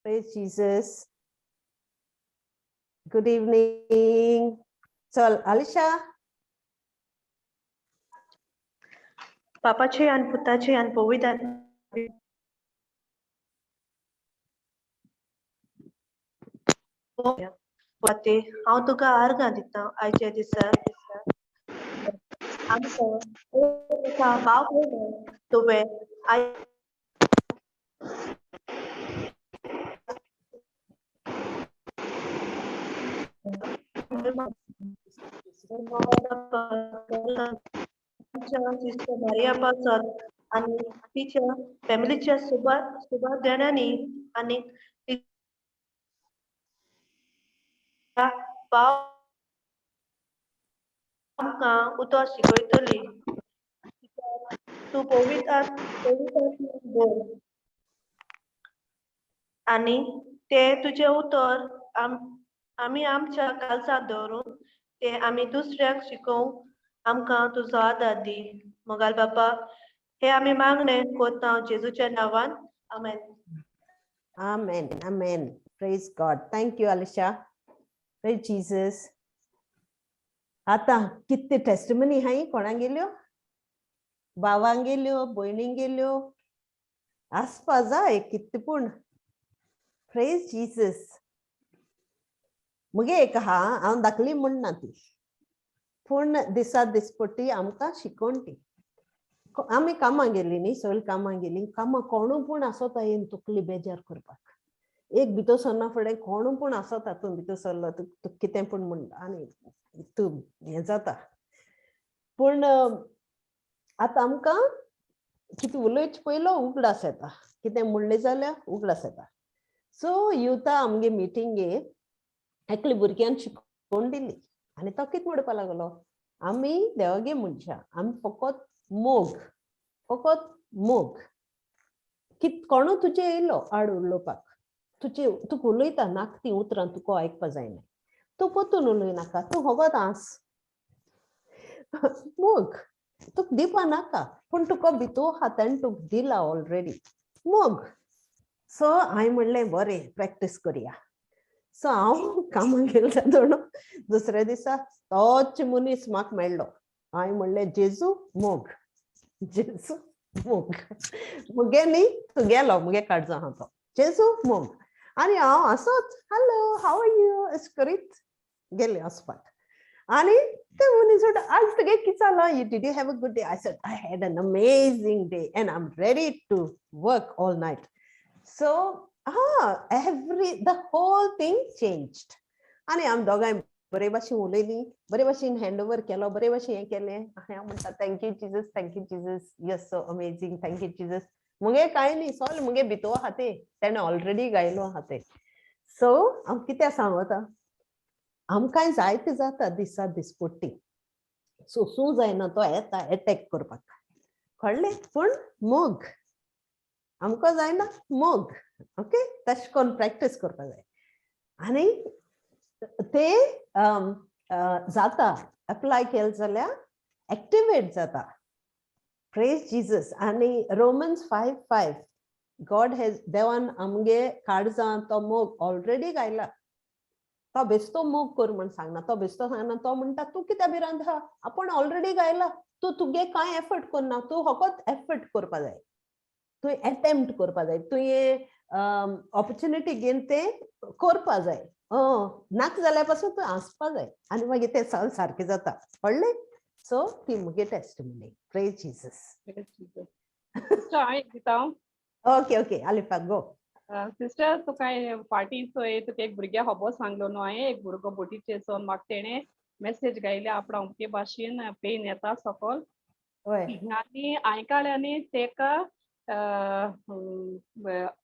Praise Jesus. Good evening. चल आलिशा. बापाचे आणि पुताचे आणि पवित्र आत्म्याचे हांव तुका आर्गां दिता आयच्या दिसा आमकां भाव भयणां तुवें सिस्टर मारिया पासत आनी तिच्या फॅमिलीच्या सुबा सुबा देण्यांनी आनी भाव आमकां उतर शिकयतली. तूं पवित्र पवित्र दवर आनी तें तुजें उतर आमी आमच्या काळजांत दवरून तें आमी दुसऱ्यांक शिकोवंक आमकां तुजो आदार दी. मोगाल बापा, हे आमी मागणें कोता जेजूच्या नांवान, आमेन. Amen. Amen. Praise God. Thank you, Alisha. Praise Jesus. आतां कितले टेस्टिमनी हाय कोणागेल्यो? भावांगेल्यो, भयणींगेल्यो आसपा जाय कितले पूण. Praise Jesus. मुगे एक आहा, हांव धाकली म्हणना ती, पूण दिसा दिसपट्टी आमकां शिकोवन ती. आमी कामां गेली न्ही, सगळीं कामां गेली, कामां कोणू पूण आसता येवन तकली बेजार करपाक. एक भितर सरना फुडें कोणू पूण आसता, तूं भितर सरलो तूं कितें पूण म्हणटा आनी तूं हें जाता. पूण आतां आमकां कितें उलोवचें पयलो उगडास येता, कितें म्हणलें जाल्यार उगडास येता. सो युता आमगे मिटिंगेक एकले भुरग्यान शिकोवन दिली आनी तो कितें म्हणपा लागलो, आमी देवागे मनशां, आमी फकत मोग, फकत मोग. कित कोणू तुजे येयलो आड उलोवपाक, तुजे तुका उलयता नाक ती उतरां तुका आयकपा जायना, तूं परतून उलयनाका, तूं फकत आस मोग तुका दिवपा नाका, पूण तुका भितर आहा तेणें तुका दिला ऑलरेडी मोग. सो हांवें म्हणलें बरें प्रॅक्टीस करया. सो हांव कामाक गेलें दोन दुसऱ्या दिसा तोच मनीस म्हाका मेळ्ळो. हांवें म्हणलें जेजू मोग, जेजू मोग, मुगे न्ही तुगेलो, मुगे काडचो आहा तो जेजू मोग. आनी हांव असोच हॅलो हाव are you अशें करीत गेलें वचपाक. आनी ते मनीस म्हणटा आज तुगे कितें जालां, you did you have a good day? I said I had an amazing day and I am ready to work all night. So हा every the whole thing changed. आनी आमी दोगांय बरे भाशेन उलयलीं, बरे भाशेन हँड ओवर केलो, बरे भाशेन हें केलें. आनी हांव म्हणटा thank you Jesus, thank you Jesus, you are so amazing, thank you Jesus. मुगे कांय न्ही, सगळें मुगे भितर आहा तें, तेणें ऑलरेडी गायलो आहा तें. सो हांव कितें सांगता, आमकांय जायते जाता दिसा दिसपट्टी, सोसूं जायना तो येता एटॅक करपाक, कळ्ळें? पूण मोग आमकां जायना, मोग. ओके, तशें करून प्रॅक्टीस करपाक जाय आनी ते जाता एप्लाय केलें जाल्यार एक्टिवेट जाता. Praise Jesus. आनी रोमन्स 5:5, गॉड हेज, देवान आमगे काळजां तो मोग ऑलरेडी गायला. तो बेस्तो मोग कर म्हण सांगना, तो बेस्तो सांगना, तो म्हणटा तूं कित्याक भिरांत आहा, आपूण ऑलरेडी गायला, तूं तुगे कांय एफर्ट करना, तूं फकत एफर्ट करपा जाय, तुवें एटेम्प्ट करपा जाय, तुवें ऑपॉर्च्युनिटी घेवन तें करपा जाय. नाका जाल्यार पासून तूं आसपा जाय आनी मागीर तें सगळें सारकें जाता. कळ्ळें? सो ती मुगे टेस्टिमनी. Praise Jesus. Sister, हांव एक दिता. ओके ओके आलिफा गो. सिस्टर, तुका फाटीं चोय तुका एक भुरग्या खबर सांगलो न्हू हांवें, एक भुरगो बोटीचेर चोवन म्हाका तेणें मेसेज गायल्या आपणा अमके भाशेन पेन येता सकल. आनी हांवें काडलें आनी तेका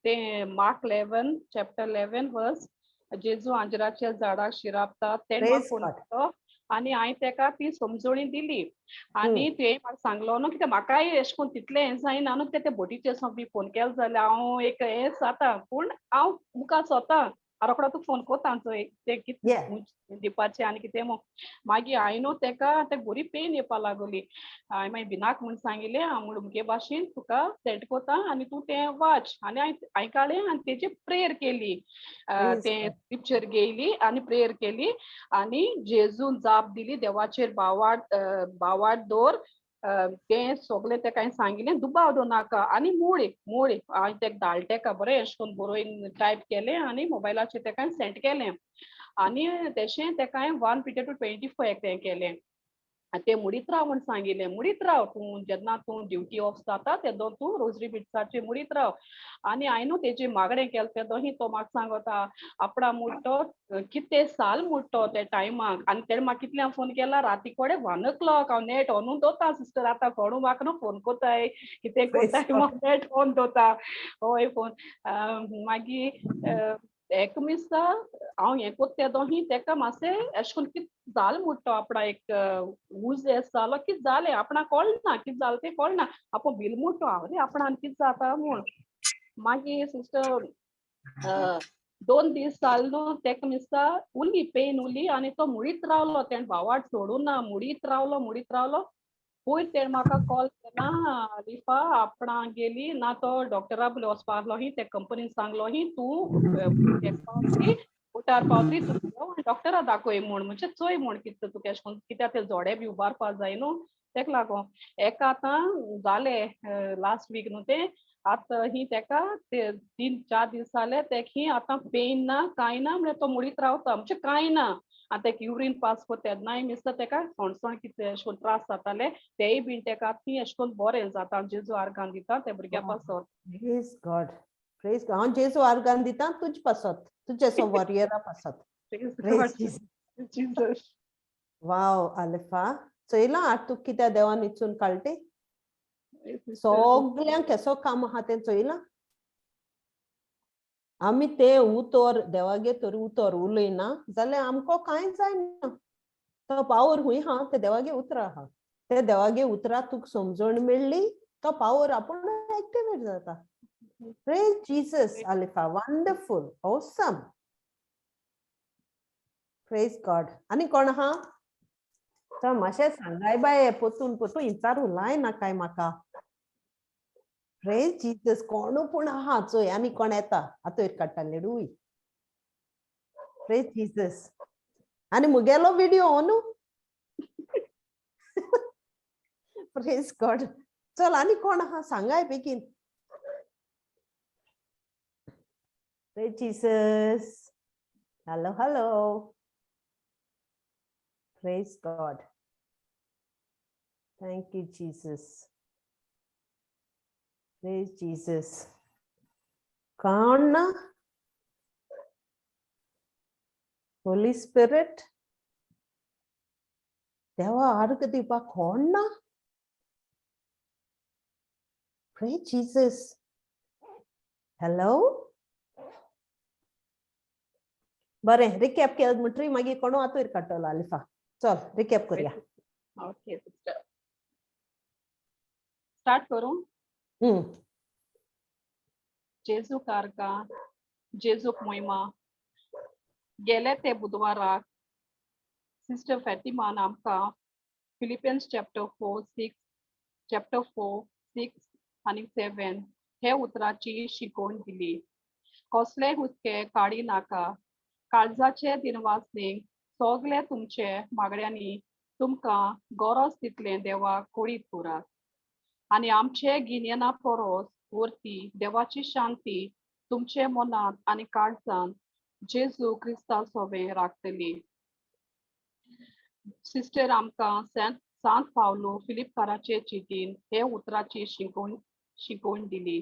तें मार्क 11 चॅप्टर 11 वर्स, जेजू आंजराच्या झाडाक शिरापता, तेणें म्हाका फोन केलो आनी हांवें तेका ती समजोणी दिली. आनी तुवें म्हाका सांगलो न्हू कित्याक म्हाकाय एशें कोन्न तितलें हें जायना न्हू, कित्याक ते बोटीचेर बी फोन केलो जाल्यार हांव एक हें जाता, पूण हांव मुखार सोता, हांव रोकडो तुका फोन कोता चोय ते कितें दिवपाचें आनी कितें म्हूण. मागीर हांवें न्हू तेका ते बरी पेन येवपा लागली. हांवें मागीर बिनाक म्हूण सांगिल्लें, हांव म्हूण मुगे भाशेन तुका सेंड कोता आनी तूं तें वाच. आनी हांवें काडलें आनी तेजी प्रेयर केली, तें स्क्रिप्चर घेयली आनी प्रेयर केली आनी जेजून जाप दिली, देवाचेर भावार्थ भावार्थ दवर, तें सगळें तेका हांवें सांगिल्लें, दुबाव दवर नाका. आनी मुळे मुळे हांवें तेका धाडलें तेका बरें अशें करून बरोवन टायप केलें आनी मोबायलाचेर तेका हांवें सेंड केलें. आनी तेशें तेका हांवें 1 Peter 2:24 तें केलें. आनी तें मुडीत राव म्हूण सांगिल्लें, मुडीत राव तूं जेन्ना तूं ड्युटी ऑफ जाता तेदो तूं रोजरी बिट्साचेर मुडीत राव. आनी हांवें न्हू तेजें मागणें केलें तेदो तो म्हाका सांगता आपणा मुट्टो कितें साल मुट्टो त्या टायमाक. आनी तेणें म्हाका कितल्यांक फोन केला, राती कडेन 1 o'clock. हांव नेट ऑनूच दवरता सिस्टर, आतां कोणू म्हाका न्हू फोन कोताय कितें कोताय, नेट ऑन दवरता हय फोन. मागीर एक मिसा हांव हें कोत्ता तेदो तेका मातशें अशें करून कितें जालें मुट्टो आपणा एक उज एस जालो, कितें जालें आपणाक कळना, कितें जालें तें कळना, आपूण बील मुट्टो हांव रे आपणान कितें जाता म्हूण. मागीर सिस्टर 2 दीस जाले न्हू तेका मिसा उरली पेन उरली आनी तो मुडीत रावलो, तेणें भावार्थ सोडूं ना, मुडीत रावलो मुडीत रावलो. पयर तेणें म्हाका कॉल केला, रिफा आपणा गेली ना तो डॉक्टरा बी वचपा आहलो ही, ते कंपनीन सांगलो ही तूं पावतली उठार पावतली तूं डॉक्टरा दाखय म्हूण, म्हणजे चोय म्हूण कितें तुका अशें करून कित्याक ते जोडे बी उबारपा जाय न्हू तेका लागून. एका आतां जालें लास्ट वीक न्हू तें, आतां ही तेका ते 3-4 दीस जाले तेका ही आतां पेन ना कांय ना, म्हळ्यार तो मुडीत रावता म्हणजे कांय ना. आतां तेका युरीन पास कोता तेन्नाय मिसता तेका सणसण कितें अशें करून त्रास जाताले तेय बीन तेका आतां अशें करून बरें जाता. जेजू आर्गान दिता ते भुरग्या पासत. प्रेज गॉड, प्रेज गॉड. हांव जेजू आर्गान दिता तुज पासत, तुजे सो वॉरियरा पासत. जीजस. वाव आलिफा, चोयलां आतां तुका कित्या देवान इचून काडटे, सगल्यांक केसो काम आहा तें चोयलां. आमी ते उतर देवागे तर उतर उलयना जाल्यार आमकां कांय जायना. तो पावर खूंय आहा ते देवागे उतरां आहा, ते देवागे उतरां तुका समजण मेळ्ळी तो पावर आपूण एक्टिवेट जाता. Praise Jesus Alifa, wonderful, awesome, praise God. आनी कोण आहा? तो मातशें सांगाय बाये, पोतून पोतून विचारू लाय नाकाय म्हाका. प्रेज जीसस. कोणू पूण आहा चोय आनी कोण येता आतां काडटा लेडूय. Praise Jesus. आनी मुगेलो विडियो न्हू. Praise God. चल आनी कोण आहा सांगाय बेगीन. Praise Jesus. Hello hello. Praise God. Thank you Jesus. Praise Jesus. कोण ना? होली स्पिरिट देवा आर्ग दिवपाक कोण ना? Praise Jesus. Hello. बरें रिकॅप केलें म्हणटरी मागीर कोणू आतूर काडटलो आलिफा. चल रिकॅप करूया. ओके सिस्टर, स्टार्ट करूं? जेजूक आर्गां, जेजूक मोहिमा. गेले ते बुधवाराक सिस्टर फॅतिमान आमकां फिलिपियन्स चॅप्टर 4, 6, 4, 6 आनी 7 हे उतराची शिकवण दिली. कसले हुस्के काडी नाका, काळजाचे दिनवासनीक सगळे तुमचे मागण्यांनी तुमकां गरज तितलें देवाक कळीत करात आनी आमचे गिन्याना परस वरती देवाची शांती तुमचे मनांत आनी काळजांत जेजू क्रिस्ता सोबें राखतली. सिस्टर आमकां सांत पावलो फिलिपकाराचे चिटीन हे उतराची शिकवण दिली.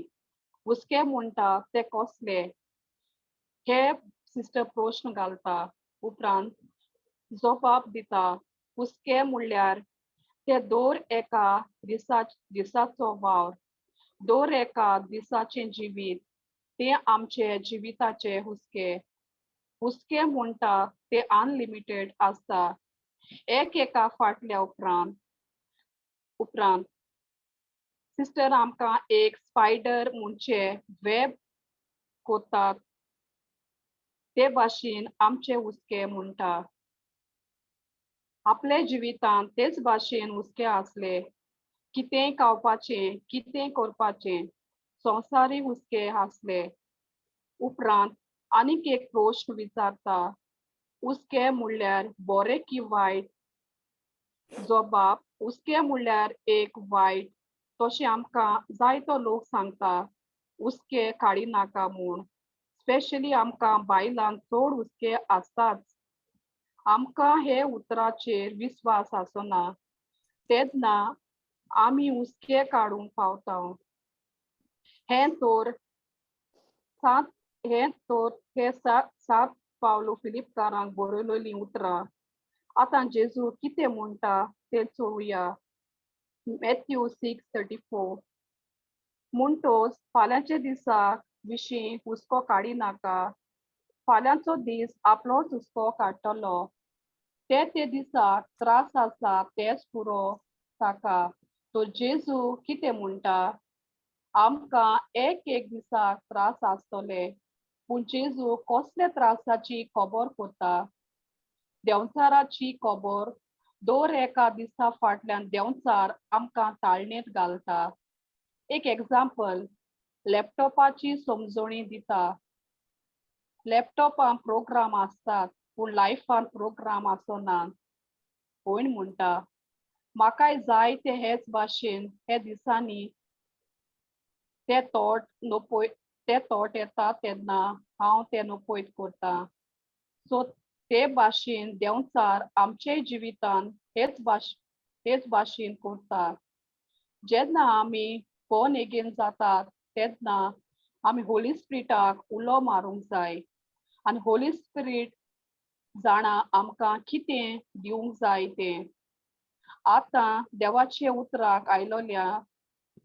हुस्के म्हणटा ते कसले हे सिस्टर प्रश्न घालता, उपरांत जबाब दिता. हुस्के म्हणल्यार ते दर एका दिसाचो वावर, दर एका दिसाचें जिवीत, ते आमचे जिविताचे हुस्के. हुस्के म्हणटा ते अनलिमिटेड आसता. एक एका फाटल्या उपरांत उपरांत सिस्टर आमकां एक स्पायडर म्हणचे वेब कोतात ते भाशेन आमचे हुस्के म्हणटा. आपले जिवितांत तेच भाशेन हुस्के आसले, कितेंय खावपाचें, कितें करपाचें, संवसारीक हुस्के आसले. उपरांत आनीक एक प्रश्न विचारता, हुस्के म्हणल्यार बरें की वायट? जबाब, हुस्के म्हणल्यार एक वायट, तशें आमकां जायतो लोक सांगता हुस्के काडी नाका म्हूण. स्पेशली आमकां बायलांक चड हुस्के आसताच. आमकां हे उतराचेर विस्वास आसना तेन्ना आमी हुस्के काडूंक पावता. हें तर सात हें तर हे सात पावलो फिलिपकारांक बरयलेलीं उतरां. आतां जेजू कितें म्हणटा तें चोवया. मॅथ्यू 6:34. म्हणटोच फाल्यांच्या दिसा विशीं हुस्को काडी नाका, फाल्यांचो दीस आपलोच हुस्को काडटलो. ते ते दिसाक त्रास आसा तेच पुरो ताका. तो जेजू कितें म्हणटा? आमकां एक एक दिसाक त्रास आसतले, पूण जेजू कसल्या त्रासाची खबर करता? देंवचाराची खबर. दर एका दिसा फाटल्यान देंवचार आमकां ताळणेंत घालता. एक एग्जाम्पल, लॅपटॉपाची समजणी दिता. लॅपटॉपान प्रोग्राम आसतात, पूण लायफान प्रोग्राम आसना. भयण म्हणटा, म्हाकाय जाय ते हेच भाशेन हे दिसांनी ते थॉट नोपय, ते थॉट येता तेन्ना हांव ते नोपयत करता. सो ते भाशेन देंवचार आमचे जिवितान हेच भाशेन करता. जेन्ना आमी बॉर्न एगेन जातात तेन्ना आमी होली स्पिरिटाक उलो मारूंक जाय आनी होली स्पिरीट जाणा आमकां कितें दिवंक जाय तें. आतां देवाचे उतराक आयलोल्या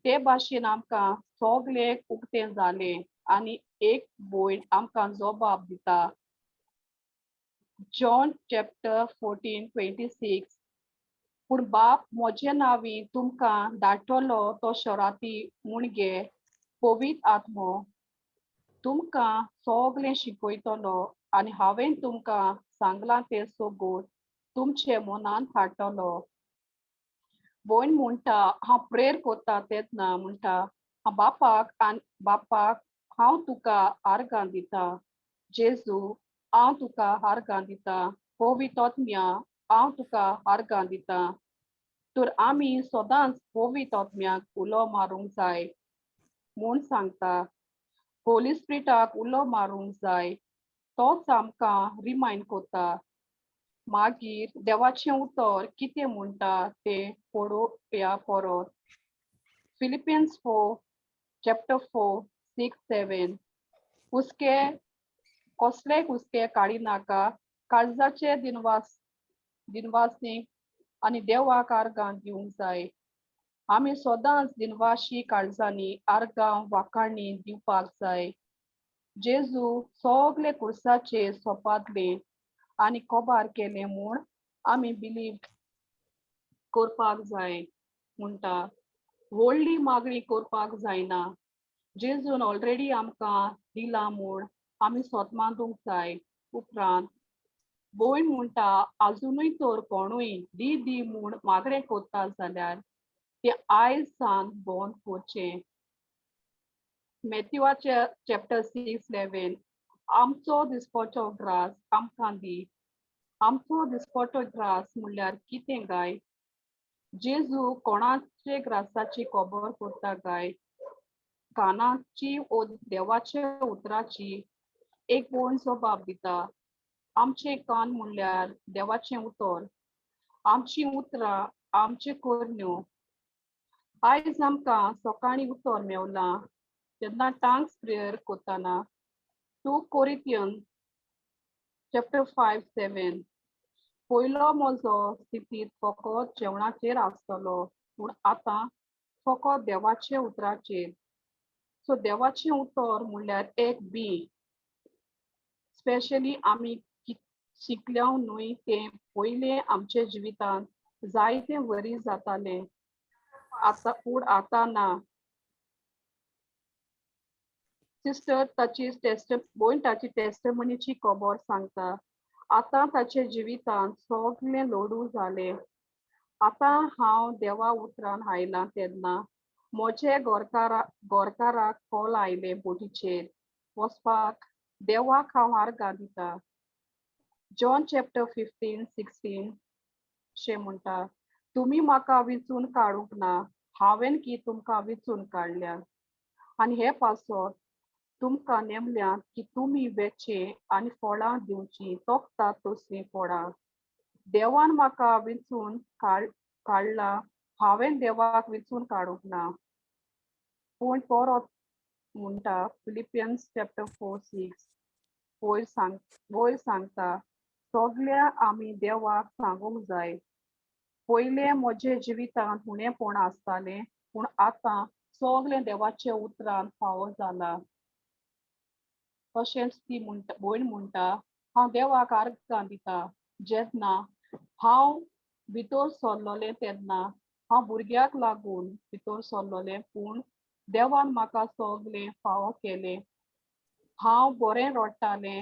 ते भाशेन आमकां सगळें उक्तें जालें आनी एक भयण आमकां जबाब दिता. John chapter 14:26. पूण बाप म्हजे नांवी तुमकां धाडटलो तो शराती मुणगे पवित्र आत्मो तुमकां सगळें शिकयतलो आनी हांवें तुमकां सांगलां तें सगळें तुमचे मनांत हाडटलो. भयण म्हणटा, हांव प्रेयर करता तेन्ना म्हणटा, हांव बापाक आनी बापाक हांव तुका आर्गां दिता, जेजू हांव तुका आर्गां दिता, पवित्र आत्म्या हांव तुका आर्गां दिता. तर आमी सदांच पवित्र आत्म्याक उलो मारूंक जाय म्हूण सांगता. होली स्पिरिटाक उलो मारूंक जाय, तोच आमकां रिमायंड करता. मागीर देवाचें उतर कितें म्हणटा तें पळोवया परत. Philippines 4 chapter 4 6 7. हुस्के कसले हुस्के काडी नाका, काळजाचे दिनवासनीक आनी देवाक आर्गां दिवंक जाय. आमी सदांच दिनवाशी काळजांनी आर्गां वाखाणी दिवपाक जाय. जेजू सगळे कुर्साचेर सोपादले आनी कबार केलें म्हूण आमी बिलीव करपाक जाय म्हणटा. व्हडली मागणी करपाक जायना, जेजून ऑलरेडी आमकां दिलां म्हूण आमी सोतमांदूंक जाय. उपरांत भयण म्हणटा, आजुनूय तर कोणूय दी दी म्हूण मागणें करता जाल्यार तें आयज सावन बंद करचें. मॅथ्यूवाचे चॅप्टर 6:11. आमचो दिसपटो ग्रास आमकां दी. आमचो दिसपटो ग्रास म्हणल्यार कितें गाय? जेजू कोणाचे ग्रासाची खबर करता गाय? कानाची ओ देवाच्या उतराची. एक भयण जबाब दिता, आमचे कान म्हणल्यार देवाचें उतर, आमचीं उतरां आमच्यो करण्यो. आयज आमकां सकाळीं उतर मेवलां तेन्ना टांग्स प्रेयर करतना 2 कोरिंथियन चॅप्टर 5:7. पयलो म्हजो स्थितींत फकत जेवणाचेर आसतलो, पूण आतां फकत देवाच्या उतराचेर. सो देवाचें उतर म्हणल्यार एक बी. स्पेशली आमी शिकल्या न्हय तें पयलें आमच्या जिवितांत जायते वरी जातालें, आतां पूण आतां ना. सिस्टर ताची भयण ताची टेस्टमनीची खबर सांगता. आतां ताचे जिवितांत सगळें लोडू जालें. आतां हांव देवा उतरान आयलां तेन्ना म्हजे गोरकाराक कॉल आयले बोटीचेर वचपाक. देवाक हांव आर्गां दिता. जॉन चॅप्टर 15-16 शें म्हणटा, तुमी म्हाका विंचून काडूंक ना, हांवें की तुमकां विंचून काडल्या आनी हे पासत तुमकां नेमल्यात की तुमी वेचे आनी फळां दिवचीं, तोखतात तसलीं फळां. देवान म्हाका विंचून काडला, हांवें देवाक विंचून काडूंक ना. पूण परत म्हणटा फिलिपियन्स चॅप्टर 4:6 वयर सांगता, सगळ्या आमी देवाक सांगूंक जाय. पयलें म्हजे जिवितांत उणेपण आसतालें, पूण आतां सगळें देवाच्या उतरान फावो जाला. तशेंच ती म्हणटा, भयण म्हणटा, हांव देवाक आर्गां दिता. जेन्ना हांव भितर सरलोलें तेन्ना हांव भुरग्याक लागून भितर सरलोलें, पूण देवान म्हाका सगळें फावो केलें. हांव बरें रडटालें.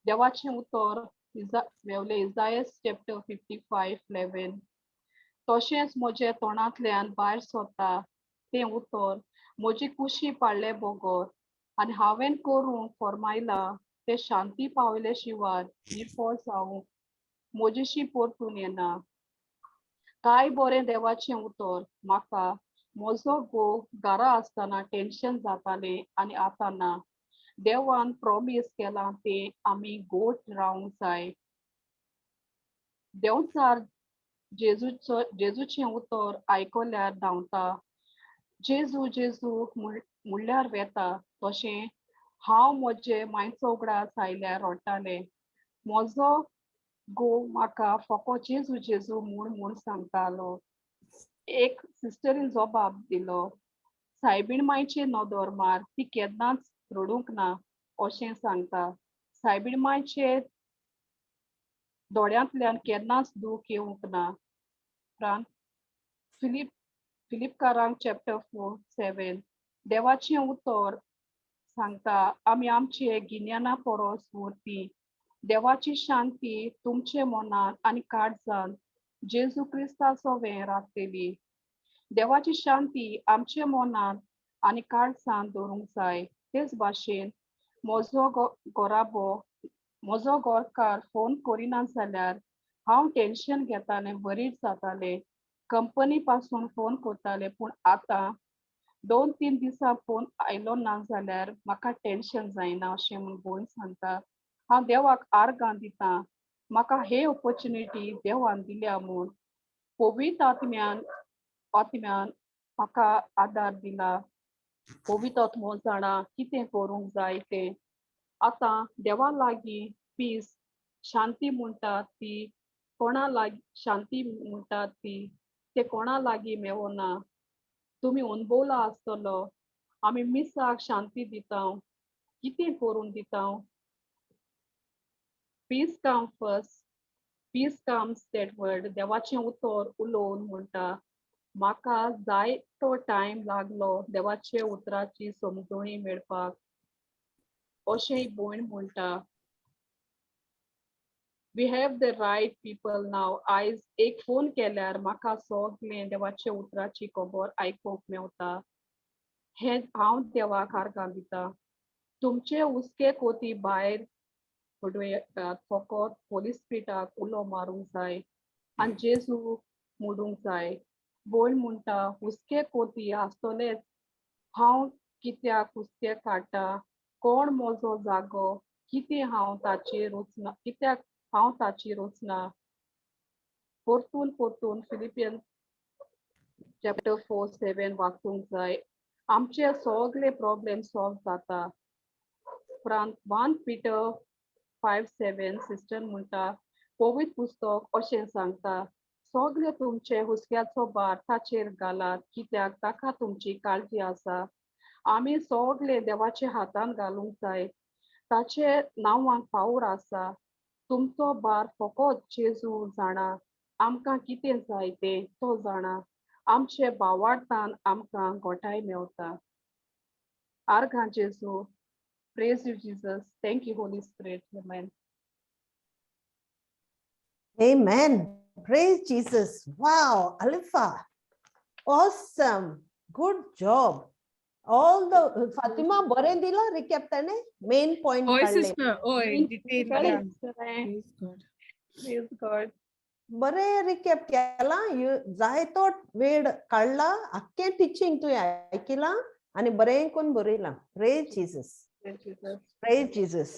देवाचें उतर मेवलें इजायस चॅप्टर 55:11. तशेंच म्हज्या तोंडांतल्यान भायर सरता तें उतर म्हजी कुशी पाडले बगर आनी हांवें करूंक फर्मायलां तें शांती पावयले शिवाय निफळ जावंक म्हजेशी परतून येना. काय बरें देवाचें उतर. म्हाका म्हजो घोव घरा आसतना टेंशन जातालें आनी आतां ना. देवान प्रोमीस केलां तें आमी गोट रावंक जाय. देंवचार जेजूचें उतर आयकल्यार धांवता, जेजू जेजू म्हणल्यार वेता. तशें हांव म्हजे मांयचो उगडास आयल्यार रडटालें. म्हजो घोव म्हाका फकत जेजू जेजू म्हूण म्हूण सांगतालो. एक सिस्टरीन जबाब दिलो, सायबीण मांयचे नदर मार, ती केन्नाच रडूंक ना अशें सांगता. सायबीण मांयचे दोळ्यांतल्यान केन्नाच दूख येवंक ना. उपरांत फिलिपकारांक चॅप्टर 4:7 देवाचें उतर सांगता, आमी आमचे गिन्याना परस व्हरती देवाची शांती तुमचे मनांत आनी काळजांत जेजू क्रिस्ता सोवें राखतली. देवाची शांती आमचे मनांत आनी काळजांत दवरूंक जाय. तेच भाशेन म्हजो घराबो, म्हजो घरकार फोन करिना जाल्यार हांव टेंशन घेतालें, वरीड जातालें. कंपनी पासून फोन करताले, पूण आतां 2-3 दिसां फोन आयलो ना जाल्यार म्हाका टेंशन जायना अशें म्हूण भयण सांगता. हांव देवाक आर्गां दिता, म्हाका हे ऑपोर्चुनिटी देवान दिल्या म्हूण. पवित्र आत्म्यान म्हाका आदार दिला. पवित्र आत्मो जाणा कितें करूंक जाय तें. आतां देवा लागीं पीस, शांती म्हणटा ती कोणा लागीं, शांती म्हणटा ती ते कोणा लागीं मेवना. तुमी अणभवला आसतलो. आमी मिसाक शांती दिता, कितें करून दिता. Peace come first, peace comes that word. देवाचें उतर उलोवन म्हणटा, म्हाका जाय तो टायम लागलो देवाचे उतराची समजणी मेळपाक अशें भयण म्हणटा. We have the right people now. आयज एक फोन केल्यार म्हाका सगळें देवाचे उतराची खबर आयकूंक मेवता. हें हांव देवाक आर्गां दिता. तुमचे हुस्के कोती भायर उडयतात, फकत होली स्पिरिटाक उलो मारूंक जाय आनी जेजू म्हणूंक जाय. भयण म्हणटा, हुस्के कोती आसतलेच, हांव कित्याक हुस्के काडटा, कोण म्हजो जागो, कितें हांव ताचेर वचना, कित्याक हांव ताचेर वचना. परतून परतून फिलिपियन्स चॅप्टर 4:7 वाचूंक जाय. आमचे सगळे प्रॉब्लेम सॉल्व जाता. उपरांत 1 पीटर 5:7 सिस्टर म्हणटा, पवित्र पुस्तक अशें सांगता, सगळे तुमचे हुस्क्याचो भार ताचेर घालात, कित्याक ताका तुमची काळजी आसा. आमी सगळे देवाच्या हातान घालूंक जाय. ताचे नांवांक पावर आसा. तुमचो भार फकत जेजू जाणा. आमकां कितें जाय तें तो जाणा. आमचे भावार्थान आमकां गोठाय मेवता. आर्गां जेजू. Praise you Jesus. Thank you Holy Spirit. Amen. Amen. Praise Jesus. Wow, Alifa. Awesome. Good job. All the Fatima बरें दिला recap ताणे main point हय काडले. सिस्टर, हय, डिटेल. Praise God. God. बरें रिकॅप केला. जायतो वेळ काडला, आख्खें टिचींग तुवें आयकिलां आनी बरें करून बरयलां. Praise Jesus. Praise Jesus. Praise Jesus.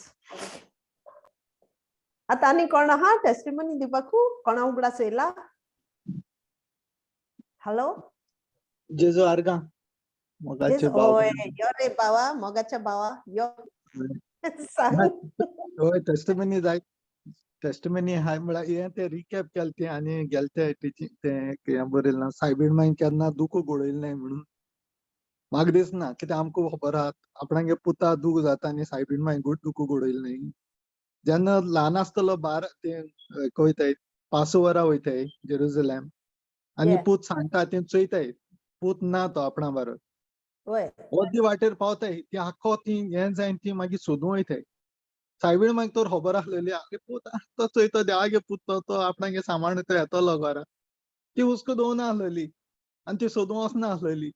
आतां आनी कोण आहा टेस्टिमनी दिवपाकू? कोणा उगडास येयला? हॅलो. जेजू आर्गां, मोगाचे भाव. होय, यो रे बावा, मोगाच्या भावा, यो, सांग. हय, टेस्टिमनी जाय. टेस्टिमनी हाय म्हळ्यार हें तें रिकॅप केलें तें आनी गेले ते टिचींग तें हें बरयलां, सायबीण मांयन केन्ना दुखो घडयलें नाय म्हणून. म्हाका दिसना, कित्याक आमकां खबर आहा आपणागे पुता दूख जाता आनी सायबीण मांय घट दुखो घडयलें न्ही. जेन्ना ल्हान आसतलो बारा ते वयताय, पासोवरा वयताय जेरुजलेम आनी पूत सांगता तें चोयताय, पूत ना तो आपणा बरोबर. अर्दी वाटेर पावताय, ती आख्खो ती हें जायन ती मागीर सोदूं वयताय. सायबीण मागीर तर खबर आसलेली, आरे पूत आहा तो चोयतो, देवागे पूत तो, तो आपणागे सामान तो येतलो घरा. ती हुस्को दवरना आसलेली आनी ती सोदूं वचना आसलेली.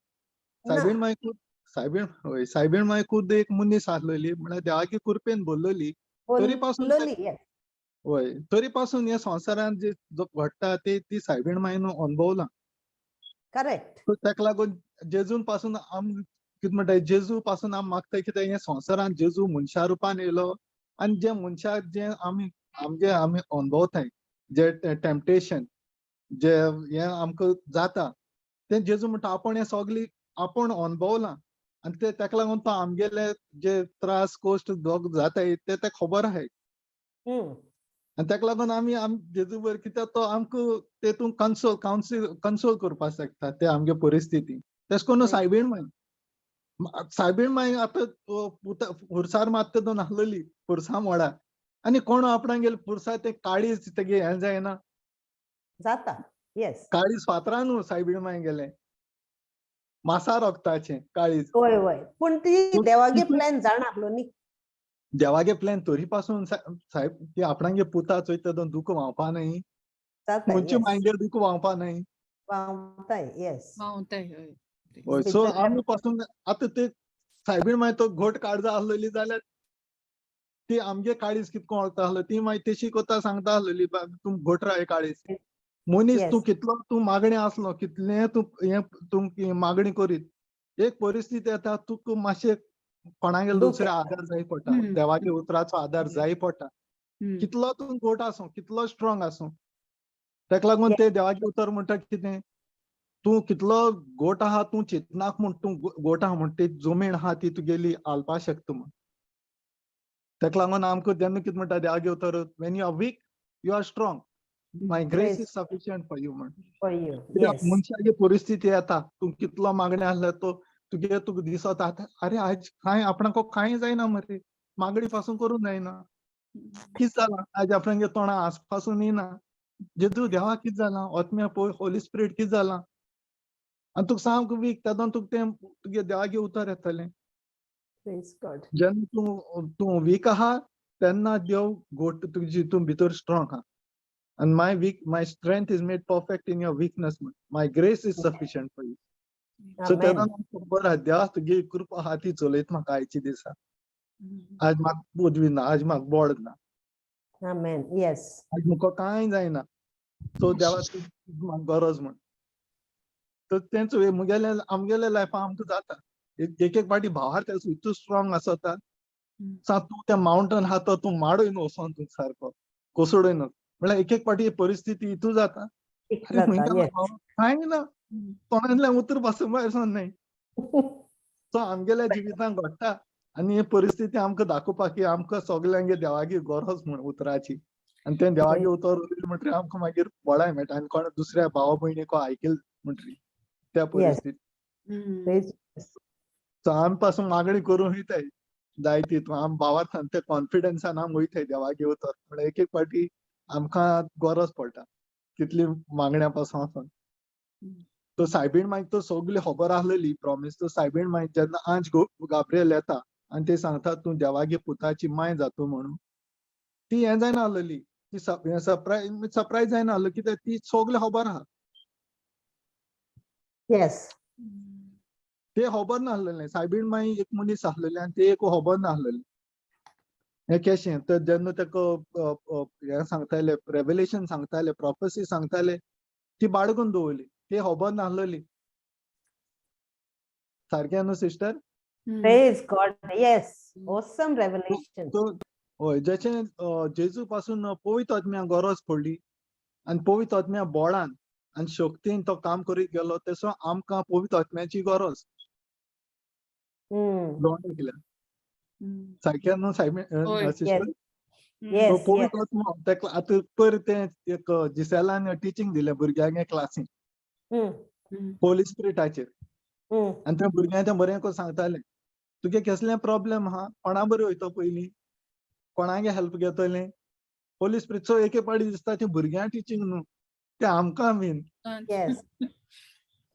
सायबीण ना. माय खूद, सायबीण, हय, सायबीण माय खूद एक मनीस आसलेली, म्हळ्यार देवागे कृपेन भरलेली तरी पासून बोलली, yes. हय, तरी पासून हे संवसारांत जे जो घडटा ते ती सायबीण मायन अणभवलां. सो ताका लागून जेजून पासून आम कितें म्हणटा, जेजू पासून आम मागता कित्याक हे संवसारांत जेजू मनशा रुपान येयलो आनी जे मनशाक जे आमी आमगे आमी अणभवताय जे टेम्पटेशन जे हे आमकां जाता तें जेजू म्हणटा आपूण हें सगळें आपूण अणभवलां आनी ते ताका लागून तो आमगेले जे त्रास कश्ट दोग जाताय ते तेका खबर आहाय. आनी ताका लागून आमी आम जेजू बरोबर, कित्याक तो आमकां तेतून कन्सोल कावन्सील कन्सोल करपाक शकता ते आमगे परिस्थिती. तेश कोन्न सायबीण माय, सायबीण माय आतां पुता पुरसार मात्ता दोन आसलेली पुरसा मोडा आनी कोण आपणागेले पुरसा ते काळीज तेगे हें जायना. जाता, येस. काळीज फातरा न्हू सायबीण माय गेले, मासा रोगताचें काळीज. होय होय, पूण ती पूण देवागे प्लॅन जाणा आसलो न्ही. देवागे प्लॅन तरी पासून सायब ती आपणागे पुता चोयता दोन दुख व्हांवपा न्हय. जाता. खंयचे मायगेर दुख व्हांवपा न्हय. व्हांवताय, येस. व्हांवताय, हय. हय, सो आमी पासून आतां ते सायबीण मागीर तो घोट काळजा आसलेली जाल्यार ती आमगे काळीज कितको वळखता आसलो, ती मागीर तेशी कोता सांगता आसलेली, तूं घोट राय काळीज मनीस, तूं कितलो तूं मागणें आसलो, कितलें तूं हें तूं मागणी करीत, एक परिस्थिती येता तुका मातशें कोणागेर दुख दुसरे येता. आधार जाय पडटा, देवाच्या उतराचो आधार जाय पडटा. कितलो तूं घोट आसूं, कितलो स्ट्रॉंग आसूं, ताका लागून ते देवाचें उतर म्हणटा कितें, तूं कितलो गोट आहा, तूं चिंतनाक म्हूण तूं गोट आहा म्हूण ती जमीन आहा ती तुगेली हालपा शकता म्हूण. ताका लागून आमकां जेन्ना कितें म्हणटा देवाचें उतर, when you are weak you are strong, my grace is sufficient for you म्हूण. For you. कित्याक मनशाची परिस्थिती येता, तूं कितलो मागणें आसल्यार तो तुगे तुका दिसता आतां अरे आज कांय आपणाक कांय जायना मरे, मागणी पासून करूंक जायना, कितें जालां आज आपणागे तोंडा हांस पासून येना, जेजू देवा कितें जालां, आत्म्या पळय होली स्पिरीट कितें जालां, आनी तुका सामको वीक, तेदोन तुका तें तुगे देवागे उतर येतलें. Praise God. जेन्ना तूं वीक आहा तेन्ना देव गोट तुजी तूं भितर स्ट्रॉंग आहा. And my strength is made perfect in your weakness. My grace is sufficient for you. So Amen. तेन्ना आमकां खबर आहा देवा तुगे कृपा आहा ती चलयत म्हाका आयच्या दिसा. आज म्हाका पदवी ना, आज म्हाका बोड ना. Amen. Yes. आज म्हाका कांय जायना. सो देवा तुजी म्हाका गरज म्हण. तर तेंच मुगेले आमगेले लायफान आमकां जाता. एक एक पाटी भावार तेजो इतू स्ट्रॉंग आसता. सा तूं त्या माउंटन आहा तो तूं माडय न्हू वचोन तूं सारको कोसळय न्हू. म्हळ्यार एक एक पाटी परिस्थिती इतू जाता. एक अरे जाता, खंय yes. कांय ना, तोंडांतल्यान उतर पासून भायर सरना न्हय. सो आमगेल्या जिवितांत घडटा आनी ही परिस्थिती आमकां दाखोवपाक की आमकां सगल्यांगे देवागी गरज म्हूण उतराची. आनी तें देवागे उतर उलयलें म्हणटकीर आमकां मागीर बळाय मेळटा आनी कोण दुसऱ्या भावा भयणीक आयकल म्हणटकीर त्या परिस्थिती. Praise Jesus. सो आमी पासून मागणी करूंक वयताय जायती, तूं आम भावार्थान त्या कॉन्फिडन्सान आम वयताय देवागे उतर. म्हळ्यार एक एक पाटी आमकां गरज पडटा तितली मागण्या पासून आसून. तो सायबीण मायक तो सगळी खबर आसलेली प्रॉमीस. तो सायबीण मायक जेन्ना आंज गाब्रियल येता आनी ते सांगता तूं देवागे पुताची माय जातो म्हणून, ती हें जायना आसलेली, ती सरप्रायज सरप्रायज जायना आसलो कित्याक ती सगळी खबर आहा. ते खबर नासलेलें. सायबीण माई एक मनीस आसलेले आनी ते एक खबर नासलेलें हें केशें. तर जेन्ना ताका हें सांगताले, रेवलेशन सांगताले, प्रोफेसी सांगताले, ती बाळगून दवरली, ती खबर नासलेली. सारकें न्हू sister? Praise God. Yes. Awesome revelation. So हय, जशें जेजू पासून पवित्र आत्म्या गरज पडली आनी पवित्र आत्म्या बळान आनी शक्तीन तो काम करीत गेलो, तसो आमकां पवित्र आत्म्याची गरज केल्या. सारकें न्हू सायबीण सिस्टर? पवित्र आत्मो ताका आतां पयर तें एक जिसेलान टिचींग दिलें भुरग्यांक क्लासीन होली स्पिरिटाचेर, आनी त्या भुरग्यांक तें बरें करून सांगतालें, तुगे कसलें प्रॉब्लेम आहा, कोणा बरें वयतो पयलीं, कोणागे हेल्प घेतलें. होली स्पिरिट. सो एके पाटी दिसता ती भुरग्यांक टिचींग न्हू, ते आमकां बीन. Yes.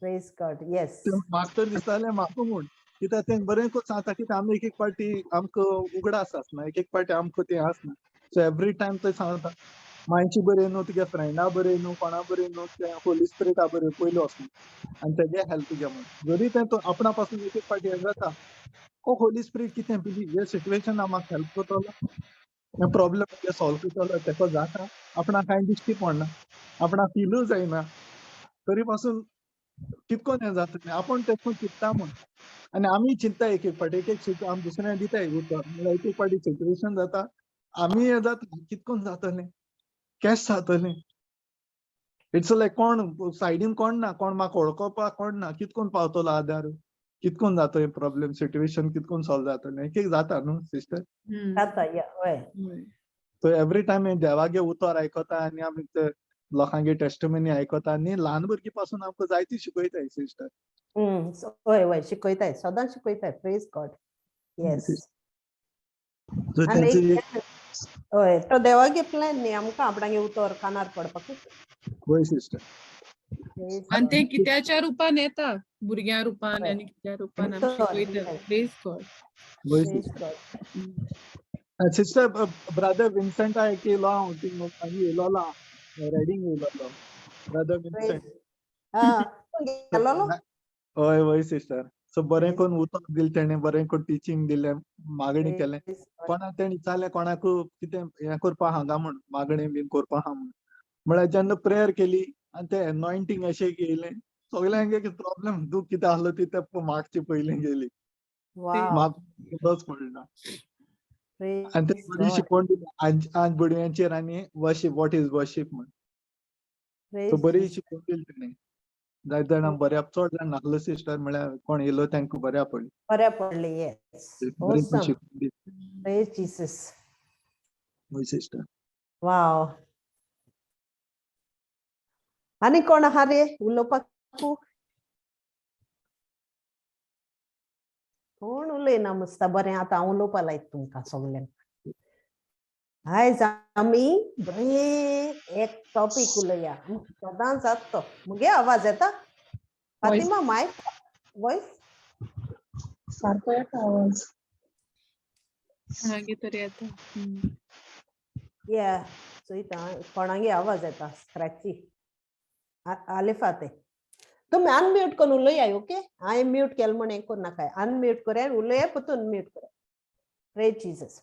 Praise God. Yes. म्हाका तर दिसतालें म्हाका म्हूण, कित्याक तें बरें करून सांगता, कित्याक आमी एक एक पाटी आमकां उगडास आसना, एक एक पाटी आमकां तें आसना. सो एवरी टायम ते सांगता मायची बरें न्हू, तुगे फ्रेंडा बरें न्हू, कोणा बरें न्हू, त्या होली स्पिरिटा बरें पयलीं वचून आनी तेगे हेल्प घे म्हूण. जरी तें तो आपणा पासून एक एक पाटी हें जाता, ओ होली स्पिरिट कितें बिलीव हे सिट्युएशन म्हाका हेल्प करतलो, हें प्रॉब्लम सॉल्व करतलो, तेका जाता. आपणाक कांय दिश्टी पडना, आपणाक फिलूय जायना, तरी पासून कितको हें जाता आपूण तें चिंत्ता म्हूण. आनी आमी चिंता एक एक पाटी, एक एक आमी दुसऱ्यांक दिताय उतर, म्हणल्यार एक एक पाटी सिट्युएशन जाता, आमी हें जाता, कितकोन जातलें, केश जातलें. It's लायक कोण सायडीन कोण ना, कोण म्हाका वळखोवपाक कोण ना, कितकोन पावतलो आदार, कितकोन जाता हे प्रॉब्लेम सिट्युएशन कितकोन सॉल्व जातलें. एक एक जाता न्हू सिस्टर? जाता, हय. सो एवरी टायम देवागे उतर आयकता आनी आमी ते लोकांगे टेस्टिमनी आयकता आनी ल्हान भुरगीं पासून आमकां जायती शिकयताय सिस्टर. हय हय, शिकयताय, सदां शिकयताय. Praise God. Yes. हय, तो देवागे प्लॅन न्ही आमकां आपणागे उतर कानार पडपाक. हय सिस्टर. आनी ते कित्याच्या रुपान येता, भुरग्यां रुपान आनी कित्या रुपान आमी शिकयता. Praise God. Sister, brother Vincent एक येयलो हांव थिंग येयलोलो, रेडींग येयलोलो ब्रदर विन्सेंट. हय हय सिस्टर. सो बरें करून उतर दिलें तेणें, बरें करून टिचींग दिलें, मागणी केलें. कोणाक तेणें विचारलें कोणाक कितें हें करपा हांगा म्हूण, मागणी बीन करपा आहा म्हूण. म्हळ्यार जेन्ना प्रेयर केली आनी तें एनॉयंटींग अशें येयलें, सगल्यांक एक प्रॉब्लेम दूख कितें आसलो ती ते मागचे पयलीं गेली, म्हाका गरज पडना. आनी ते बरी शिकवण दिली आज भुरग्यांचेर आनी वर्शीप, what is worship म्हूण. सो बरी शिकवण दिली तेणें. जायते जाणां बऱ्या, चड जाण नासलो सिस्टर, म्हळ्यार कोण येयलो तांकां बऱ्या पडली, बऱ्या पडली. येस. Praise Jesus. हय सिस्टर. वाव. आनी कोण आहा रे उलोवपाक? कोण उलयना मस्ता. बरें, आतां हांव उलोवपा लायत तुमकां सगल्यांक. आयज आमी बरें एक टॉपीक उलया, सदां जाता तो. मुगे आवाज येता फातिमा? मायक वॉयस सारको येता आवाज. कोणागे तरी येता. या चोयता कोणागे आवाज येता स्क्रॅची. आलिफा ते तुमी अनम्यूट करून उलयाय. ओके, हांवें म्यूट केलें म्हण हें करूं नाकाय. अनम्यूट कराय, उलया, परतून म्यूट कराय. Praise Jesus.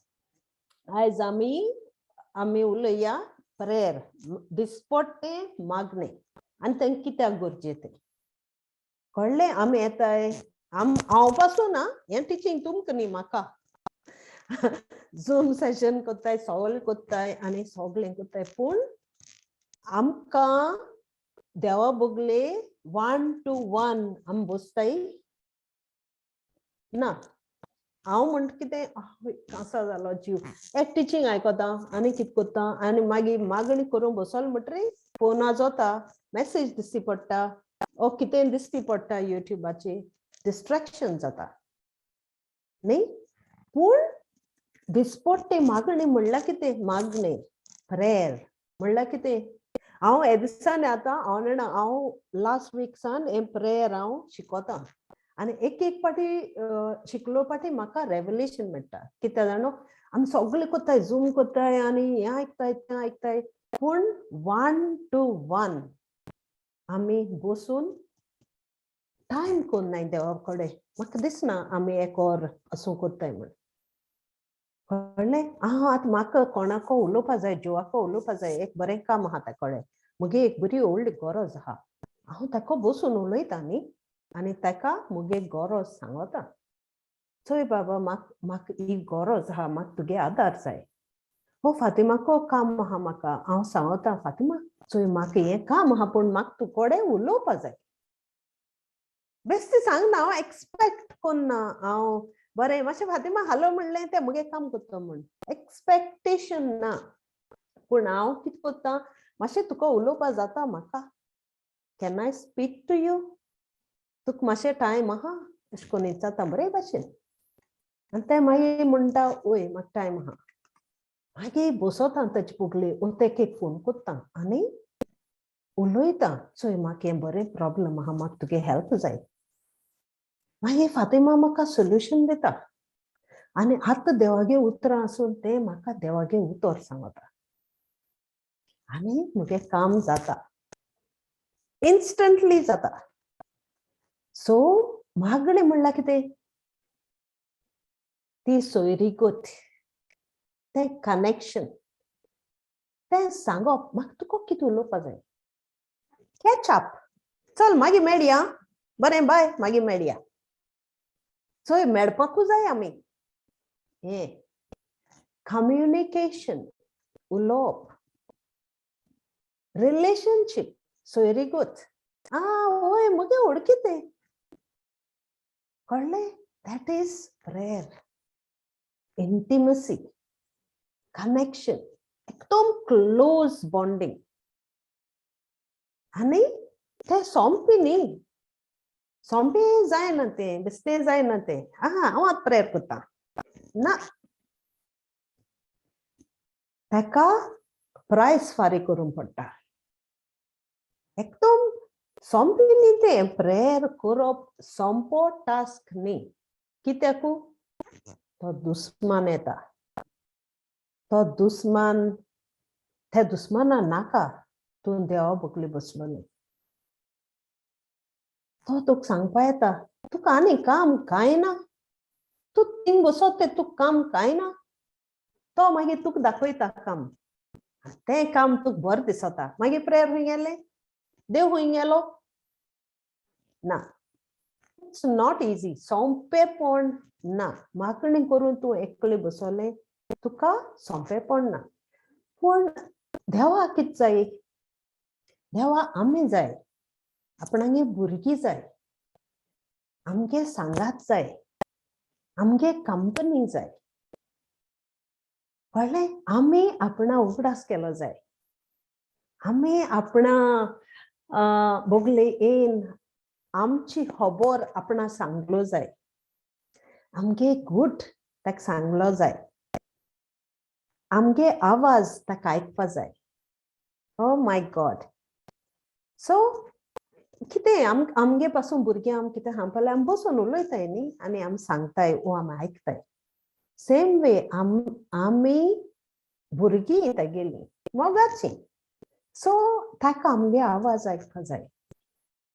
आयज आमी आमी उलया प्रेयर, दिसपट्टें मागणें आनी तें कित्याक गरजेचें कळ्ळें? आमी येताय, हांव पासून ना हें टिचींग तुमकां न्ही म्हाका. झूम सेशन करताय, सगळें करताय आनी सगळें करताय, पूण आमकां देवा बगले 1 to 1 आमी बसताय ना. हांव म्हणटा कितें कांसा जालो जीव, एक टिचींग आयकता आनी कितें करता आनी मागीर मागणी करूंक बसलो म्हणटरी फोना जाता, मॅसेज दिश्टी पडटा ओ कितें दिश्टी पडटा युट्यूबाचेर, डिस्ट्रेक्शन जाता न्ही. पूण दिसपट्टे मागणी म्हणल्यार कितें? मागणे, प्रेयर म्हणल्यार कितें? हांव हे दिसांनी आतां हांव जाणा, हांव लास्ट विकसान हें प्रेयर हांव शिकोता आनी एक एक पाटी शिकलो पाटी म्हाका रेवलेशन मेळटा. कित्याक जाणो, आमी सगळे कोत्ताय, झूम कोत्ताय आनी हें आयकताय तें आयकताय, पूण वन टू वन आमी बसून टायम कोन्नाय देवा कडेन. म्हाका दिसना आमी एक वर असो कोत्ताय म्हण. कळ्ळें? आं, आतां म्हाका कोणाको उलोवपा जाय, जिवाको उलोवपा जाय, एक बरें काम आहा ताका कडेन, म्हगे एक बरी व्हडली गरज आहा, हांव ताका बसून उलयता न्ही आनी ताका म्हगे गरज सांगता. चोय बाबा, म्हाका ही गरज आहा, म्हाका तुगे आदार जाय. हो फातिमाको काम आहा म्हाका, हांव सांगता फातिमा चोय म्हाका हें काम आहा, पूण म्हाका तूं कडेन उलोवपा जाय. बेश्टें सांगना हांव, एक्सपेक्ट कोन्ना हांव बरें मातशें फातिमा हालो म्हणलें तें म्हगे काम करता म्हण, एक्सपेक्टेशन ना. पूण हांव कितें करता, मातशें तुका उलोवपा जाता म्हाका, can I speak to you, तुका मातशें टायम आहा अशें करून विचारता बरे भाशेन. आनी तें मागीर म्हणटा वय म्हाका टायम आहा. मागीर बसता ताचे पुगली, तेका एक फोन करता आनी उलयता, चोय म्हाका हें बरें प्रॉब्लम आहा, म्हाका तुगे हेल्प जाय. मागीर फातिमा म्हाका सोल्युशन दिता आनी आतां देवागे उतरां आसून तें म्हाका देवागे उतर सांगता आनी म्हगें काम जाता, इन्स्टंटली जाता. सो मागणें म्हणल्यार कितें, ती सोयरीगत, तें कनेक्शन, तें सांगप म्हाका तुका कितें उलोवपा जाय. कॅच अप, चल मागीर मेळया, बरें बाय, मागीर मेळया. चोय मेळपाकूच जाय आमी. हें कम्युनिकेशन, उलोवप, रिलेशनशीप, सोयरीगत. आं वय म्हगे वळखी तें, कळ्ळें? That is prayer, intimacy, connection, एकदम क्लोज बॉन्डिंग. आनी तें सोंपें न्ही, सोंपें जायना तें, बेश्टें जायना तें. आं हांव आतां प्रेयर करता ना, ताका प्रायस फारीक करूंक पडटा. एकदम सोंपें न्ही तें, प्रेयर करप सोंपो टास्क न्ही. कित्याकू तो दुस्मान येता, तो दुस्मान, त्या दुस्माना नाका तूं देवा बगले बसलो न्ही, तो तुका सांगपा येता तुका आनी काम कांय ना, तूं थिंग बसत तें तुका काम कांय ना, तो मागीर तुका दाखयता काम, तें काम तुका बरें दिसता. मागीर प्रेयर खंय गेलें, देव खंय गेलो ना. It's not easy, सोंपेपण ना. मागणी करून तूं एकले बसलें तुका सोंपेपण ना. पूण देवा कितें जाय, देवा आमी जाय, आपणागे भुरगीं जाय, आमगे सांगात जाय, आमगे कंपनी जाय. कळ्ळें? आमी आपणा उगडास केलो जाय, आमी आपणा बोगले येन आमची खबर आपणा सांगलो जाय, आमगे गूट ताका सांगलो जाय, आमगे आवाज ताका आयकपा जाय. ओ my God. सो कितें आमगे पासून भुरगीं आम कितें सांगपाले, आमी बसून उलयताय न्ही आनी आमी सांगताय वो आमी आयकताय. सेम वे आमी भुरगीं तागेलीं मोगाचीं, सो ताका आमगे आवाज आयकपा जाय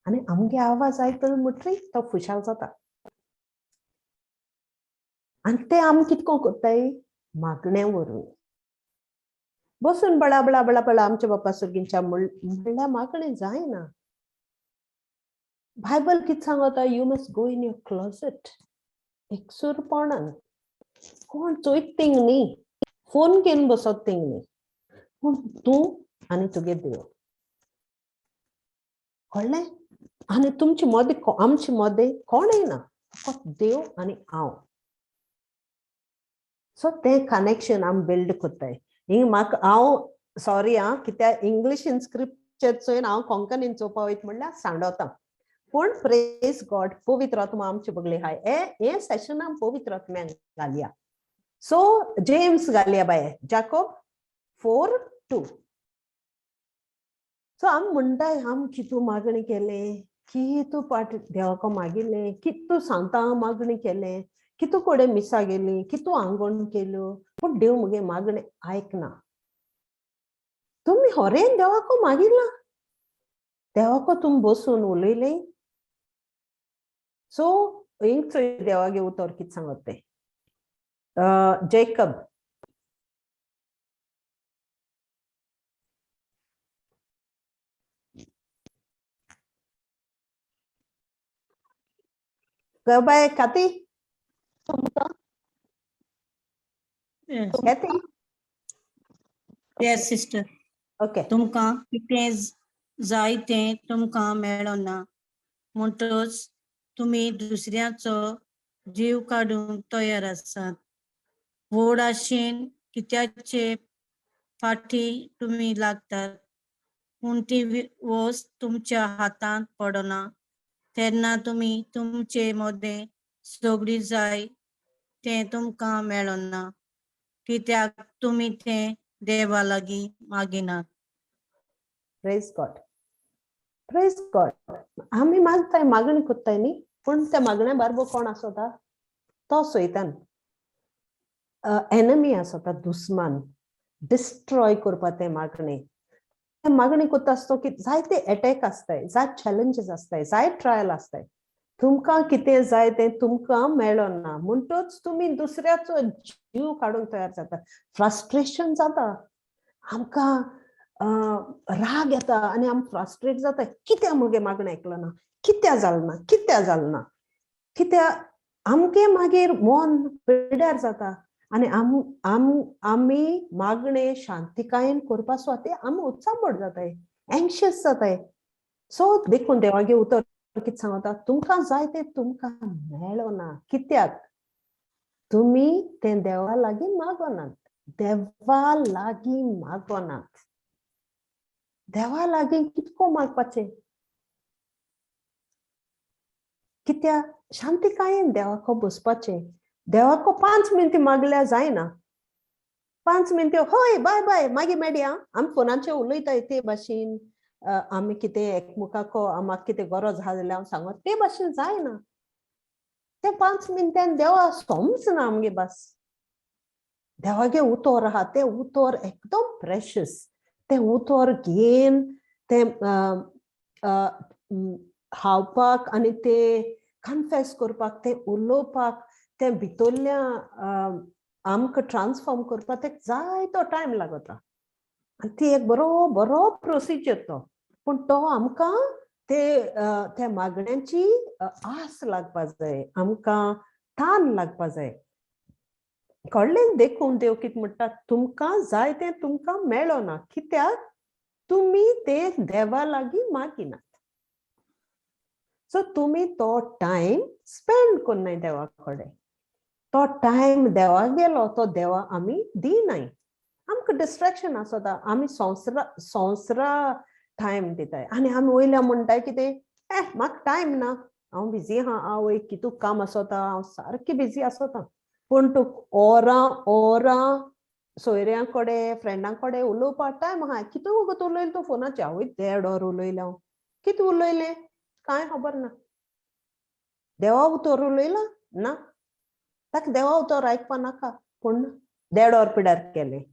आनी आमगे आवाज आयकलो म्हणटकीर तो खुशाल जाता. आनी तें आमी कितको करताय, मागण्या वरवीं बसून बळा बळा बळा बळा आमच्या बाप्पा सुरगींच्या म्हणल्यार मागणें जायना. बायबल कितें सांगता, you must go in your closet, एकसूरपणान, कोण चोयत थिंग न्ही, फोन घेवन बसत थिंग न्ही, पूण तूं आनी तुगे देव. कळ्ळें? आनी तुमचे मदें आमचे मदें कोण येना, फकत देव आनी हांव. सो तें कनेक्शन आमी बिल्ड करताय. हिंग म्हाका हांव सॉरी आं, कित्याक इंग्लिशीन स्क्रिप्चर चोयन हांव कोंकणीन चोवपा वयता म्हणल्यार सांडोता, पूण प्रेज गॉड, पवित्र आत्मा आमचे बगले हाय. हे सेशन आम पवित्र आत्म्याक घालया. सो जेम्स घालया बाये, जाकोब 4:2. सो आमी म्हणटाय आम कितू मागणी केलें, कितू पाट देवाक मागिल्लें, कितू सांतां मागणी केलें, कितू कडेन मिसा गेली, कितू आंगण केल्यो, पूण देव मुगे मागणें आयकना. तुमी होरेन देवाक मागिल्लां, देवाक तुमी बसून उलयलें. सो हिंग चोय देवागे उतर कितें सांगत तें. जेकब. बाय काती. Yes. Kathy. Yes, sister. Okay. तुमकां कितें जाय तें तुमकां मेळना म्हणटच तुमी दुसऱ्याचो जीव काडूंक तयार आसात. व्हड आशेन कित्याचे फाटी तुमी लागतात, पूण ती वस्त तुमच्या हातांत पडना तेन्ना तुमी तुमचे मदें सगळी जाय तें तुमकां मेळना, कित्याक तुमी तें देवा लागीं मागिनात. Praise God. Praise God. आमी मागताय, मागणी कोत्ताय न्ही, पूण त्या मागण्या बारबो कोण आसोता? तो सैतान, एनमी आसोता, दुस्मान, डिस्ट्रॉय करपा तें मागणें. तें मागणी कोत्ता आसतो की जायते एटॅक आसताय, जाय चॅलेंजीस आसताय, जाय ट्रायल आसताय. तुमकां कितें जाय तें तुमकां मेळना म्हणटच तुमी दुसऱ्याचो जीव काडूंक तयार जाता. फ्रस्ट्रेशन जाता आमकां, राग येता आनी आमी फ्रस्ट्रेट जाता. कित्याक मुगे मागणें आयकलो ना, कित्याक जालें ना, कित्याक जालें ना, कित्याक आमगे मागीर मन पिड्यार जाता आनी आमी मागणें शांतिकायेन करपा सुवाते आमी उत्साबड जाताय, एंक्शियस जाताय. सो देखून देवागे उतर कितें सांगता, तुमकां जाय तें तुमकां मेळना, कित्याक तुमी तें देवा लागीं मागोनात, देवा लागीं मागोनात. देवा लागीं कितको मागपाचें? कित्याक शांतिकायेन देवाको बसपाचें. देवाको 5 मिनटां मागल्यार जायना, 5 मिनटां हय बाय बाय मागीर मेळया, आमी फोनाचेर उलयताय ते भाशेन, आमी कितें एकमुखाको आमकां कितें गरज आहा जाल्यार हांव सांगत ते भाशेन जायना. ते 5 मिनटान देवा समजना आमगे भास. देवागे उतर आहा, तें उतर एकदम प्रेशस, तें उतर घेन तें खावपाक आनी तें कन्फेस करपाक, तें उलोवपाक, तें भितरल्या आमकां ट्रान्सफॉर्म करपाक तें जायतो टायम लागता. आनी ती एक बरो बरो प्रोसिजर तो, पूण तो आमकां ते त्या मागण्यांची आस लागपा जाय, आमकां तान लागपा जाय. कळ्ळें? देखून देव कितें म्हणटा, तुमकां जाय तें तुमकां मेळना, कित्याक तुमी तें देवा लागीं मागिनात. सो तुमी तो टायम स्पेंड करनाय देवा कडेन, तो टायम देवा गेलो तो देवा आमी दिनाय. आमकां डिस्ट्रेक्शन आसता, आमी संवसारा टायम दिताय आनी आमी वयल्या म्हणटाय कितें, म्हाका टायम ना, हांव बिजी आहा, आवय कितू काम आसता, हांव सारकें बिजी आसता. पूण तुका ओरां ओरां सोयऱ्यां कडेन फ्रेंडां कडेन उलोवपाक टायम आहा. कितू वगत उलयलें तूं फोनाचेर? आवय 1.5 वर उलयलें हांव. कितें उलयलें कांय खबर ना. देवा उतर उलयलां ना, ताका देवा उतर आयकपा नाका, पूण 1.5 वर पिड्यार केलें.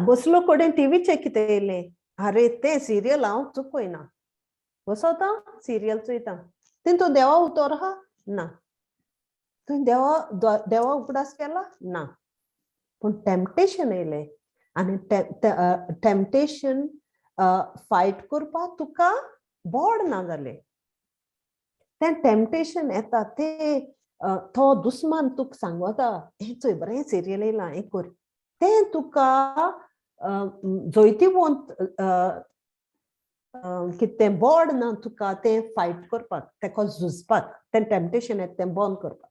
बसलो कडेन टिवीचेर कितें येयलें, आरे तें सिरियल हांव चुकयना, बसोता सिरियल चोयता, तितून देवा उतर आहा ना, तुवें देवा उगडास केला ना, पूण टेम्पटेशन येयलें आनी टेम्पटेशन फायट करपाक तुका बोड ना जालें. तें टेम्पटेशन येता, तें तो दुस्मान तुका सांगता, हें चोय बरें सिरियल येयलां, हें कर, तें तुका जैतिवंत कितें तें बोड ना तुका तें फायट करपाक, तेका झुजपाक, तें टेम्पटेशन येता तें बंद करपाक.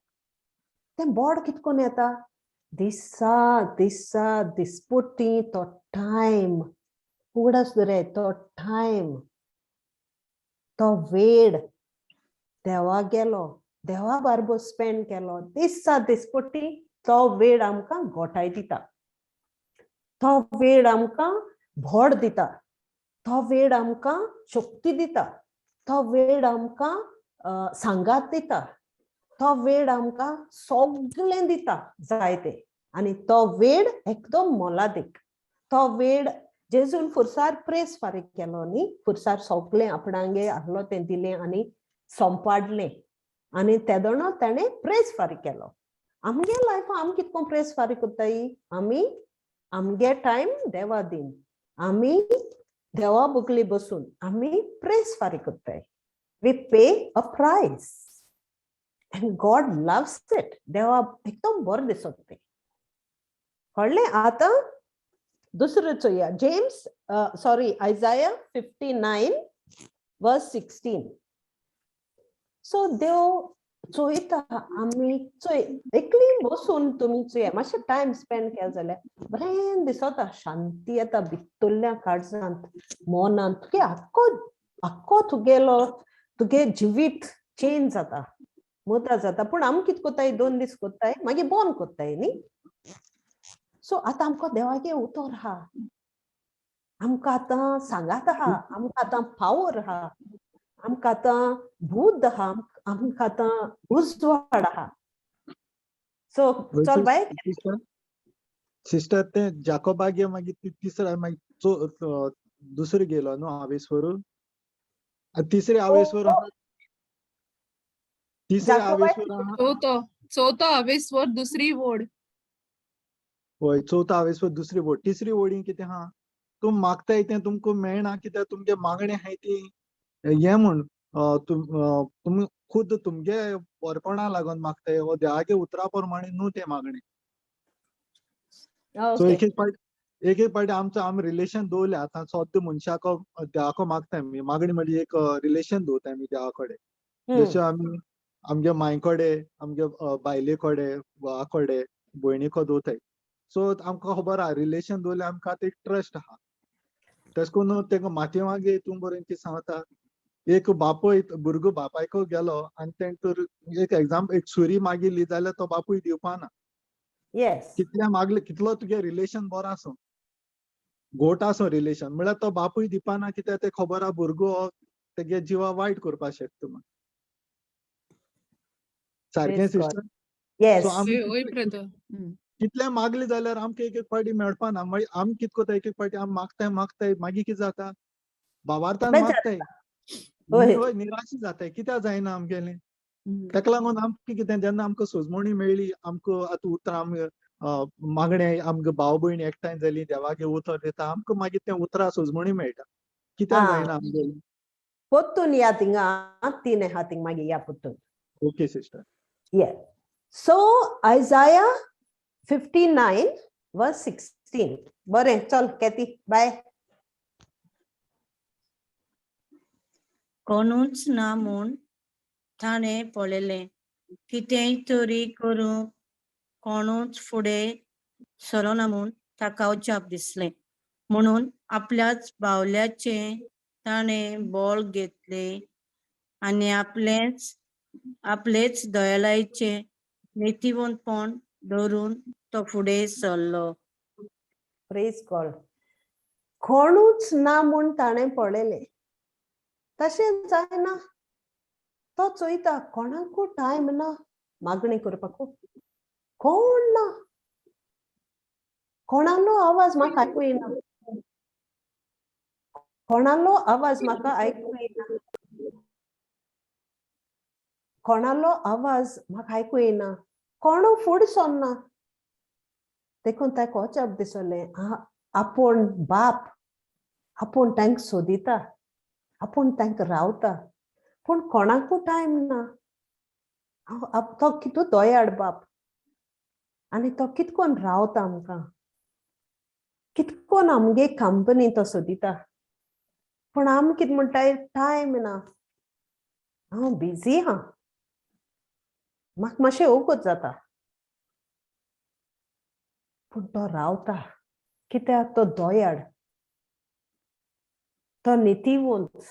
तें बोड कितें करून येता? दिसा दिसा दिसपटी तो टायम उगडास दवराय, तो टायम तो वेळ देवा गेलो, देवा बारबो स्पेंड केलो, दिसा दिसपटी तो वेळ आमकां गोठाय दिता, तो वेळ आमकां भोड दिता. तो वेळ आमकां शक्ती दिता, तो वेळ आमकां सांगात दिता, तो वेळ आमकां सगळें दिता जाय ते. आनी तो वेळ एकदम मोलादीक. तो वेळ जेजून फुरसार प्रेस फारीक केलो न्ही, फुरसार सगळें आपणांगे आहलो तें दिलें आनी सोंपाडलें आनी तेदोणो ताणें प्रेस फारीक केलो. आमगे लायफान आमी कितको प्रेस फारीक करताय? आमी आमगे टायम देवा दिन, आमी देवा बुकली बसून आमी प्रेस फारीक करताय. We pay a price and God loves it. देवा एकदम बरें दिसत तें. कळ्ळें? आतां दुसरें चोया, जेम्स सॉरी आयजाया 59 verse 16. सो देव चोयता आमी, चोय एकली बसून तुमी चोया, मातशें टायम स्पेंड केलो जाल्यार बरें दिसता, शांती येता भितरल्या काळजांत, मनांत. तुगे आख्खो आख्खो तुगेलो तुगे जिवीत चेंज जाता, मुद्दा जाता. पूण आमी कितें कोत्ताय, 2 दीस कोत्ताय मागीर बंद कोत्ताय न्ही. सो आतां आमकां देवागे उतर आहा, आमकां आतां सांगात आहा, आमकां आतां पावर आहा, आमकां आतां बुद्ध आहा, आमकां आतां उजवाड आहा. सो चल बाय सिस्टर, ते जाकोबागे मागीर तिसरा मागीर दुसरो गेलो न्हू आवेस्वर, तिसरे आवेस्वर, तिसरे आवेस्वर, चवथो आवेस्वर दुसरी वोड. हय, चवथो आवेस्वर दुसरी वोड. तिसरी वोडी कितें आहा, तूं मागताय तें तुमकां मेळना कित्याक तुमगे मागणें आहाय ती हें म्हूण तुमी खुद तुमगे बरेपणा लागून मागताय हो देवागे उतरा प्रमाणे न्हू तें मागणें. सो एक एक पावट एक एक पावटी आमचो आमी रिलेशन दवरलें आतां सद्दां मनशाक देवाको मागताय आमी, मागणी म्हणजे एक रिलेशन दवरताय आमी देवा कडेन. जशें आमी आमगे मांय कडेन, आमगे बायले कडेन, घोवा कडेन, भयणीको दवरताय. सो आमकां खबर आहा रिलेशन दवरलें आमकां आतां एक ट्रस्ट आहा. तेश कोन्न तेका मातये हितून बरें कितें सांगता, एक बापूय भुरगो बापायको गेलो आनी तेणें तर एक एग्जाम्पल एक सुरी मागिल्ली जाल्यार तो बापूय दिवपा ना. कितल्या मागले कितलो तुगे रिलेशन बरो आसूं, गोट आसूं रिलेशन, म्हळ्यार तो बापूय दिवपा ना कित्याक तें खबर आहा भुरगो तेगे जिवा वायट करपाक शकता म्हण. सारकें सिस्टर? कितले मागले जाल्यार आमकां एक एक पावटी मेळपा ना. मागीर आमी कितें करता, एक एक पावटी आमी मागताय मागताय, मागीर कितें जाता बाबार्थान मागताय, निराश जाताय, कित्याक जायना आमगेलें. ताका लागून आमकां कितें जेन्ना आमकां सोजमणी मेळ्ळी, आमकां आतां उतरां आमी मागणें आमकां भाव भयण एकठांय जाली देवागे उतर दिता आमकां, मागीर तें उतरां सोजमणी मेळटा, कित्याक जायना आमगेलें. पोत्तून या थिंगा तीन आहा थिंग मागीर या पोत्तून. Okay sister. Yeah. So Isaiah 59 verse 16. बरें चल कॅथी, बाय. कोणूच ना म्हूण ताणें पळयलें, कितेंय तरी करूंक कोणूच फुडें सरना म्हूण ताका अजाप दिसलें. म्हणून आपल्याच बावल्याचें ताणें बळ घेतलें आनी आपलेच आपलेच दयालायचें नितीवंतपण धरून तो फुडें सरलो. Praise God. कोणूच ना म्हूण ताणें पळयलें, तशें जायना. तो चोयता कोणाकू टायम ना मागणी करपाकू, कोण ना, कोणालो आवाज म्हाका आयकूं येना, कोणालो आवाज म्हाका आयकूं येना, कोणालो आवाज म्हाका आयकूं येना, कोणू फुडें सरना. देखून ताका अजाप दिसलें, आपूण बाप, आपूण तांकां सोदिता, आपूण तांकां रावता, पूण कोणाकू टायम ना. तो कितू दयाळ बाप आनी तो कितकोन रावता आमकां, कितकोन आमगे कंपनी तो सोदिता, पूण आमी कितें म्हणटाय टायम ना, हांव बिजी आहा, म्हाका मातशें वगत जाता. पूण तो रावता कित्याक तो दयाळ, तो नितीवंत,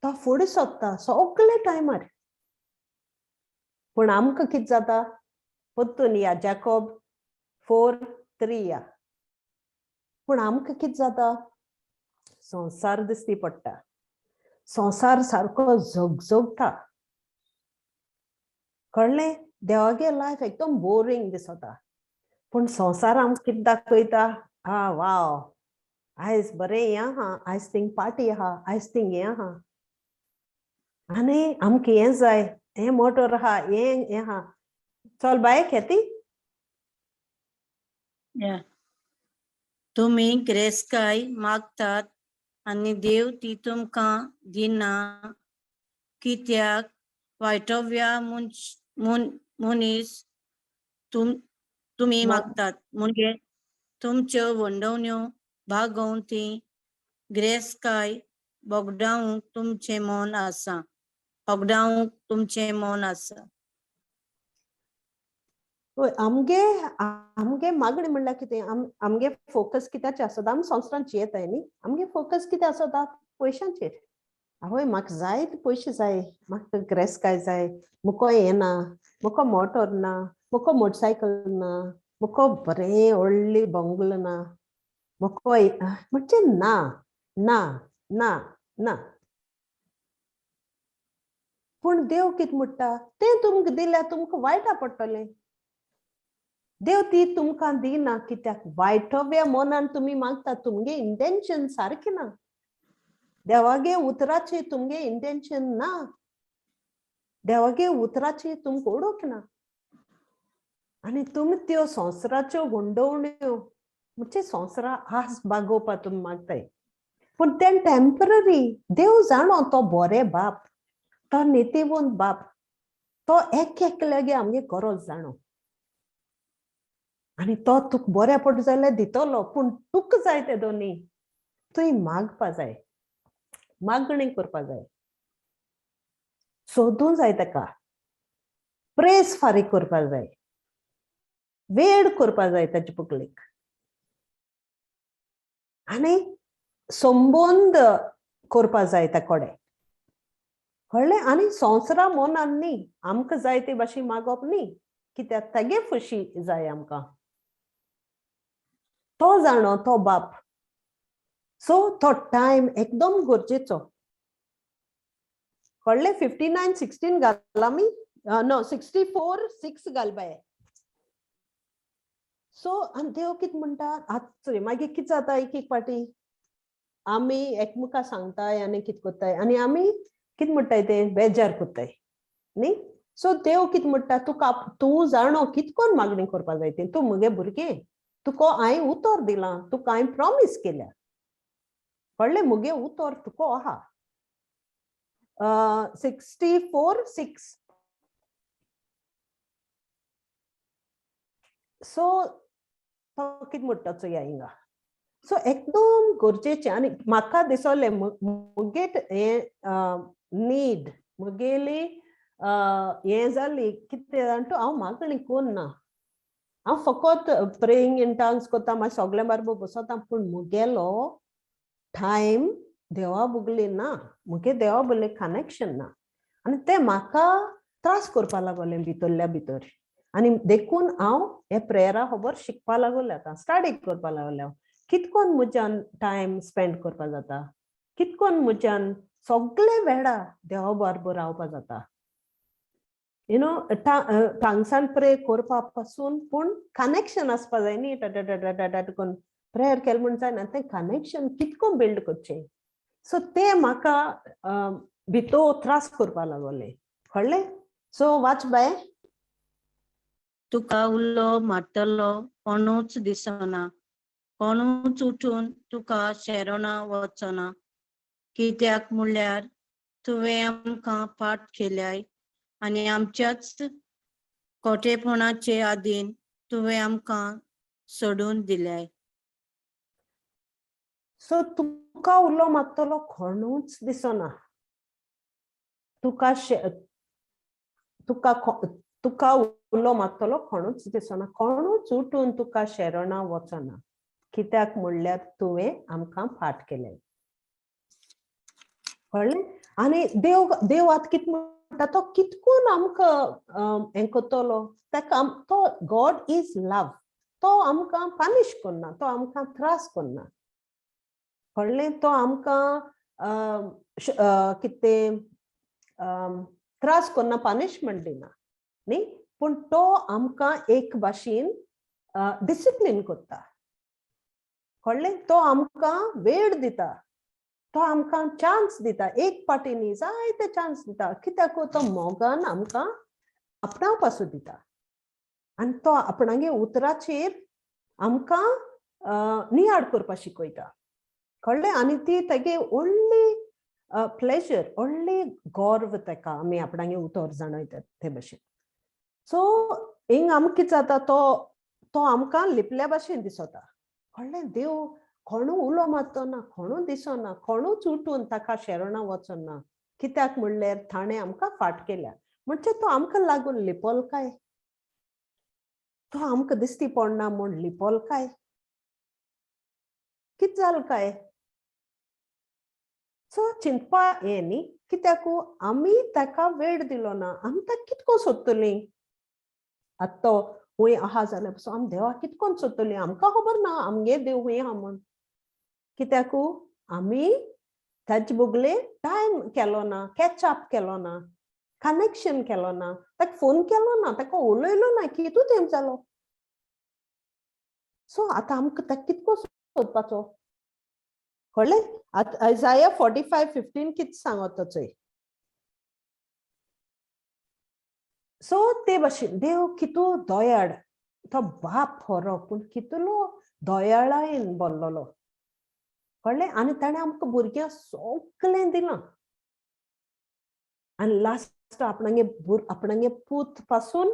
तो फुडें सोदता सगळे टायमार. पूण आमकां कितें जाता, परतून या जाकोब 4:3 या. पूण आमकां कितें जाता, संवसार दिसती पडटा. संवसार सारको झगझगता. कळ्ळें? देवागे लायफ एकदम बोरींग दिसता. पूण संवसार आमकां कितें दाखयता? आ वाव, आयज बरें हें आहा, आयज थिंग पार्टी आहा, आयज थिंग हें आहा, आनी आमकां हें जाय, हें मोटर आहा, हें हें आहा. चल बाय खेती. या. तुमी गिरेस्तकाय मागतात आनी देव ती तुमकां दिना, कित्याक वायटव्या मनीस तुमी मागतात म्हणजे तुमच्यो वंडवण्यो भागोवन ती गिरेस्तकाय बोगडावंक तुमचें मन आसा, होगडावंक तुमचें मन आसा. हय, आमगे आमगे मागणी म्हणल्यार कितें? आमगे फोकस कित्याचेर आसता? आमी संवसारांत जियेताय न्ही, आमगे फोकस कितें आसता? पयशांचेर. आवय म्हाका जाय ते पयशे जाय, म्हाका गिरेस्तकाय जाय, मुको हें ना, मुको मोटोर ना, मुको मोटरसायकल ना, मुको बरें व्हडली बंगलो ना, मुको म्हणजे ना ना ना ना. पूण देव कितें म्हणटा? तें तुमकां दिल्यार तुमकां वायटा पडटलें. देव ती तुमकां दिना कित्याक? वायटव्या मनान तुमी मागता, तुमगे इंटेन्शन सारकें ना. देवागे उतराचे तुमगे इंटेन्शन ना, देवागे उतराचे तुमकां ओडूंक ना. आनी तुमी त्यो संवसाराच्यो गुंडवण्यो म्हणजे संवसारा आस बागोवपा तुमी मागताय, पूण तें टेम्पररी. देव जाणो तो बरे बाप, तो नितीवंत बाप, तो एक एकल्यागे आमगे गरज जाणो आनी तो तुका बऱ्या पडटा जाल्यार दितलो, पूण तुका जाय ते दोनी तुवें मागपा जाय, मागणी करपा जाय, सोदूं जाय ताका, प्रेस फारीक करपा जाय, वेळ करपा जाय ताचे पकलेक, आनी संबंद करपा जाय त्या कडेन. कळ्ळें? आनी संवसारा मनान न्ही, आमकां जाय ते भाशेन मागप न्ही, कित्याक तागे खुशी जाय आमकां. तो जाणो तो बाप. सो तो टायम एकदम गरजेचो. कळ्ळें? 59:16 घाल आमी, नो 64:6 घाल बाय. सो आनी देव कितें म्हणटा आतां मागीर कितें जाता? एक एक पाटी आमी एकमेका सांगताय आनी कितें करताय आनी आमी कितें म्हणटाय तें बेजार करताय न्ही. सो देव कितें म्हणटा? तुका तूं जाणो कितें कोन्न मागणी करपा जाय तें, तूं म्हगे भुरगें, तुका हांवें उतर दिलां, तुका हांवें प्रोमीस केल्या. कळ्ळें? म्हगे उतर तुका आहा. 64:6. सो तो कितें म्हणटा चोया हिंगा. सो एकदम गरजेचें. आनी म्हाका दिसलें म्हगे हें नीड, म्हगेली हें जाली कितें जाण तूं, हांव मागणी कोन्ना, हांव फकत प्रेइंग इन टंग्स करता, मागीर सगळें बारबर बसता, पूण म्हगेलो टायम देवा बगले ना, म्हगे देवा बगले कनेक्शन ना, आनी तें म्हाका त्रास करपा लागलें भितरल्या भितर. आनी देखून हांव हे प्रेयरा खबर शिकपा लागलें, आतां स्टडी करपा लागलें हांव, कितकोन म्हज्यान टायम स्पेंड करपा जाता, कितकोन म्हज्यान सगळे वेळा देवा बरोबर रावपा जाता. You know, टांगसान प्रे करपा पासून पूण कनेक्शन आसपा जाय न्ही. टा टा टा करून प्रेयर केलें म्हूण जायना, तें कनेक्शन कितको बिल्ड करचें. सो तें म्हाका भितर त्रास करपा लागले. कळ्ळें? सो वाच बाय. तुका उलो मारतलो कोणूच दिसना, कोणूच उठून तुका शेरोना वचना, कित्याक म्हणल्यार तुवें आमकां फाट केल्याय आनी आमच्याच खोटेपणाचे आदीन तुवें आमकां सोडून दिल्याय. सो तुका उलो मागतलो कोणूच दिसना, तुका तुका तुका उलो मागतलो कोणूच दिसना, कोणूच उठून तुका शेरणा वचना, कित्याक म्हणल्यार तुवें आमकां फाट केलें. कळ्ळें? आनी देव देव आतां कितें म्हणटा, तो कितकून आमकां हें करतलो, ताका तो गॉड is love, तो आमकां पनिश करना, तो आमकां त्रास करना. कळ्ळें? तो आमकां कितें त्रास करना, पनिशमेंट दिना न्ही, पूण तो आमकां एक भाशेन डिसिप्लीन करता. कळ्ळें? तो आमकां वेळ दिता, तो आमकां चान्स दिता, एक पाटी न्ही जायते चान्स दिता. कित्याक? तो मोगान आमकां आपणावपाचो दिता आनी तो आपणागे उतराचेर आमकां नियाळ करपाक शिकयता. कळ्ळें? आनी ती तेगे व्हडली प्लेजर, व्हडली गर्व तेका आमी आपणागे उतर जाणयतात ते भशेन. सो हिंग आमकां कितें जाता, तो तो आमकां लिपल्या भशेन दिसता. कळ्ळें? देव कोणू उलो मारतो ना, कोणू दिसना, कोणूच उठून ताका शेरणा वचना. कित्याक म्हणल्यार ताणें आमकां फाट केल्या. म्हणजे तो आमकां लागून लिपल काय? तो आमकां दिसती पडना म्हूण लिपल काय? कितें जालें काय? सो चिंतपा हें न्ही, कित्याक आमी ताका वेळ दिलो ना. आमी ताका कितको सोदतलीं? आतां तो हुंय आहा जाल्यार पसून आमी देवाक कितकोन सोदतलीं? आमकां खबर ना आमगे देव हुंय आहा म्हूण. कित्याक आमी ताजे बगले टायम केलो ना, कॅच अप केलो ना, कनेक्शन केलो ना, ताका फोन केलो ना, ताका उलयलो ना की तूं तेम जालो. सो आतां आमकां ताका कितको सोदपाचो? कळ्ळें? आतां आयजाया 45:15 कितें सांगता चोय. सो ते भशेन देव कितू दयाळ, तो बाप खरो पूण कितलो दयाळायेन भरलेलो. कळ्ळें? आनी ताणें आमकां भुरग्यांक सगळें दिलां आनी लास्ट आपणागे आपणागे पूत पासून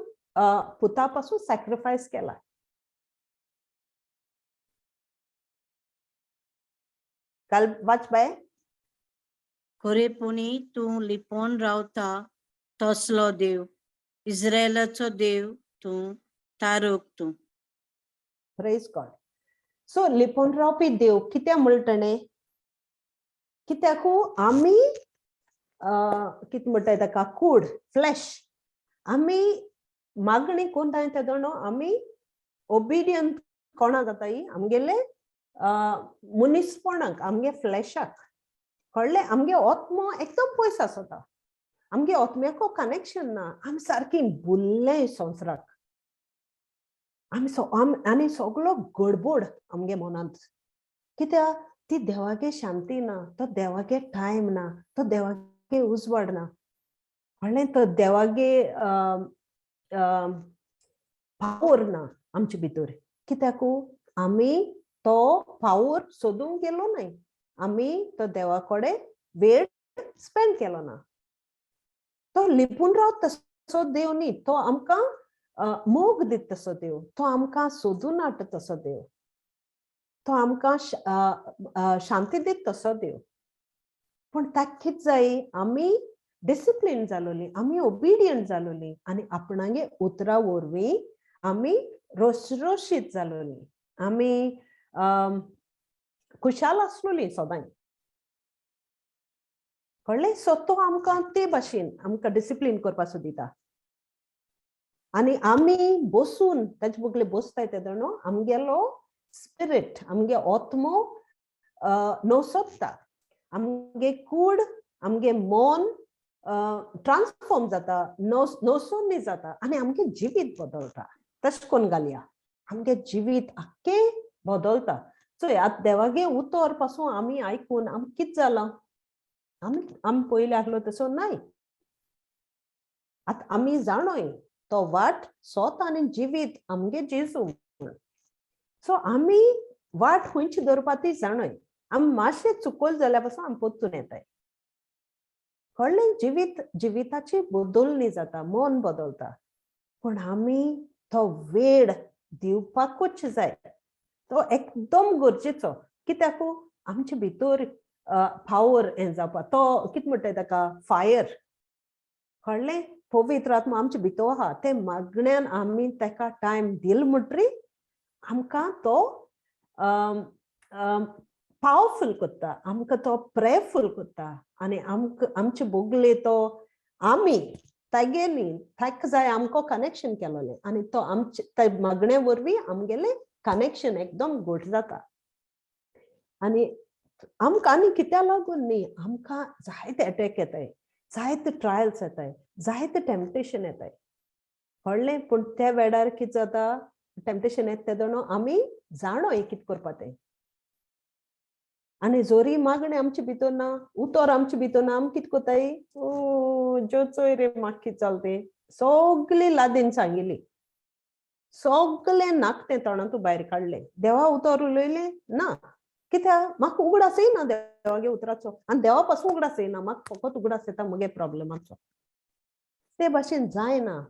पुता पासून सॅक्रिफायस केला. काल वाच बाय. खरेपणी तूं लिपोन रावता तसलो देव, इस्रायलाचो देव तूं, तारक तूं. Praise God. सो लिपोन रावपी देव कित्याक म्हणटा ताणें? कित्याकू आमी कितें म्हणटाय ताका, कूड, फ्लॅश, आमी मागणी कोणताय तेदोणो आमी ओबिडियंट कोणा जाताय? आमगेले मनीसपणाक, आमगे फ्लॅशाक. कळ्ळें? आमगे आत्मो एकदम पयस आसता, आमगे आत्म्याको कनेक्शन ना, आमी सारकी बुल्ले संवसाराक, आमी आनी सगलो गडबड आमगे मनांत. कित्याक? ती देवागे शांती ना, तो देवागे टायम ना, तो देवागे उजवाड ना. कळ्ळें? तो देवागे पावर ना आमचे भितर. कित्याक? आमी तो पावर सोदूंक गेलो न्हय, आमी तो देवा कडेन वेळ स्पेंड केलो ना. तो लिपून रावता तसो देव न्ही, तो आमकां मोग दिता तसो देव, तो आमकां सोदून हाडटा तसो देव, तो आमकां शांती दिता तसो देव. पूण ताका कितें जाय? आमी डिसिप्लीन जालोली, आमी ओबिडियंट जालोली आनी आपणागे उतरां वरवीं आमी रोसरोशीत जालोली, आमी खुशाल आसलोली सदांय. कळ्ळें? सो तो आमकां ते भाशेन आमकां डिसिप्लीन करपाक सोदिता आनी आमी बसून ताजे बगले बसताय तेदो न्हू आमगेलो स्पिरीट, आमगे आत्मो नवसोत्ता, आमगे कूड, आमगे मन ट्रान्सफॉर्म जाता, नवसोनी जाता आनी आमगे जिवीत बदलता. तशें करून घालया आमगे जिवीत आख्खें बदलता. चोय आतां देवागे उतर पासून आमी आयकून आमकां कितें जालां? आमी आमी पयलीं आसलो तसो नाय. आतां आमी जाणोय तो वाट सोत आनी जिवीत आमगे जेजू म्हूण. सो आमी वाट खंयची दवरपा ती जाणोय. आमी मातशें चुकोल जाल्यार पासून आमी परतून येताय. कळ्ळें? जिवीत जिविताची बदलणी जाता, मन बदलता, पूण आमी तो वेळ दिवपाकूच जाय, तो एकदम गरजेचो. कित्याक? आमचे भितर पावर हें जावपा, तो कितें म्हणटाय ताका, फायर. कळ्ळें? पवित्र आत्मा आमचे भितर आहा, ते मागण्यान आमी ताका टायम दिल म्हणटरी आमकां तो पावरफूल करता, आमकां तो प्रेयरफूल करता आनी आमकां आमचे बोगले तो आमी तागेली ताका जाय आमकां कनेक्शन केलोलें आनी तो आमचे ते मागण्या वरवीं आमगेलें कनेक्शन एकदम घट जाता. आनी आमकां आनी कित्या लागून न्ही, आमकां जायते एटॅक येताय, जायते ट्रायल्स येताय, जायते टेम्पटेशन येताय, कळ्ळें? पूण त्या वेळार कितें जाता, टेम्पटेशन येता तेदोना आमी जाणोय कितें करपा तें. आनी जोरी मागणें आमचे भितर ना, उतर आमचे भितर ना, आमी कितें करताय, ओ ज्यो चोय रे म्हाका कितें जालें तें, सगली लादीन सांगिली, सगलें नाकतें तोंडांतू भायर काडलें, देवा उतर उलयलें ना, कित्याक म्हाका उगडासय ना देवागे उतराचो, आनी देवा पासून उगडास येना, म्हाका फकत उगडास येता म्हगे प्रॉब्लमाचो. ते भाशेन जायना,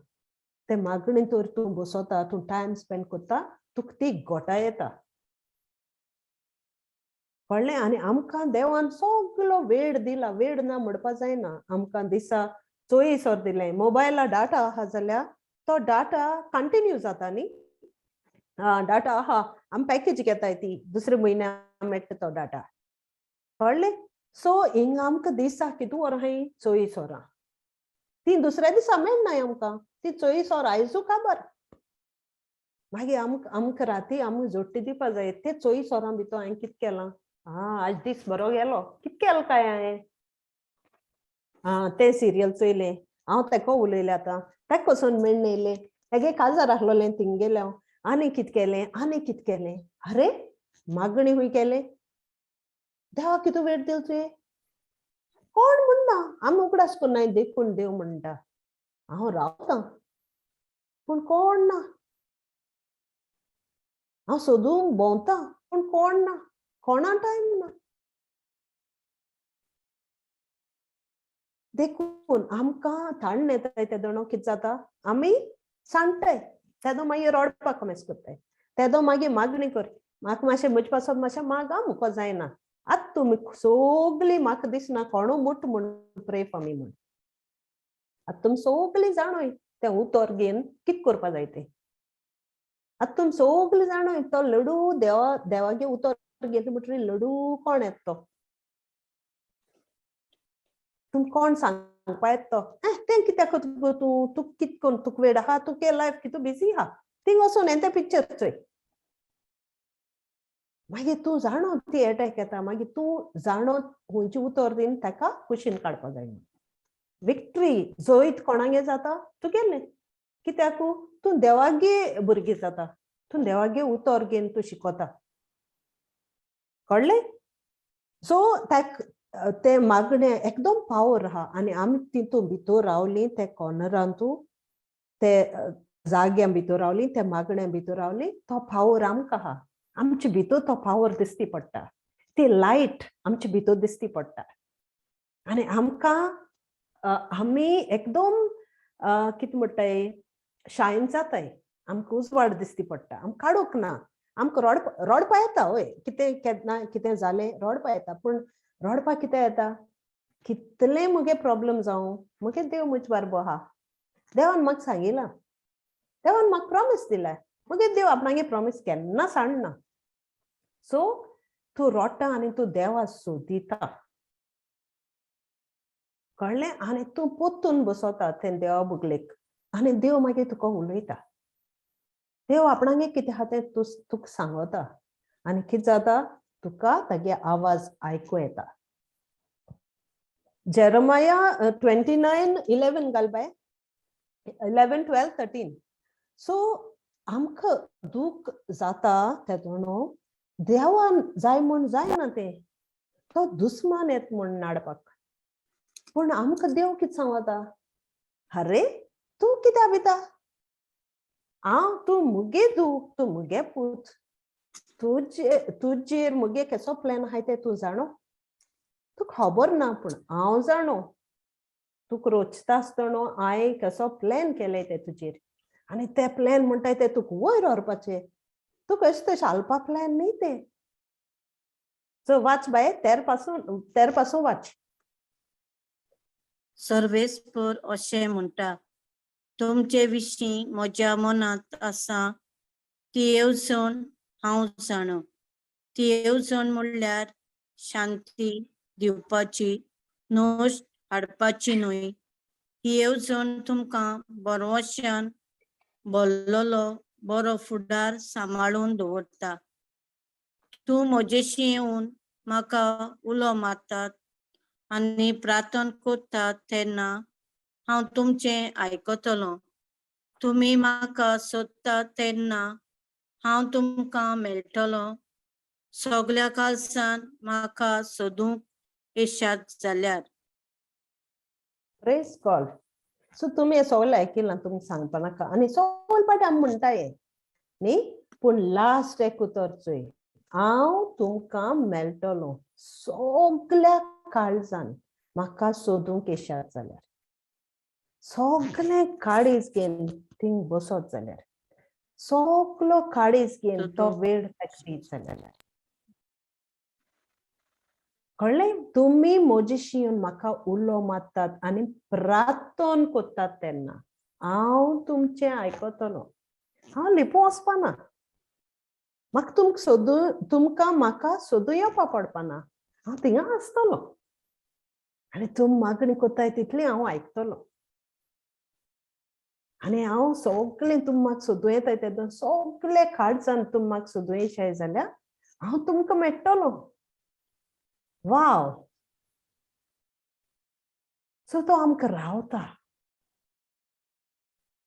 ते मागणें तर तूं बसता, तूं टायम स्पेंड करता, तुका ती गोटा येता, कळ्ळें? आनी आमकां देवान सगलो वेळ दिला, वेळ ना म्हणपा जायना. आमकां दिसा 24 वर दिलें, मोबायला डाटा आहा जाल्यार तो डाटा कंटिन्यू जाता न्ही, डाटा आहा, आमी पॅकेज घेताय ती दुसरे म्हयन्या मेळटा तो डाटा, कळ्ळें? सो हिंगा आमकां दिसा कितू वरां आहाय, 24 वरां, ती दुसऱ्या दिसा मेळनाय आमकां, ती 24 वरां आयजू काबर. मागीर आमकां राती आमकां जोडटी दिवपा जाय, ते 24 वरां भितर हांवें कितें केलां, आं आज दीस बरो गेलो, कितें केलें काय हांवें, आं तें सिरियल चोयलें, हांव तेका उलयलें, आतां तेका वचून मेळ्ळें येयलें, तेगे काजार आसलोलें थिंग गेलें हांव, आनी कितें केलें, आनी कितें केलें, अरे मागणी खूंय केलें, देवा कितू वेळ दिल तुवें, कोण म्हणना, आमी उगडास करनाय देखून देव म्हणटा हांव रावतां, पूण कोण ना, हांव सोदूंक भोंवता पूण कोण ना, कोणा टायम ना. देखून आमकां ताण येताय तेदोणो कितें जाता, आमी सांडटाय, तेदो मागीर रडपाक कमेस करताय, तेदो मागीर मागणी कर, म्हाका मातशें म्हजे पासत मातशें मागा मुको जायना, आतां तुमी सगळीं म्हाका दिसना कोणू मुठ म्हूण प्रे फॉर मी म्हूण, आतां तुमी सगळीं जाणोय तें उतर घेवन कितें करपा जाय तें, आतां तुमी सगळीं जाणोय तो लडू देवा देवागे उतर घेतलें म्हणटकीर लडू कोण येता तो, तुमकां कोण सांगपा येता तो, तें कित्याक करता गो तूं, तुका कितें करून तुका वेळ आहा, तुगे लायफ कितू बिजी आहा, थिंग वचून हें तें पिक्चर चोय, मागीर तूं जाणो ती एटॅक येता, मागीर तूं जाणो खंयचें उतर दिवन ताका कुशीन काडपा जाय. विक्ट्री जैत कोणागे जाता, तुगेलें, कित्याक तूं देवागे भुरगीं जाता, तूं देवागे उतर घेवन तूं शिकता, कळ्ळें? सो ताका तें मागणें एकदम पावर आहा, आनी आमी तितून भितर रावलीं, ते कॉर्नरांतू ते जाग्यां भितर रावलीं, ते मागण्या भितर रावलीं, तो पावर आमकां आहा, आमचे भितर तो पावर दिसती पडटा, ती लायट आमचे भितर दिसती पडटा, आनी आमकां आमी एकदम कितें म्हणटाय शायन जाताय, आमकां उजवाड दिसती पडटा, आमकां काडूंक ना, आमकां रडपा येता, हय कितें केन्ना कितें जालें रडपा येता, पूण रडपाक कितें येता, कितलें म्हगे प्रॉब्लम जावं, म्हगे देव म्हजे बारबो आहा, देवान म्हाका सांगिलां, देवान म्हाका प्रॉमीस दिलां, म्हगे देव आपणागे प्रॉमीस केन्ना सांडना. सो तूं रडटा आनी तूं देवा सोदिता, कळ्ळें? आनी तूं पोत्तून बसता तें देवा बुगलेक, आनी देव मागीर तुका उलयता, देव आपणागे कितें आहा तें तूं तुका सांगता, आनी कितें जाता, तुका तागे आवाज आयकूं येता. जेरमाया 29:11 घाल बाय, 11, 12, 13. सो आमकां दूख जाता तेदोणो देवान जाय म्हूण जायना तें, तो दुस्मान येत म्हूण नाडपाक, पूण आमकां देव कितें सांगता, अरे तूं कित्याक भिता, हांव तूं मुगे धूव, तूं मुगे पूत, तुजेर मुगे केसो प्लॅन आहाय तें तूं जाणो, तुका खबर ना पूण हांव जाणो, तुका रोचता आसतना हांवें कसो प्लॅन केलें तें तुजेर, आनी ते प्लॅन म्हणटाय ते तुका वयर व्हरपाचें, तुका अशें तशें हालपा प्लॅन न्ही तें. सो वाच बाय, 13 पासून वाच. सर्वेस्पर अशें म्हणटा, तुमचे विशीं म्हज्या मनांत आसा ती येवजण हांव जाणो, ती येवजण म्हणल्यार शांती दिवपाची, नश्ट हाडपाची न्हय. ही येवजण तुमकां बरवशान भरलेलो बरो फुडार सांबाळून दवरता. तूं म्हजेशी येवन म्हाका उलो मारतात आनी प्रार्थना करतात तेन्ना हांव तुमचें आयकतलो. तुमी म्हाका सोदतात तेन्ना हांव तुमकां मेळटलो. सगल्या काळजान म्हाका सोदूंक येशात जाल्यार. प्रेज गॉड. सो तुमी हें सगळें आयकिलां, तुमकां सांगपा नाका. आनी सगळे पाटी आमी म्हणटा हें न्ही, पूण लास्ट एक उतर चोय, हांव तुमकां मेळटलो सगल्या काळजान म्हाका सोदूंक येशात जाल्यार, सगळें काळीज घेवन थिंग बसत जाल्यार, सगलो काळीज घेवन तो वेळ ताका दीत जाल्यार. कळ्ळें? तुमी म्हजेशी येवन म्हाका उलो मारतात आनी प्रार्थन करतात तेन्ना हांव तुमचें आयकतलो. हांव लिपून वचपाना. म्हाका तुमकां सोदूं, तुमकां म्हाका सोदूं येवपा पडपाना. हांव थिंगा आसतलो आनी तुम मागणी करताय तितली हांव आयकतलो. आनी हांव सगळें तुम म्हाका सोदूं येताय तेन्ना सगळे काळजान तुम म्हाका सोदूं येशाय जाल्यार हांव तुमकां मेळटलो. वाव. सो तो आमकां रावता,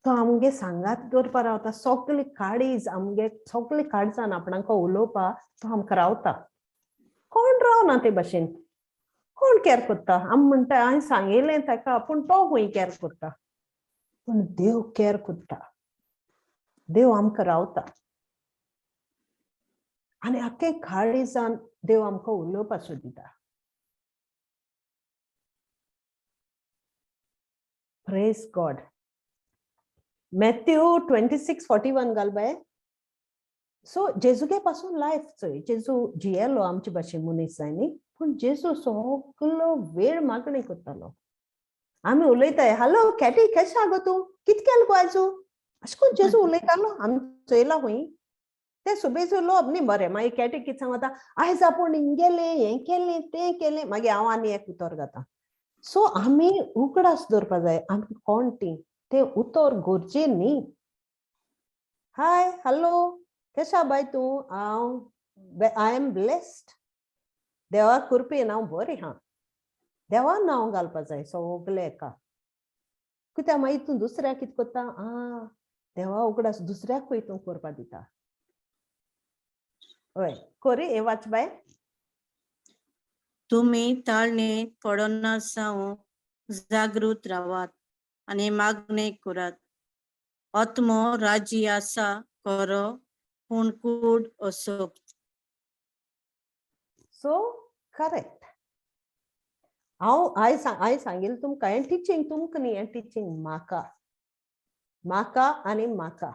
तो आमगे सांगात दवरपा रावता. सगळे काळीज आमगे सगळे काळजान आपणाक उलोवपा तो आमकां रावता. कोण रावना ते भाशेन, कोण कॅर करता? आमी म्हणटा हांवें सांगिल्लें ताका, पूण तो खंय कॅर करता? पूण देव कॅर करता, देव आमकां रावता आनी आख्खे काळीजान देव आमकां उलोवपा सोदिता. Praise God. Matthew 26:41 घाल बाय. सो जेजूगे पासून लायफ चोय, जेजू जियेलो आमचे भाशेन मनीस जाय न्ही, पूण जेजू सगलो वेळ मागणी करतालो. आमी उलयताय, हॅलो कॅटी कशें आगो तूं, कित केलें गो आयजू, अशें करून जेजू उलयतालो. आमी चोयला खंय तें सुबेज उलोवप न्ही. बरें, मागीर कॅटी कितें सांगता, आयज आपूण हिंग गेलें, हें केलें, तें केलें, मागीर हांव आनी एक उतर घातां. सो आमी उगडास दवरपा जाय आमी कोण तीं, तें उतर गरजे न्ही. हाय हॅलो केशा बाय तूं, हांव I am blessed, देवा कृपेन हांव बरें आहा. देवा नांव घालपा जाय सगलें एका. कित्याक मागीर तूं दुसऱ्याक कितें करता, आं देवा उगडास दुसऱ्याकूय तूं करपा दिता. हय कोरी हें वाच बाय. तुमी ताळणेंत पडना जावं जागृत रावात आनी मागणें करात. आत्मो राजी आसा खरो, पूण कूड असोक्त. So correct. हांव हांवें सांगिल्लें तुमकां हें टिचींग तुमकां न्ही, हें टिचींग म्हाका, म्हाका आनी म्हाका.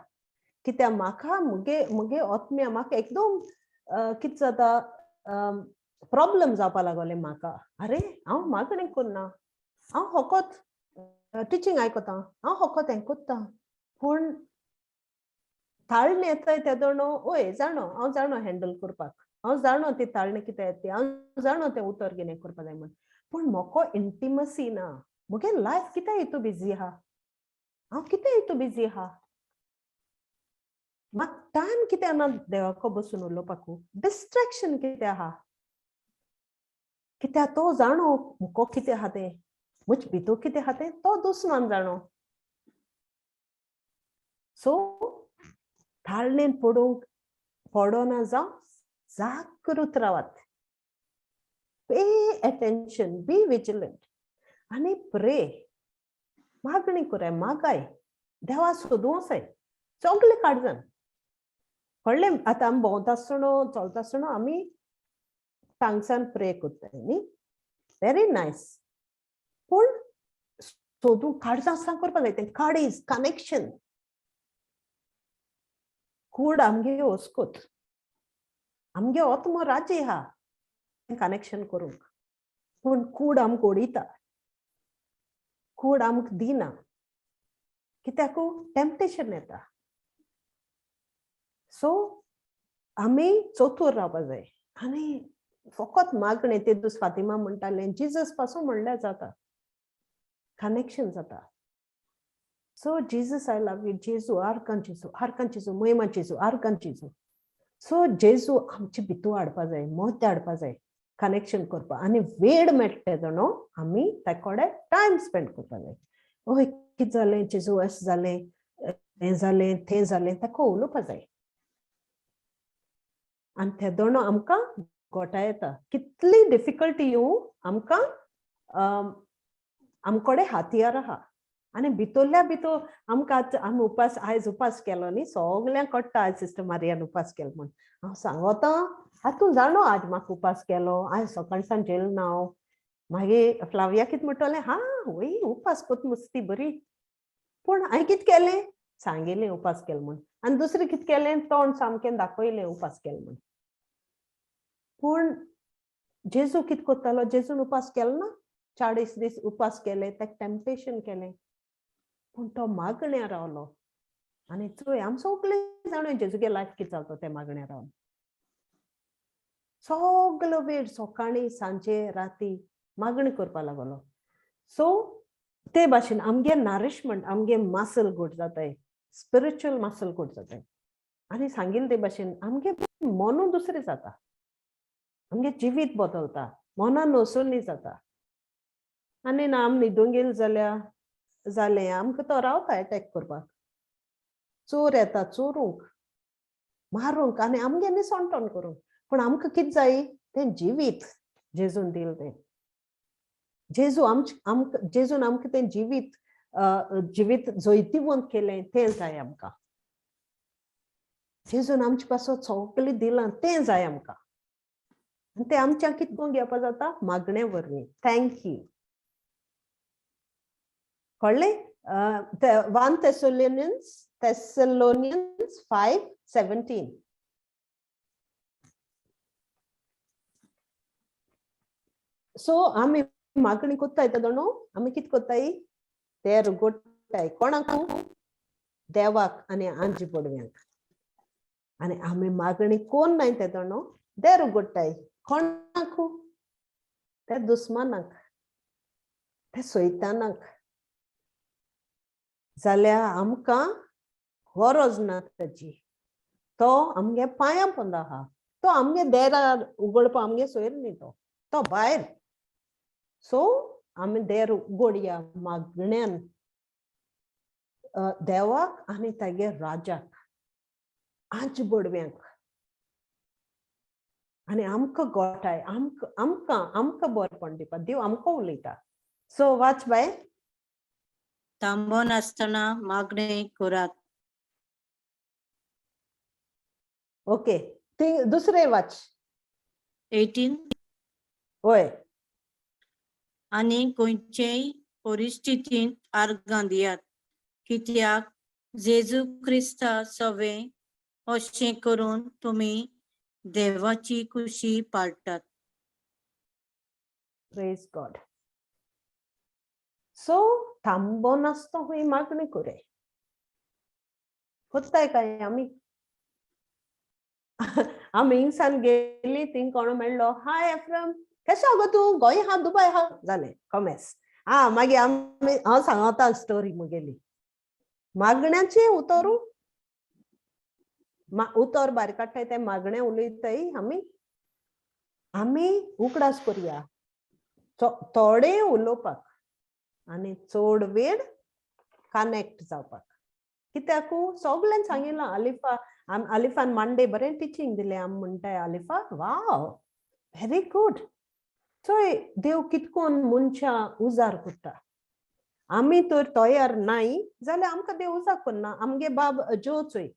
कित्याक म्हाका मुगे मुगे आत्म्या म्हाका एकदम कितें जाता, प्रॉब्लम जावपा लागोले म्हाका. अरे हांव मागणी करना, हांव फकत टिचींग आयकता, हांव फकत हें करता, पूण ताळणी येताय तेदो न्हू, हय जाणो हांव जाणो हँडल करपाक, हांव जाणो ती ताळणी कितें येता ती, हांव जाणो तें उतर कितें करपा जाय म्हण, पूण म्हाका इंटिमसी ना. म्हगे लायफ कितें हितू बिजी आहा, हांव कितें हितू बिजी आहा, म्हाका टायम कितें ना देवाको बसून उलोवपाकू, डिस्ट्रेक्शन कितें आहा. कित्याक तो जाणो मुको कितें आहा तें, म्हजे भितर कितें आहा तें तो दुस्मान जाणो. सो ताळणेन पडूंक पडना जावं जागृत रावात. पे एटेन्शन, बी विजिलंट आनी प्रे, मागणी कराय, मागाय देवा सोदूं वचाय सगळे काळजान. कळ्ळें? आतां आमी भोंवता आसतना चलता आसतना आमी टांगसान प्रे करताय न्ही, व्हेरी नायस. पूण सोदूं काळजां आसतना करपा जाय तें, काळीज कनेक्शन. कूड आमगे वस्कोत, आमगे आत्मो राज्य आहा कनेक्शन करूंक, पूण कूड आमकां उडयता, कूड आमकां दिना. कित्याकू टेम्पटेशन येता. सो आमी चतूर रावपा जाय आनी फकत मागणें. ते दीस फातिमा म्हणटालें जिजस पासून म्हणल्यार जाता, कनेक्शन जाता. So Jesus I love you, जेजू आर्कान जेजू, आर्कान जेजू, महिमा जेजू, आर्कान जेजू. सो जेजू आमचे भितू हाडपा जाय, मत हाडपा जाय. कनेक्शन करपाक आनी वेळ मेळटा तेदो आमी ते कडेन टायम स्पेंड करपाक जाय. ओय कितें जालें जेजू, अशें जालें, हें जालें, तें जालें, ताका उलोवपा जाय. आनी तेदोणो आमकां गोटा येता. कितली डिफिकल्टी येवं आमकां आमकडे हातयार आहा. आनी भितरल्या भितर आमकां आमी उपास, आयज उपास केलो न्ही, सगल्यांक कळटा आयज सिस्टर मारियान उपास केलो म्हूण. हांव सांगोता, आतां तूं जाणो आज म्हाका उपास केलो, आयज सकाळसान जेल ना हांव. मागीर फ्लाविया कितें म्हणटलें, हा वय उपास कोत मस्ती बरी, पूण हांवें कितें केलें, सांगिल्लें उपास केलो म्हूण. आनी दुसरें कितें केलें, तोंड सामकें दाखयलें उपास केलो म्हूण. पूण जेजू कितें करतालो, जेजून उपास केलो ना, 40 दीस उपास केले, ताका टेम्पटेशन केलें, पूण तो मागण्या रावलो. आनी चोय आमी सगळे जाणा जेजूगे लायफ कितें जाता तें मागण्या रावन सगलो वेळ सकाळी सांजे राती मागणी करपाक लागलो. सो ते भाशेन आमगे नरिशमेंट, आमगे मसल घट जाताय, स्पिरिच्युअल मसल घट जाताय. आनी सांगिल्ले ते भाशेन आमगे मनू दुसरें जाता, आमगे जिवीत बदलता, मना नसोनी जाता. आनी ना आमी न्हिदूंक गेली जाल्यार जालें, आमकां तो रावता एटॅक करपाक, चोर येता चोरूंक मारूंक आनी आमगे निसणटण करूंक. पूण आमकां कितें जाय तें जिवीत जेजून दिलें तें. जेजू आमकां जेजून आमकां तें जिवीत जिवीत जैतिवंत केलें तें जाय आमकां. जेजून आमचे पासत सगळें दिलां तें जाय आमकां. आनी तें आमच्या कितें करून घेवपा जाता, मागणे वरवीं. Thank you. कळ्ळें? 1 Thessalonians 5:17. सो आमी मागणी कोत्ताय तेदोणो आमी कितें कोत्ताय, तेर गोट्टाय कोणाकू, देवाक आनी आंजी पडव्यांक. आनी आमी मागणी कोण नाय तेदोणो देर उगडटाय कोणाकू, त्या दुस्मानाक, त्या सैतानाक. जाल्यार आमकां गरज ना ताची, तो आमगे पांयां पोंदा आहा, तो आमगे देरार उगडपा आमगे सोयर न्ही, तो तो भायर. सो आमी देर उगडया मागण्यान देवाक आनी तागे राजाक, आंच बडव्यांक. आनी आमकां गोठाय, आमकां आमकां आमकां बरेपण दिवपा देव आमकां उलयता. सो वाच बाय. थांबो नासतना मागणें करात. ओके, ती दुसरें वाच. 18. वय. आनी खंयचेय परिस्थितींत आर्गां दियात, कित्याक जेजू क्रिस्ता सवें अशें करून तुमी देवाची खुशी पाळटात. Praise God. सो थांबो नासतो हुंय मागणी करे कोत्ताय काय आमी. आमी हिंगसान गेली, थिंग कोण मेळ्ळो, हाय एफ्रम, कशें गो तूं, गोंय आहा दुबय आहा, जालें कॉमेस. आं मागीर आमी हांव सांगता स्टोरी म्हगेली. मागण्याचें उतरू उतर भायर काडटाय तें मागणें उलयताय आमी. आमी उगडास करया थोडें उलोवपाक आनी चड वेळ कनेक्ट जावपाक. कित्याकू सगल्यांक सांगिलां आलिफा, आलिफान मांडे बरें टिचींग दिलें. आमी म्हणटाय आलिफा वाव व्हेरी गूड. चोय देव कितकोन मनशां उजार करता. आमी तर तयार नाय जाल्यार आमकां देव उजार करना. आमगे बाब ज्यो चोय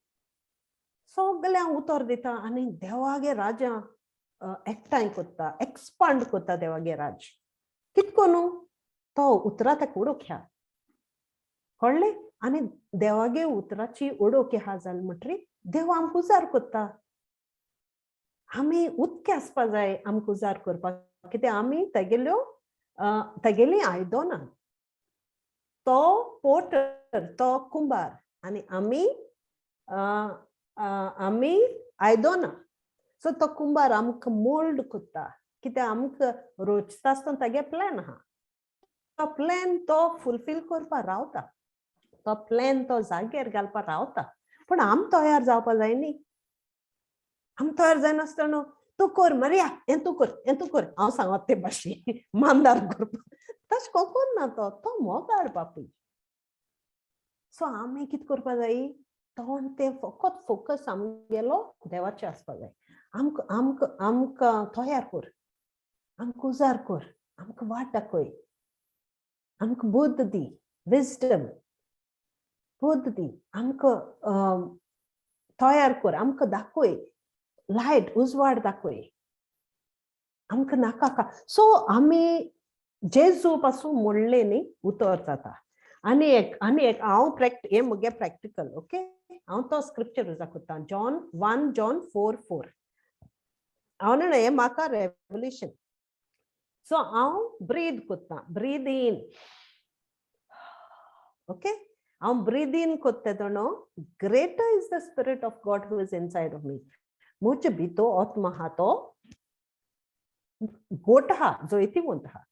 सगल्यांक उतर दिता आनी देवागे राजा एकठांय करता, एक्सपांड करता देवागे राज. कितको न्हू तो उतरा ताका उडोवंक कळ्ळें. आनी देवागे उतराची उडोवंक आहा जालें म्हणटरी देव आमकां उजार करता. आमी उदके आसपा जाय आमकां उजार करपाक, कित्याक आमी तेगेल्यो तेगेलीं आयदनां. तो पोटर, तो कुंबार आनी आमी आमी आयदनां. सो तो कुंबार आमकां मोल्ड करता, कित्याक आमकां रोचता आसतना तागे प्लॅन आहा, तो प्लॅन तो फुलफील करपाक रावता, तो प्लॅन तो जाग्यार घालपाक रावता. पूण आम तयार जावपा जाय न्ही. आम तयार जायनासतना तूं कर मरिया, हें तूं कर, हें तूं कर, हांव सांगत ते भाशेन मानदार करपाक. तशें कोण ना, तो तो मोगाळ बापूय. सो आमी कितें करपा जाय? तो तें फकत फोकस आमगेलो देवाचें आसपा जाय. आमकां आमकां आमकां तयार कर, आमकां उजार कर, आमकां वाट दाखय, आमकां बुद्द दी, विजडम, बुद्द दी, आमकां तयार कर, आमकां दाखय लायट, उजवाड दाखय, आमकां नाका का. सो आमी जेजू पासून म्हणलें न्ही, उतर जाता. आनी एक हांव प्रॅक्ट हें म्हगे प्रॅक्टिकल, ओके. हांव तो स्क्रिप्चर दाखयता, जॉन 1 जॉन 4:4. हांव न्हय, हें म्हाका रेवलेशन. सो हांव ब्रीद करता, ब्रीद इन, ओके. हांव ब्रीद इन करता तेन्ना greater is the spirit of God who is inside of me. म्हजे भितर आत्मा आहा, तो गोट आहा, जैतिवंत आहा.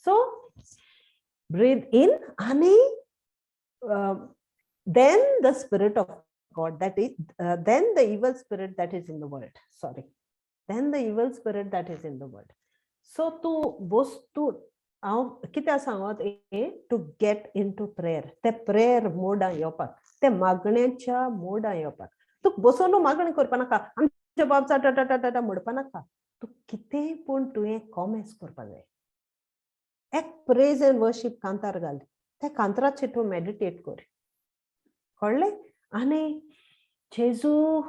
सो ब्रीद इन आनी then the spirit of God that is then the evil spirit that is in the world, sorry, then the evil spirit that is in the world. So तूं बस तूं, हांव कित्याक सांगत हें, to get in to prayer, ते prayer मोडां येवपाक, ते मागण्याच्या मोडां येवपाक. तूं बसून मागणी करपा नाका, आमच्या बाबा टाटा टाटा म्हणपा नाका. तूं कितेंय पूण तुवें कॉमेस करपा जाय. एक प्रेज एंड वर्शीप कांतार घाल, त्या कांताराचेर तूं मेडिटेट कर, कळ्ळें? आनी जेजू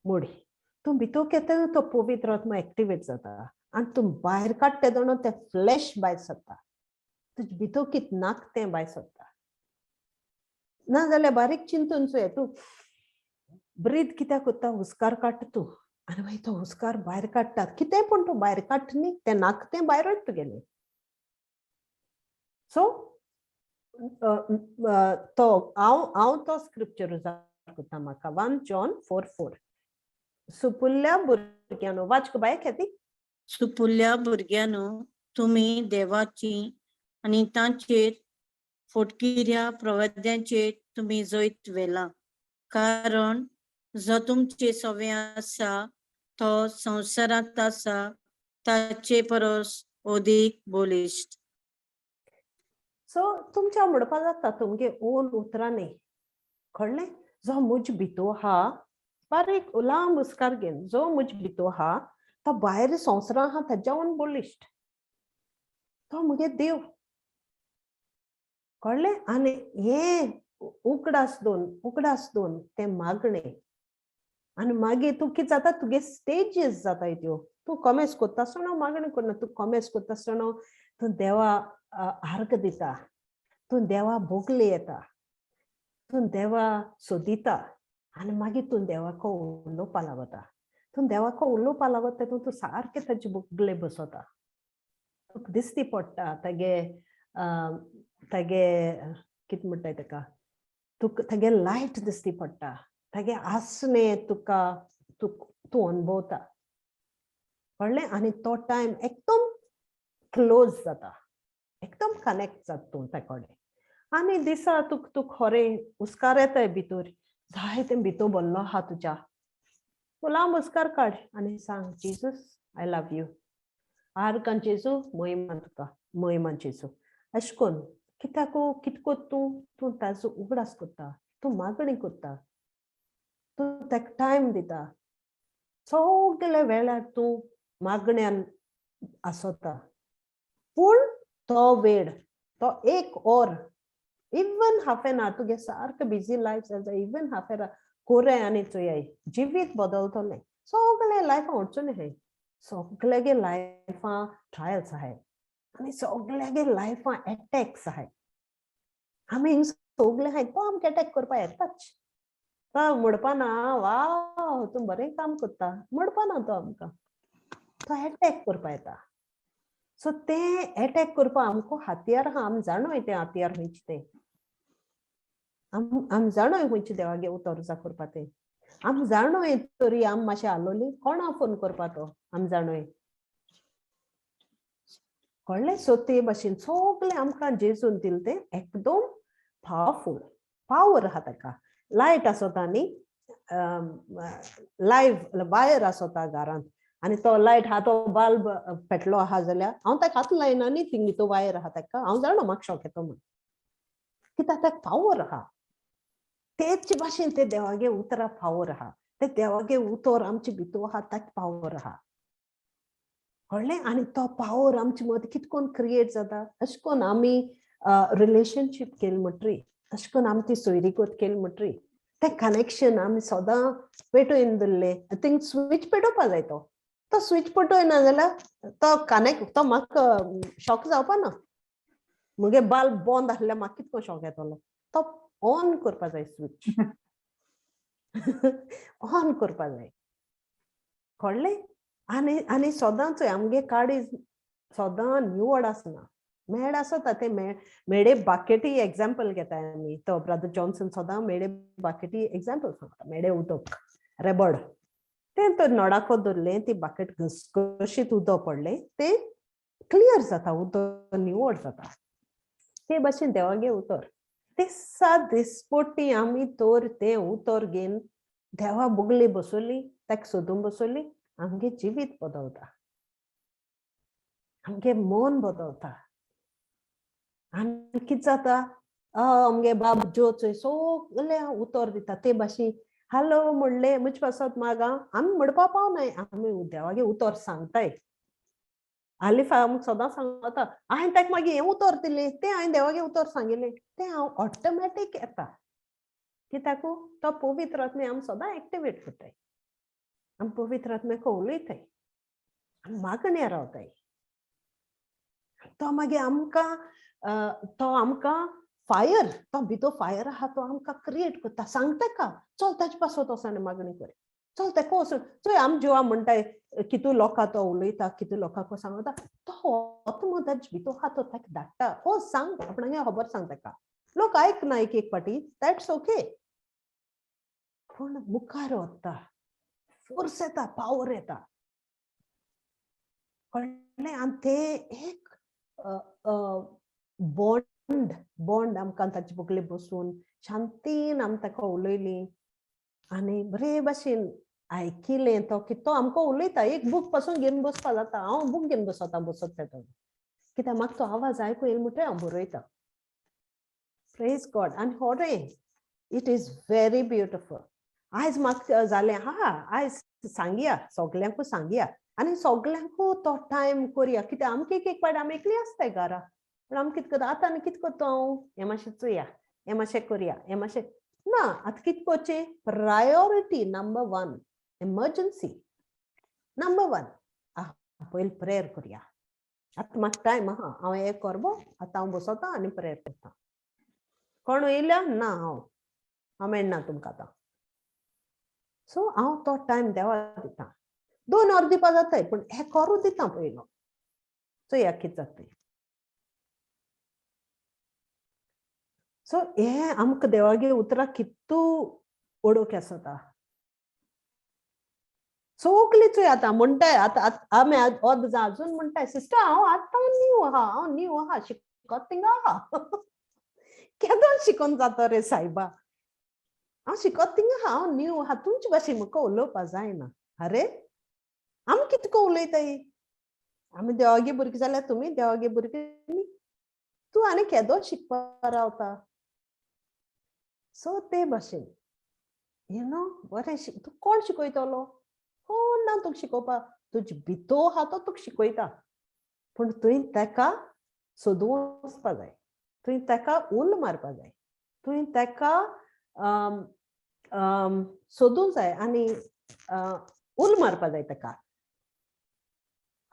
मोडी तूं भितर घेता, तो पवित्र आत्मा एक्टिवेट जाता आनी तूं भायर काडटा तेन्ना तें फ्लॅश भायर सरता. तुजे भितर कित नाक तें भायर सरता. ना जाल्यार बारीक चिंतून चोय, तूं ब्रीद कित्याक करता? हुस्कार काडटा तूं आनी मागीर तो हुस्कार भायर काडटा. कितें पूण तूं भायर काडटा न्ही, तें नाक तें भायर वयता तुगेलें. सो तो हांव तो स्क्रिप्चर करता म्हाका 1 जॉन 4:4. सुपुल्ल्या भुरग्यांनो, वाच गो बाय खेती. सुपुल्ल्या भुरग्यांनो, तुमी देवाची आनी तांचेर फोटकिऱ्या प्रवाद्यांचेर तुमी जैत व्हेला, कारण जो तुमचे सवे आसा तो संवसारांत आसा ताचे परस अदीक बलिश्ट. सो तुमच्या म्हणपा जाता तुमगे ओन उतरांनी, कळ्ळें? जो म्हज भितर आहा, बारीक लांब हुस्कार घेवन, जो म्हज भितर आहा तो भायर संवसारां आहा ताज्यावन बळिश्ट. तो म्हगे देव, कळ्ळें? आनी हें उगडास दोन, उगडास दोन तें मागणें. आनी मागीर तूं कितें जाता, तुगे स्टेजीस जाताय त्यो. तूं कॉमेस करता आसतना मागणें करना, तूं कॉमेस करता आसतना तूं देवा आर्ग दिता, तूं देवा बोगले येता, तूं देवा सोदिता आनी मागीर तूं देवाको उलोवपा लागता. तूं देवाको उलोवपा लागता तेतून तूं सारकें ताजे बोगले बसता. तुका दिश्टी पडटा तागे तागे कितें म्हणटाय ताका, तुका तागे लायट दिश्टी पडटा, तागे आसणें तुका तूं तूं अणभवता, कळ्ळें? आनी तो टायम एकदम क्लोज जाता, एकदम कनेक्ट जाता तूं त्या कडेन. आनी दिसा तुका तूं खरें हुस्कार येताय भितर, जाय तें भितर भरलो आहा तुज्या, तूं लांब हुस्कार काड आनी सांग, Jesus, I love you. आर्गां जेजू, महिमा तुका, महिमा जेजू. अशें करून कित्याक कित कोत्ता तूं? तूं ताजो उगडास करता, तूं मागणी करता, तूं ताका टायम दिता. सगळे वेळार तूं मागण्यान आसता, पूण तो वेळ, तो एक or, even half an hour, तुगे सारकें बिजी लायफ जाल्यार इवन हाफ एन our कोराय आनी चोयाय, जिवीत बदलतलें. सगळें लायफां अडचणी आहाय, सगळ्यागे लायफां ट्रायल्स आहाय आनी सगळ्यागे लायफां एटॅक्स आहाय. आमी हिंग सगळे आहाय, तो आमकां एटॅक करपा येताच. तो म्हणपा ना, वा, तूं बरें काम करता म्हणपा ना तो आमकां, तो एटॅक करपा येता. सो तें एटॅक करपा आमकां हातयार आहा. आमी जाणोय तें हातयार खंयचें तें. आम आमी जाणोय खंयचें देवागे उतर करपा तें आमी जाणोय. तरी आमी मातशें आलोली कोणा फोन करपा तो आमी जाणोय, कळ्ळें? सो ते भाशेन सगळें आमकां जेजून दिलें तें एकदम पावरफूल पावर आहा ताका. लायट आसता न्ही, लायव्ह वायर आसता घरांत. आनी तो लायट आहा तो बल्ब पेटलो आहा जाल्यार हांव ताका हात लायना न्ही, थिंग तो वायर आहा ताका हांव जाणा म्हाका शॉक येतो म्हण, कित्याक ताका पावर आहा. तेच भाशेन ते देवागे उतरा पावर आहा, ते देवागे उतर आमचे भितर आहा ताका पावर आहा, कळ्ळें? आनी तो पावर आमचे मदीं कितें करून क्रिएट जाता, अशें करून आमी रिलेशनशीप केली म्हणटरी, अशें करून आमी ती सोयरीगत केली म्हणटरी तें कनेक्शन आमी सदां पेटोवन दवरलें. थिंग स्विच पेटोवपा जाय, तो तो स्विच पेटोयना जाल्यार तो कनेक्ट तो म्हाका शॉक जावपा ना. मुगे बल्ब बंद आसल्यार म्हाका कितको शॉक येतलो, तो ऑन करपा जाय, स्विच ऑन करपा जाय, कळ्ळें? आनी आनी सदांच आमगे काळीज सदां निवड आसना, मेड आसता ते मेडे बाकेटी एग्जाम्पल घेता आमी, तो ब्रदर जॉन्सन सदां मेडे बाकेटी एग्जाम्पल सांगता, मेडे उदक रेबड तें तो नळाको धरलें, ती बाकेट घसघशीत उदक पडलें, तें क्लियर जाता, उदक निवड जाता. ते भाशेन देवागे उतर दिसा दिसपट्टी आमी तर तें उतर घेवन देवा बगले बसोली, ताका सोदून बसोली, आमगे जिवीत बदलता, आमगे मन बदलता. आनी कितें जाता, आमगे बाब ज्यो चोय सगळे उतर दिता ते भाशेन हॅलो म्हणलें म्हजे पासत मागा आमी म्हणपा पावनाय, आमी देवागे उतर सांगताय. आलिफा आमकां सदां सांगता, हांवें ताका मागीर हें उतर दिलें, तें हांवें देवागे उतर सांगिल्लें, तें हांव ऑटोमॅटीक येता, कित्याकू तो पवित्र आत्मे आमी सदां एक्टिवेट करताय, आमी पवित्र आत्म्याक उलयताय, आमी मागण्या रावताय. तो मागीर आमकां तो आमकां फायर, तो भितर फायर आहा तो आमकां क्रिएट करता, सांगता का चल ताचे पासत वचून मागणी कर, चल ताका वचून चोय. आमी जिवा म्हणटाय कितू लोकां तो उलयता, कितू लोकांक सांगता, तो आत्मो ताचे भितर आहा तो ताका धाडटा, हो सांग आपणागे खबर सांग ताका. लोक आयकना एक एक पाटी, that's okay, पूण मुखार वता, फोर्स येता, पावर येता, कळ्ळें? आनी ते एक बॉन्ड बॉन्ड आमकां ताचे बगले बसून शांतीन आमी ताका उलयली आनी बरे भाशेन आयकिलें तो की तो आमकां उलयता. एक बूक पासून घेवन बसपा जाता, हांव बूक घेवन बसता बसत तेतो, कित्याक म्हाका तो आवाज आयकूं येयलो म्हणटरी हांव बरयता. प्रेज गॉड. आनी होरें, it is very beautiful. आयज म्हाका जालें हा, आयज सांगया सगल्यांकूय सांगया आनी सगल्यांकूय तो टायम करया, कित्याक आमकां एक एक पाट आमी एकली आसताय घरा, पूण आमी कितें करता आतां आनी कितें करता हांव, हें मातशें चोया, हें मातशें करया, हें मातशें ना, आतां कितें करचें, priority number 1, emergency number 1, पयलीं प्रेयर करया. आतां म्हाका टायम आहा, हांव हें करबो, आतां हांव बसता आनी प्रेयर करता. कोण येयल्या ना, हांव हांव मेळना तुमकां आतां. सो हांव तो टायम देवा दिता, 2 वर दिवपा जाताय, पूण हें करूं दिता पयलो, चोया कितें जाता. सो हें आमकां देवागे उतरां कितू ओडोवक आसता. सगळीं चोय आतां म्हणटाय, आतां आमी अर्द जाण अजून म्हणटाय, सिस्टर हांव आतां न्यू आहा, हांव न्यू आहा, शिकत थिंगा आहा. केदो शिकोन जाता रे सायबा, हांव शिकत थिंगा आहा, हांव न्यू आहा, तुमचे भाशेन म्हाका उलोवपा जायना. अरे आमी कितको उलयताय, आमी देवागे भुरगीं जाल्यार तुमी देवागे भुरगीं न्ही, तूं आनी केदो शिकपा रावता. सो ते भाशेन you know बरें तूं कोण शिकयतलो, कोण ना तुका शिकोवपा, तुजे भितर आहा तो तुका शिकयता, पूण तुवें ताका सोदूंक वचपा जाय, तुवें ताका उल मारपा जाय, तुवें ताका सोदूंक जाय आनी उल मारपा जाय, ताका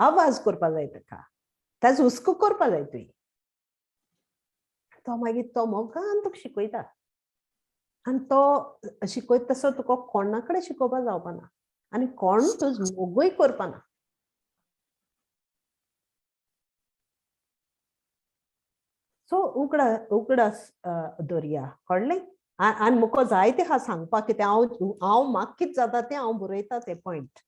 आवाज करपा जाय, ताका ताजो हुस्को करपा जाय तुवें. तो मागीर तो मोगान तुका शिकयता आनी तो शिकयता तसो तुका कोणा कडेन शिकोवपा जावपा ना आनी कोण तुज मोगूय करपा ना. सो उगडा उगडास दवरया, कळ्ळें? आनी म्हाका जायते आहा सांगपाक, कितें हांव हांव म्हाका कितें जाता तें हांव बरयता तें पॉयंट,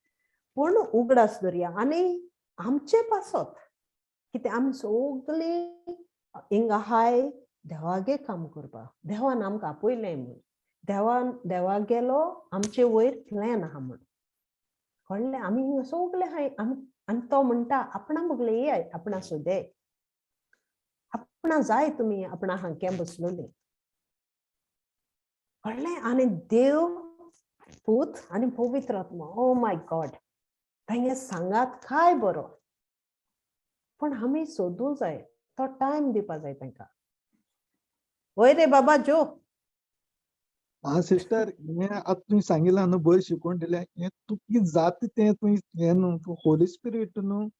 पूण उगडास दवरया आनी आमचे पासत कितें आमी सगळीं हिंगा आहाय देवागे काम करपाक, देवान आमकां आपयलें म्हूण, देवान देवा गेलो आमचे वयर प्लॅन आहा म्हूण. कळ्ळें? आमी सगळे हाय आमी. आनी तो म्हणटा आपणा बगले येयाय, आपणा सोदे, आपणा जाय तुमी आपणा हांक्या बसलोली. कळ्ळें? आनी देव पूत आनी पवित्र आत्मा, ओ my God, तांगे सांगात काय बरो. पण आमी सोदूं जाय, तो टायम दिवपा जाय तांकां. वय रे बाबा जो. हा सिस्टर, हें आतां तुवें सांगिलां न्हू, बरें शिकोवन दिलें. हें तुका कितें जाता तें तुवें हें न्हू, तूं होली स्पिरीट न्हू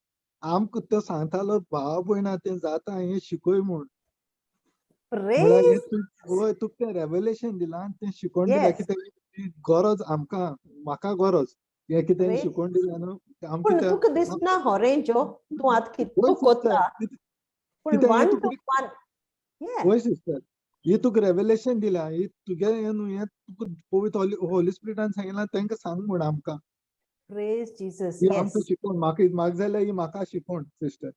आमकां तो सांगतालो, भाव भयणा तें जाता हें शिकय म्हूण. म्हणल्यार हें तूं हय तुका तें रेवलेशन दिलां आनी तें शिकोवन दिलां. कितें ती गरज आमकां, म्हाका गरज हें कितें शिकोवन दिलां न्हू आमकां. पूण तुका दिसना होरें जो तूं आतां कितें तूं कोता, पूण वन टू वन. हय सिस्टर, ही तुका रेवलेशन दिला, ही तुगे हें न्हू, हें तुका पवित्र होली स्पिरिटान सांगिलां तांकां सांग म्हूण आमकां. Praise Jesus. ही आमकां शिकोवन, म्हाका म्हाका जाल्यार ही म्हाका शिकोवन सिस्टर.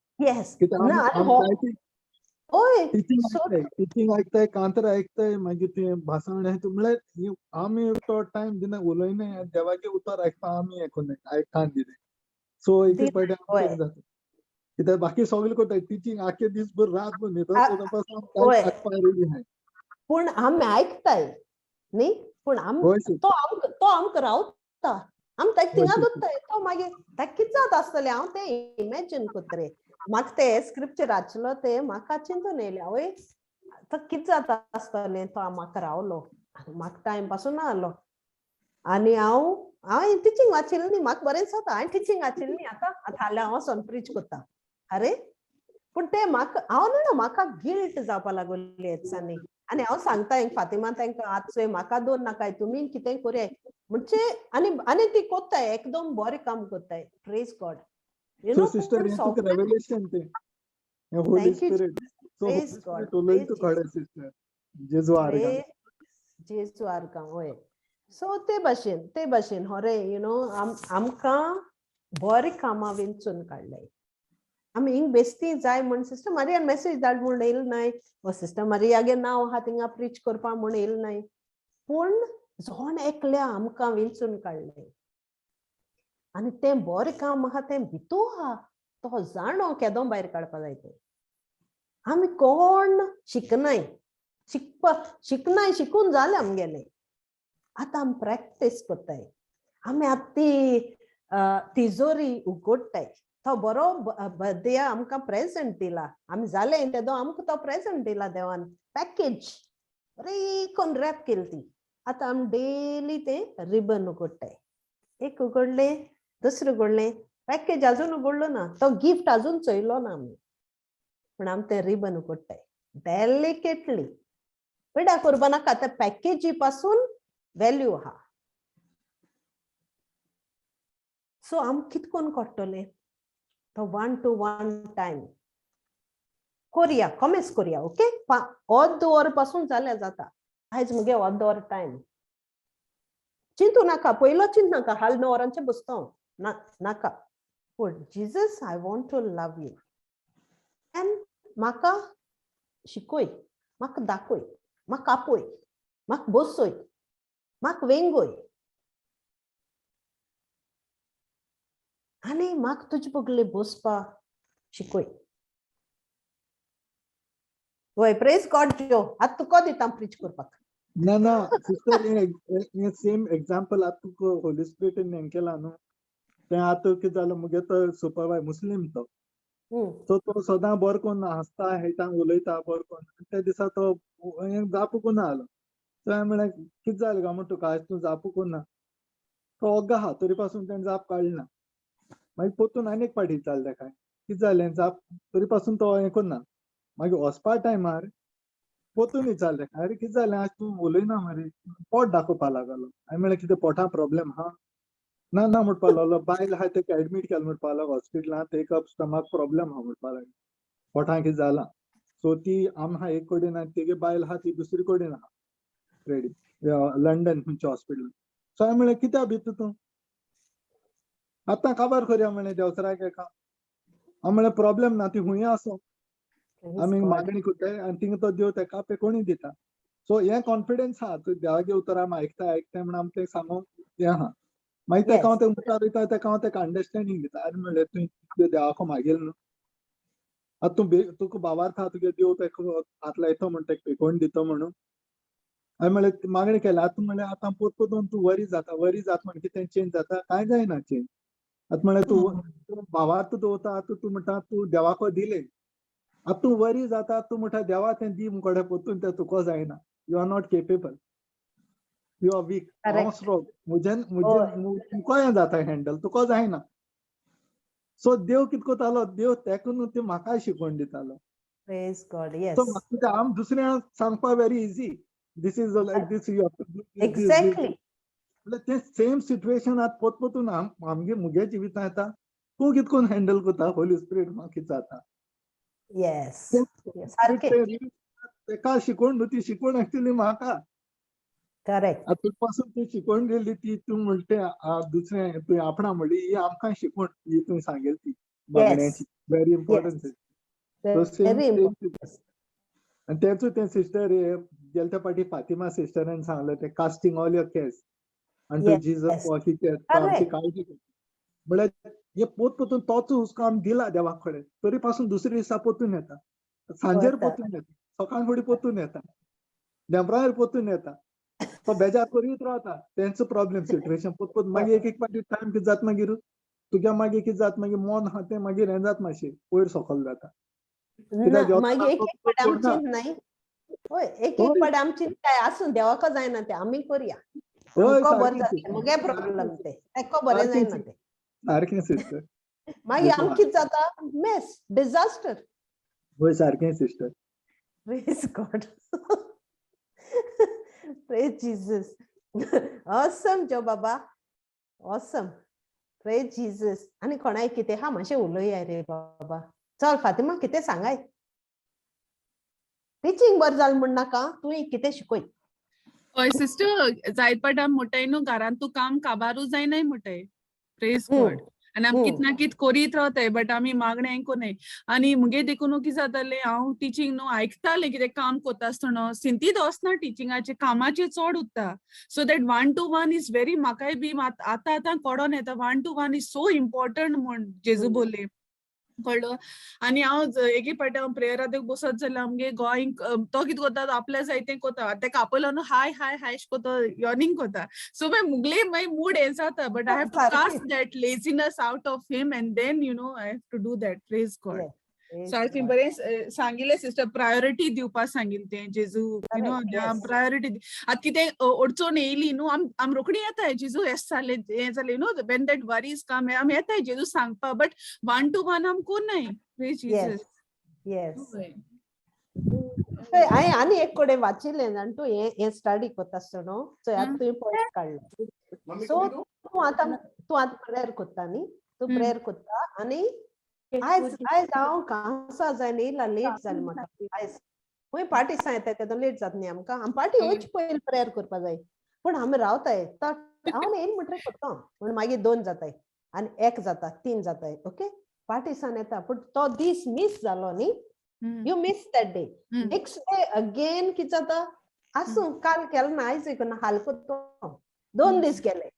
कित्याक हय टिचींग आयकताय, टिचींग आयकताय, कांतर आयकताय, मागीर तें भाशण हें म्हणल्यार आमी तो टायम दिना, उलयनाय, देवाचें उतर आयकपा आमी हें करनाय, आयकान दिनाय. सो एक एक फावटी आमकां जाता कित्याक बाकी सगळें करताय टिचींग आख्खे दीस भर रातभर न्हिदत हय आयकपा रेडी आहाय. पूण आमी आयकताय न्ही, पूण आम तो आमकां तो आमकां रावता, आम ताका थिंगा दोत्ताय, तो मागीर ताका कितें जाता आसतलें हांव तें इमॅजीन कोत्ता रे. म्हाका तें स्क्रिप्चर वाचलो तें म्हाका चिंतून येयलें, आवय तो कितें जाता आसतलें, तो म्हाका रावलो आनी म्हाका टायम पासून ना आलो. आनी हांव हांवें टिचींग वाचिल्लें न्ही, म्हाका बरें जाता हांवें टिचींग वाचिल्लें न्ही. आतां आतां हाल्यां हांव वचोन प्रीच कोत्ता. अरे पूण तें म्हाका हांव न्हू म्हाका गिल्ट जावपा लागली दिसांनी. आनी हांव सांगता फातिमा तांकां आतां चोय म्हाका दोन नाकाय, तुमी कितें कोरयाय म्हणजे. आनी आनी ती कोत्ताय एकदम बरें काम कोत्ताय. Praise God. You so no sister, हें तुका रेवलेशन तें हें Holi thank you. Spirit. So Holi praise God. Spirit उलयता प्रेज तुका सिस्टर, जेजू आर्गां. जेजू आर्गां. वय, सो ते भाशेन ते भाशेन होरे you know आमकां बरें कामां विंचून काडलें. आमी हिंग बेस्ती जाय म्हण सिस्टर मारियान मेसेज धाड म्हूण येयले नाय, वो सिस्टर मारियागे नांव आहा थिंगा प्रीच करपा म्हूण येयले नाय, पूण जोण एकल्या आमकां विंचून काडलें. आनी तें बरें काम आहा तें भितू आहा, तो जाणो केदो भायर काडपा जाय तें. आमी कोण शिकनाय, शिकपा शिकनाय, शिकून जालें आमगेलें. आतां आमी प्रॅक्टीस कोत्ताय, आमी आतां ती तिजोरी उगडटाय. तो बरो बदया आमकां प्रेजेंट दिला, आमी जालें तेदो आमकां तो प्रेजेंट दिला देवान, पॅकेज बरी कोन्न रॅप केली ती. आतां आमी डेली तें रिबन उगडटाय, एक उगडलें, दुसरें उगडलें, पॅकेज अजून उगडलो ना, तो गिफ्ट अजून चोयलो ना आमी, पूण आमी तें रिबन उगडटाय डेलिकेटली. पिड्या करपा नाका, त्या पॅकेजी पासून वेल्यू आहा. सो आम कित कोन्न कोट्टोलें तो वन टू वन टायम कोरया, कॉमेस कोरया. ओके, अर्द वर पासून जाल्यार जाता. आयज मुगे अर्द वर टायम चिंतू नाका, पयलो चिंत नाका, हाल 9 वरांचेर बसता हांव, ना नाका. पूण Jesus I want to love you and म्हाका शिकय, म्हाका दाखय, म्हाका आपय, म्हाका बसय, म्हाका वेंगय आनी म्हाका तुजे बगले बसपा शिकय. वय, प्रेज गॉड. जो आतां तुका दिता प्रीच करपाक. ना ना सिस्टर, हें सेम एग्जाम्पल आतां तुका होली स्पिरिटीन हें केलां न्हू, तें आतां कितें जालें, मुगे तो सुपरवाय मुस्लीम तो, सो तो सदां बरो करून हांसता, हेता, उलयता बरो करून. त्या दिसा तो हें जाप करून आलो. सो हांवें म्हणलें कितें जालें काय म्हूण तुका आयज तूं जाप करून ना? तो ओग्गो आहा, तरी पासून तेणें जाप काडली ना. मागीर परतून आनी एक फावटी विचारलें ताका कितें जालें जाप, तरी पासून तो हें करना. मागीर वचपा टायमार परतून विचारलें, अरे कितें जालें आज तूं उलयना मरे, पोट दाखोवपा लागलो. हांवें म्हणलें कितें पोटा प्रॉब्लेम आहा? ना ना म्हणपा लागलो, बायल आहा तेका एडमीट केलें म्हणपा लागलो हॉस्पिटलांत, तेका स्टमक प्रॉब्लेम आहा म्हणपा लागलो, पोटां कितें जालां. सो ती आम आहा एक कडेन आनी तेगे बायल आहा ती दुसरी कडेन आहा रेडी लंडन खंयच्या हॉस्पिटलांत. सो हांवें म्हणलें कित्याक भिता तूं, आतां काबार करया म्हणलें देंवचाराक एका. हांवें म्हणलें प्रॉब्लेम ना, ती हुंय आसो, आमी मागणी करताय आनी थिंगा तो देव तेका पेकोणी दिता. सो हें कॉन्फिडन्स आहा, तूं देवागे उतर आमी आयकता आयकता म्हणून आमी तें सांगूंक हें आहा. मागीर तेका हांव तें मुखार वयता, तेका हांव तेका अंडरस्टँडींग दिता. आरे म्हणलें तुवें तुगे देवाको मागेल न्हू, आतां तूं तुका बाबार्थ आहा तुगे देव तेका हात लायतो म्हण तेका पेकोवन दितो म्हणून. हांवें म्हणलें मागणें केलें. आतां म्हणलें आतां पोत पोतून तूं वरी जाता, वरी जात म्हण कितें चेंज जाता? कांय जायना चेंज. आतां म्हणलें तूं भावार्थ दवरता, आतां तूं म्हणटा तूं देवाको दिलें, आतां तूं वरी जाता, तूं म्हणटा देवा तें दी मुकोडे पोतून तें तुका जायना. You are not capable, you are weak. हांव स्ट्रॉंग, म्हज्यान म्हजे तुका हें जाता हँडल, तुका जायना. सो देव कित करतालो, देव तेका न्हू ते म्हाका शिकवण दितालो. Praise God, yes. सो म्हाका आम दुसऱ्यांक सांगपा very easy, this is like this, you have to do. Exactly. ते सेम सिट्युएशन आतां पोत पोतून आमगे मुगे जिवितांत येता. तूं कित करून हँडल करता, होली स्पिरिट म्हाका कितें जाता. येस, सारकें. तेका शिकवण न्हू, ती शिकवण एक्चुअली म्हाका. करेक्ट. आतां तुजे पासून तूं शिकवण दिली ती तूं म्हणटे दुसरें तुवें आपणा म्हणली ही आमकां शिकवण ही तुवें सांगेली ती मागण्याची व्हेरी इम्पॉर्टंट. Very important. आनी तेचू तें सिस्टर गेले त्या फावटी फातिमा सिस्टरान सांगलें तें casting all your cares आनी to Jesus for he cares, आमची काळजी म्हळ्यार हे पोत पोतून तोच हुस्को आमी दिला देवा कडेन, तरी पासून दुसरे दिसा पोतून येता, सांजेर पोतून येता, सकाळ फुडें पोतून येता, देमरार पोतून येता, तो बेजार करीत रावता. तेंचो प्रॉब्लेम सिट्युएशन पोत पोत मागीर एक एक फावटी टायम कितें जाता मागीर तुज्या मागीर कितें जाता मागीर मन आहा तें मागीर हें जाता मातशें वयर सकयल जाता. मागीर एक एक फावट आमची न्हय, हय, एक एक फावट आमची काय आसूं देवाको जायना तें आमी करुया, आमकां बरें जाता, मुगे प्रॉब्लेम तें तेको बरें जायना तें. सारकें सिस्टर. मागीर आमकां कितें जाता, मेस, डिजास्टर. हय सारकें sister. Praise God, praise Jesus. Awesome जो बाबा, ऑसम, प्रेज जीसस. आनी कोणाय कितें हा मातशें उलोया रे बाबा. चल फातिमा कितें सांगाय, टिचींग बरें जालें म्हण नाका, तुवें कितें शिकय. हय सिस्टर, जायत पाट आमी म्हणटाय न्हू घरांत तूं काम काबारूच जायनाय म्हणटाय. Praise God. आनी आमी कित ना कित करीत रावताय, बट आमी मागणें कोनाय. आनी मुगे देखून कितें जातालें, हांव टिचींग न्हू आयकतालें कितें काम कोत्ता आसतना, सिंतीद वचना टिचिंगाचें, कामाचें चड उरता. So that 1 to 1 is very, म्हाकाय बी आतां आतां कोडोन येता 1 to 1 is so important म्हण जेजू बोल्ले, कळ्ळो. आनी हांव एके फावटी हांव प्रेयराक बसत जाल्यार आमगे गोंय तो कितें करता, आपल्या जाय तें कोता, तेका आपयलो न्हू हाय हाय हाय अशें कोता, यॉर्निंग कोता. सो मागीर मुगले मागीर मूड हें जाता, but I have to cast that laziness out of him and then you know I have to do that. Praise God. सारकें बरें सांगिल्लें सिस्टर, प्रायोरिटी दिवपा सांगिल्लें तें जेजू, you know priority. आतां कितें अडचण येयली न्हू, आम रोखडी येताय जेजू हें जालें हें जालें, you know when that worries come आमी येताय जेजू सांगपा, बट 1 to 1 आम कोन्नाय. Praise Jesus. येस. हांवें आनी एक कडेन वाचिल्लें जाण तूं हें स्टडी कोत्ता आसतना, चोय आतां तुवें पॉयंट काडलो. सो तूं आतां प्रेयर कोत्ता न्ही, तूं प्रेयर कोत्ता आनी आयज आयज हांव कांसा जायन येयला, लेट जालें म्हाका आयज. खंय पार्टी सांग येता तेदो लेट जाता न्ही आमकां, आमी पार्टी वयचे पयलीं प्रेयर करपा जाय, पूण आमी रावताय हांव येयलें म्हणटरीर करता म्हण मागीर 2 जाताय आनी 1 जाता 3 जाताय, ओके पार्टी सान येता, पूण तो दीस मीस जालो न्ही, you miss that day. Next day again कितें जाता, आसूं काल केलें ना आयज ना हाल करता, 2 दीस गेले,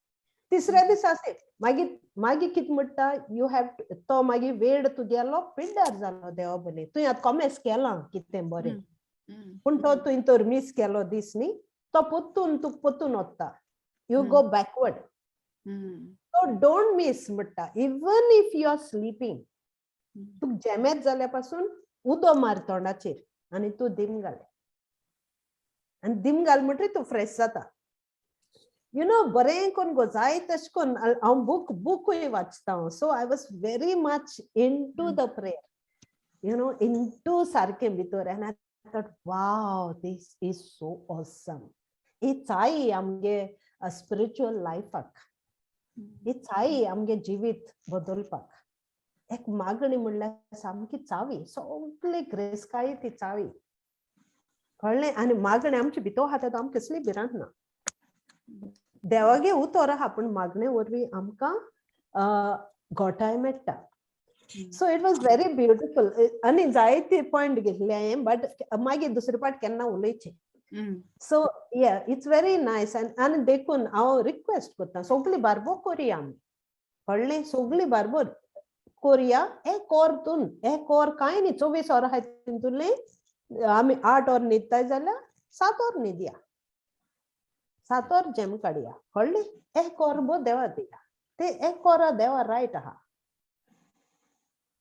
तिसऱ्या दिसा आसे मागीर मागीर कितें म्हणटा, you have तो मागीर वेळ तुगेलो पिड्ड्यार जालो देवा बरें, तुवें आतां कॉमेस केलां कितें बरें, पूण तो तुवें तर मीस केलो दीस न्ही, तो पोत्तून तुका पोत्तून वता, you go backward. So don't miss म्हणटा, even if you are sleeping, तुका जेमेत जाल्या पासून उदो मार तोंडाचेर आनी तूं दिम घाल, आनी दिम घाल म्हणटरीर तूं फ्रेश जाता. You know बरें कोन्न गो जाय तशें कोन्न हांव बुकूय वाचता हांव, so I was very much into the prayer, you know into सारकें भितर, आनी I thought wow this is so awesome. ही चाय आमगे स्पिरिच्युअल लायफाक, ही चाय आमगे जिवीत बदलपाक, एक मागणी म्हणल्यार सामकी चावी, सगळी ग्रेसकाय ती चावी, कळ्ळें. आनी मागणें आमचे भितर आहा तेदो आमकां कसली भिरांत ना, देवागे उतर आहा, पूण मागणे वरवीं आमकां घोटाय मेळटा. So it was very beautiful. आनी जायते पॉयंट घेतले हांवें, बट मागीर दुसरे पाट केन्ना उलयचें. So yeah, it's very nice. आनी देखून हांव रिक्वेस्ट करता, सगळीं बारबो करया आमी, कळ्ळें? सगळीं बारबोर करया. एक वर तून एक वर कांय न्ही, 24 वरां आहाय तितूंतलें आमी 8 वर न्हिदताय जाल्यार 7 वर न्हिदया, 7 वर जेम काडया, कळ्ळें? एक वर बो देवा दिया, ते एक वरा देवा रायट आहा,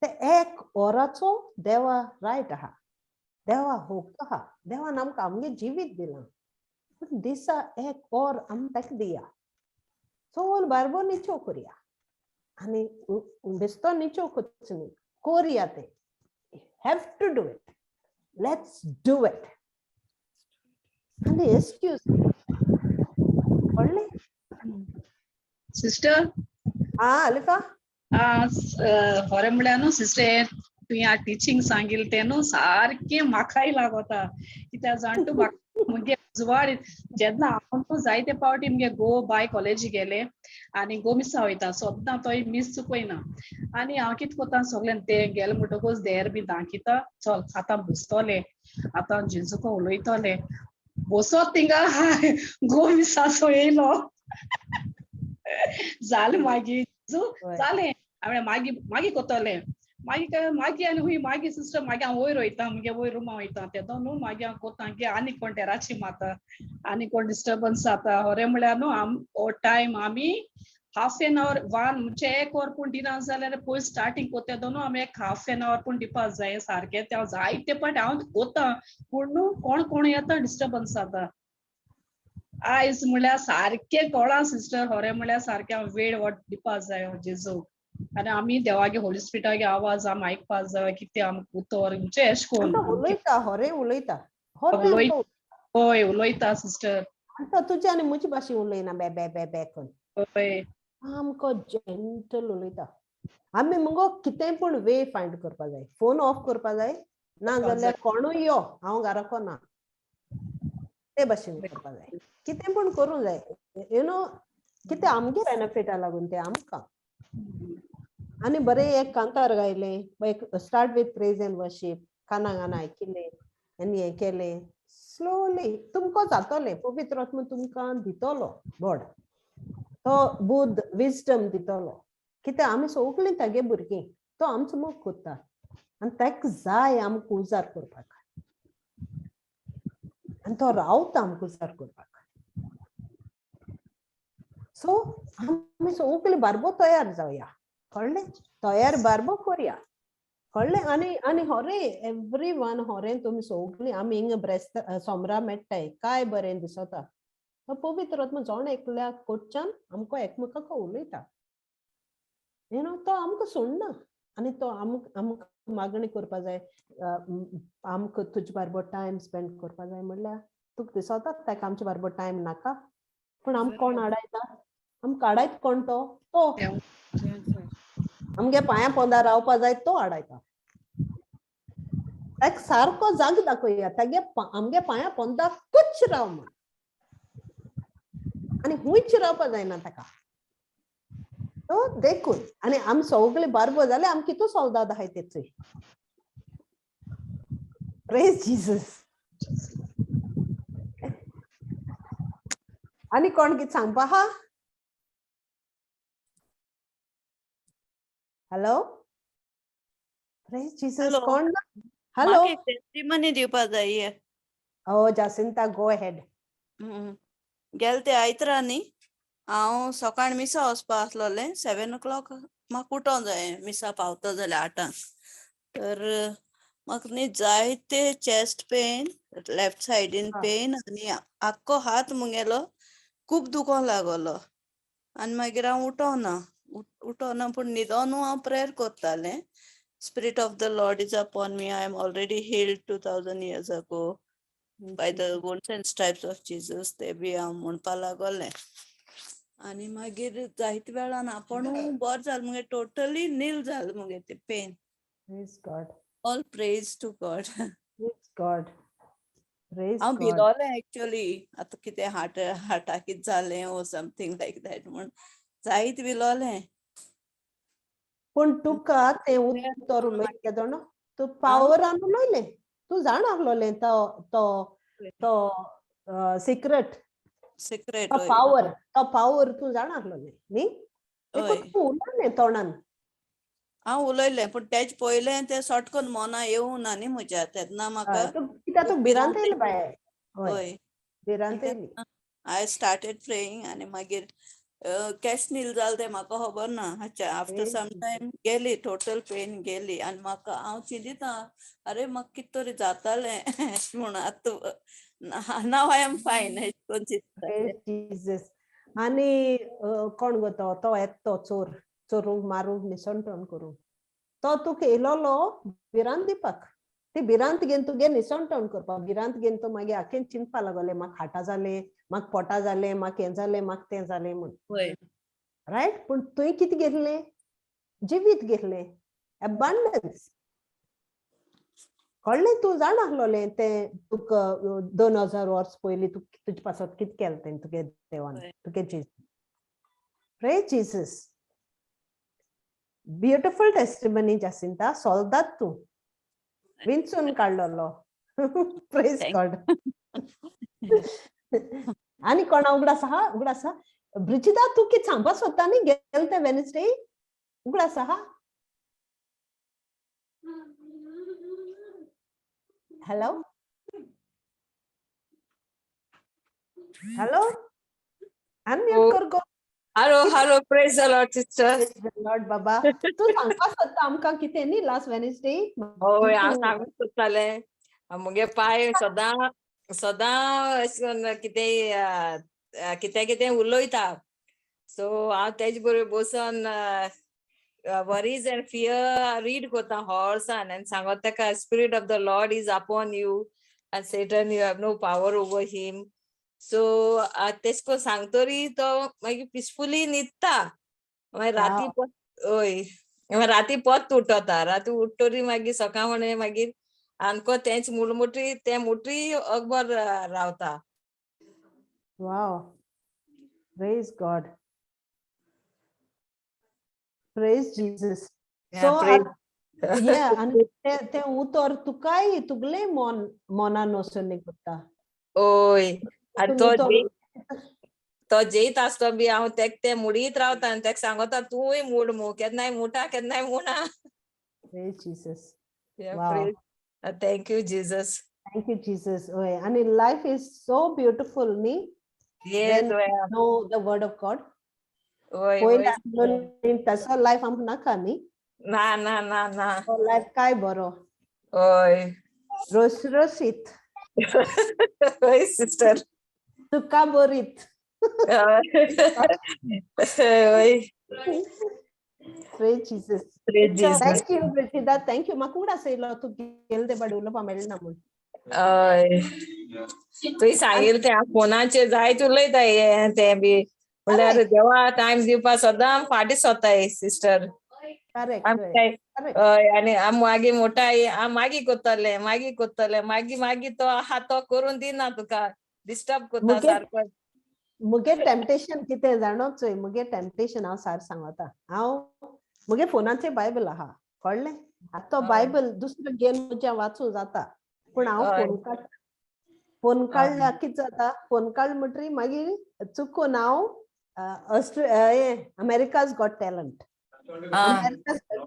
ते एक वराचो देवा रायट आहा, देवा होक आहा, देवान आमकां आमगे जिवीत दिलां, पूण दिसा एक वर आमी ताका दिया. चल बारबो निचो करया आनी बेस्तो निचो करचो न्ही, करया ते, have to do it, let's do it. आनी एक्सक्यूज, कळ्ळें? सिस्टर. आं अलिफा. खरें म्हळ्यार न्हू सिस्टर, तुवें टिचींग सांगिल्लें तें न्हू सारकें म्हाकाय लागोता. कित्याक जाण तूं, म्हाका मुगे उजवाड जेन्ना हांव न्हू जायते पावटी मुगे गो बाय कॉलेजी गेले आनी गो मिसा वयता, सद्दां तोय मीस चुकयना. आनी हांव कितें कोत्ता, सगळ्यान ते गेले म्हणटकूच देर बी दाखयता, चल आतां बसतले, आतां जेजूको उलयतले, बसत थिंगा गो मिसाचो येयलो जालें मागीर जालें. हांवें मागीर मागीर कोत्तलें, मागीर मागीर आनी हुंय मागीर सिस्टर मागीर हांव वयर वयता, मुगे वयर रुमा वयता, तेदो न्हू मागीर हांव कोत्ता की आनी कोण टेराची मारता, आनी कोण डिस्टर्बन्स जाता. खरें म्हळ्यार न्हू आम हो टायम आमी हाफ एन our one म्हणजे एक वर पूण दिना जाल्यार पयस स्टार्टींग कोत्ता तेदो न्हू आमी एक हाफ एन our पूण दिवपा जाय सारकें. तें हांव जायते पाट हांव कोत्ता, पूण न्हू कोण कोण येता डिस्टर्बन्स जाता. आयज म्हळ्यार सारकें कळ्ळां सिस्टर, खरें म्हळ्यार सारकें हांव वेळ हो दिवपा जाय हो जेजूक. आनी आमी देवागे होली स्पिरिटागे आवाज आमी आयकपा जाय, कितें आमकां उतर म्हणजे एश कोन उलयता, खरें उलयता, हय उलयता सिस्टर. आतां तुजे आनी म्हजे भाशेन उलयना, बे बे बे बे करून हय सामको जेंटल उलयता. आमी मुगो कितें पूण वे फायंड करपा जाय, फोन ऑफ करपा जाय, ना जाल्यार कोणूय यो हांव घराको ना, ते भाशेन करपा जाय, कितें पूण करूंक जाय, you know, कितें आमगे बेनिफिटा लागून तें आमकां. आनी बरें एक कांतार गायलें, एक start with praise and worship, काना गाना आयकिलें आनी हें केलें, स्लोली तुमकां जातलें, पवित्र आत्मा तुमकां दितलो बोड, तो बुद्ध विजडम दितलो. कित्याक आमी सगळीं तागे भुरगीं, तो आमचो मोग कोत्ता आनी ताका जाय आमकां उजार करपाक, आनी तो रावता आमकां उजार करपाक. सो आमी सगळीं बारबो तयार जावया, कळ्ळें? तयार बारबो करया, कळ्ळें? आनी आनी होरे एवरी वन होरे तुमी सगळीं आमी हिंगा ब्रेस्त सोमरा मेळटाय, काय बरें दिसता. पवित्र आत्मा जण एकल्या कोटच्यान आमकां एकमेकाक उलयता, you know, तो आमकां सोडना आनी तो आमकां मागणी करपा जाय, आमकां तुजे बारबर टायम स्पेंड करपा जाय. म्हणल्यार तुका दिसता ताका आमचे बारबर टायम नाका, पूण आमकां कोण आडायता? आमकां आडायत कोण? तो तो आमगे पांया पोंदा रावपा जाय तो आडायता. ताका सारको जाग दाखोवया, तागे आमगे पांया पोंदा कुच राव म्हण, आनी हुंयच रावपा जायना ताका. तो देखून आनी आमी सगळे बारबो जाले, आमी कितू सोल्दाद आहाय तेचूय. Praise Jesus. आनी कोण कितें सांगपा आहा? हॅलो, प्रेज जीसस. कोण? हॅलो, टेस्टिमनी दिवपा जाय. ओ जासिंता, गो हेड. गेले ते आयतरा न्ही हांव सकाळ मिसा वचपा आसलोलें, 7 o'clock म्हाका उठोंक जाय, मिसा पावता जाल्यार 8. तर म्हाका न्ही जायते चेस्ट पेन, लेफ्ट सायडीन पेन आनी आख्खो हात मुगेलो खूब दुखोंक लागलो. आनी मागीर हांव उठोना, उठोना, पूण न्हिदोनू हांव प्रेयर करतालें. Spirit of the Lord is upon me, I am already healed 2000 years ago by the wounds and stripes of Jesus. ते बी हांव म्हणपा लागोलें. आनी मागीर जायते वेळान आपूण बरें जालें मुगे, टोटली नील जालें मुगे तें pen. Praise God. All praise to God. Praise God. Praise हांव God. भिलोलें एक्चुअली, आतां कितें हार्ट हार्टाक कितें जालें ओ समथींग लायक that म्हण जायत भिलोलें. पूण तुका तें उतर उलयलें जाणा, तूं पावरान उलयलें, तूं जाण आसलोलें तो तो तो सिक्रेट. सिक्रेट. तो हय. पावर, तो पावर तूं जाणा आसलोलें न्ही? हय. देखून तूं उलयलें तोंडान. हांव उलयलें, पूण तेज पयलें तें सटकन मना येवंक ना न्ही म्हज्या, तेन्ना म्हाका. हय, तूं कित्याक तुका भिरांत येयली बाये. हय. हय. भिरांत येयली. I started praying आनी मागीर कॅश नील जालें तें म्हाका खबर ना. हाच्या आफ्टर सम टायम गेली, टोटल पेन गेली. आनी म्हाका हांव चिंतिता, अरे म्हाका कित तरी जातालें म्हणून. आतां नाव I am fine अशें करून चिंतता. जीजस. आनी कोण गो तो? तो येता तो चोर, चोरूंक, मारूंक, निसणटण करूंक. तो तुका येयलोलो भिरांत दिवपाक. ती भिरांत घेवन तुगे निसणटण करपाक. भिरांत घेवन तूं मागीर आखेन चिंतपा लागलें, म्हाका हाटा जालें, म्हाका पोटा जालें, म्हाका हें जालें, म्हाका तें जालें म्हूण. रायट? पूण तुवें कितें घेतलें? जिवीत घेतलें, एबांडन्स. कळ्ळें? तूं जाणा आसलोलें तें तुका 2000 वर्स पयलीं तूं तुजे पासत कितें केलें तें तुगे देवान, तुगे Jesus. Praise Jesus. Beautiful testimony, Jacinta. सोल्दाद तूं, विंचून काडलेलो. प्रेज गॉड. आनी कोणा उगडास आहा? उगडास आहा? ब्रिजिता, तूं कितें सांगपा सोदता न्ही गेले ते वेनसडे? उगडास आहा? हॅलो, हॅलो, अनम्यूट कर गो. Hello, hello, praise the Lord, sister. Lord बाबा. तूं सांगपा सोदता आमकां कितें न्ही लास्ट वेनसडे? हय, हांव सांगूंक सोदतालें, मुगे पाय सदां सदां अशें करून कितेंय कितें कितें उलयता. सो हांव तेजे बरोबर बसून वरीज एंड फियर रीड करता हॉर्सान आनी सांगत ताका, "Spirit of the Lord is upon you and Satan, you have no power over him." So तेश कोन सांगतरी तो मागीर पिसफुली न्हिदता. मागीर राती हय, मागीर राती परत उठता. राती उठतरी मागीर सकाळ फुडें मागीर आमको तेंच मुळमुटी, तें मुटी अकबर रावता. Wow. Praise God. Praise Jesus. So yeah, आनी ते ते उतर तुकाय तुगले मन मनान वचून करता. ओय, आनी तो जेयत आसतो बी हांव तेक तें मुडीत रावता आनी तेका सांगता, तूंय मूड मु, केन्नाय मुटा, केन्नाय मुणा. Praise Jesus. Thank you Jesus. Thank you Jesus. ओय, आनी life is so beautiful न्ही Yes. when know the word of God. वय. पयलीं तसो लायफ आमकां नाका न्ही? ना ना ना ना. तो लायफ काय बरो. रसरशीत. वय सिस्टर. तुका बरीत. वय. Praise Jesus. Praise Jesus. Thank you, Brigida. Thank you. म्हाका उगडास येयलो तूं गेले ते बाडी उलोवपा मेळना म्हूण. हय, तुवें सांगिल्लें तें. हांव फोनाचेर जायत उलयता हें तें बी म्हणल्यार देवा टायम दिवपा सदां फाटीं सोदताय सिस्टर. हय, आनी आम मागीर मोटाय, हांव मागीर करतलें, मागीर करतलें, मागीर मागीर तो आहा तो करून दिना, तुका डिस्टर्ब करता सारको. मुगे टेम्पटेशन कितें जाणो? चोय, मुगे टेम्पटेशन हांव सार सांगता. हांव मुगे फोनाचेर बायबल आहा, कळ्ळें? आतां तो बायबल दुसरो घेवन म्हज्या वाचूं जाता, पूण हांव फोन काडटा. फोन काडल्यार कितें जाता? फोन काड म्हणटरी मागीर चुकून हांव हें अमेरिकाज गॉट टॅलंट,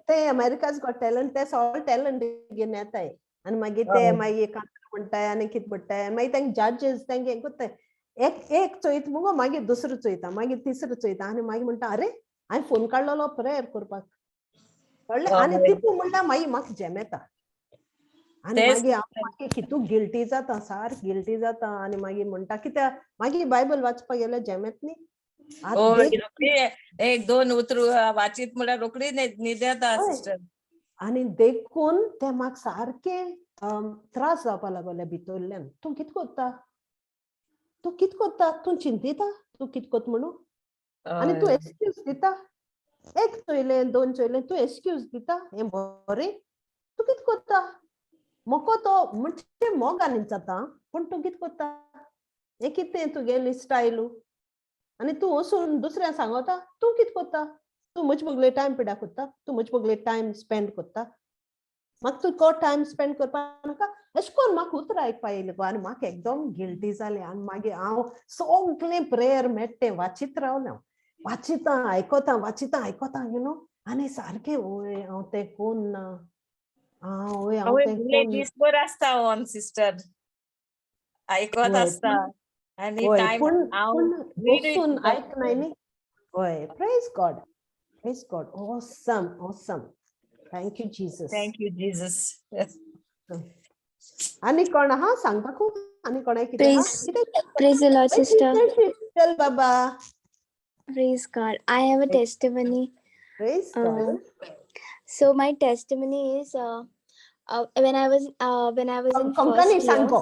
ते अमेरिकाज गॉट टॅलंट, ते सगळे टॅलंट घेवन येताय आनी मागीर ते मागीर कांतार म्हणटाय आनी कितें म्हणटाय आनी मागीर तांकां जजेस तांकां हें करताय. एक एक चोयत मुगो, मागीर दुसरो चोयता, मागीर तिसरो चोयता आनी मागीर म्हणटा, अरे, हांवें फोन काडलेलो प्रेयर करपाक, कळ्ळें? आनी तितू म्हणल्यार मागीर म्हाका जेम येता आनी मागीर हांव मागीर कितू गिल्टी जाता, सारकें गिल्टी जाता. आनी मागीर म्हणटा, कित्याक मागीर बायबल वाचपाक गेल्यार जेम येता न्ही? एक दोन उतर वाचीत म्हळ्यार रोखडी न्हीद येता सिस्टर. आनी देखून ते म्हाका सारकें त्रास जावपा लागले भितरल्यान. तूं कितें करता? तूं कितें करता? तूं चिंतिता तूं कितें करता म्हणून आनी तूं एक्सक्यूज दिता. एक चोयलें, दोन चोयलें, तूं एक्सक्यूज दिता. हें बरें? तूं कितें करता? म्हाका तो म्हणजे मोगान जाता, पूण तूं कितें करता? हें कितें तुगेली स्टायलू? आनी तूं वचून दुसऱ्यांक सांगता, तूं कितें करता? तूं म्हजे बगले टायम पिड्यार करता, तूं म्हजे बगले टायम स्पेंड करता. म्हाका तुका टायम स्पेंड करपा नाका. अशें करून म्हाका उतरां आयकपा येयलें गो आनी म्हाका एकदम गिल्टी जालें. आनी मागीर हांव सगळें प्रेयर मेट्टें वाचीत रावलें. हांव वाचिता आयकता, वाचिता आयकता, you know. आनी सारकें वय हांव तें कोन्न ना, आं वय हांव आवय तें भुरगे कोन्न. दीसभर आसता ऑन सिस्टर, आयकत वय आसता आनी वय टायम पूण हांव पूण रीडूय बसून करता. आयकनाय न्ही. वय, praise God, praise God. Awesome, awesome. Thank you Jesus. Thank you Jesus. आनी कोण आहा सांगपाकू? आनी कोणाय कितें आहा? Praise, कितें? praise the Lord, sister. चल बाबा. Praise God. I have a testimony. Praise God. So my testimony is when I was in Konkani first year. सांगो.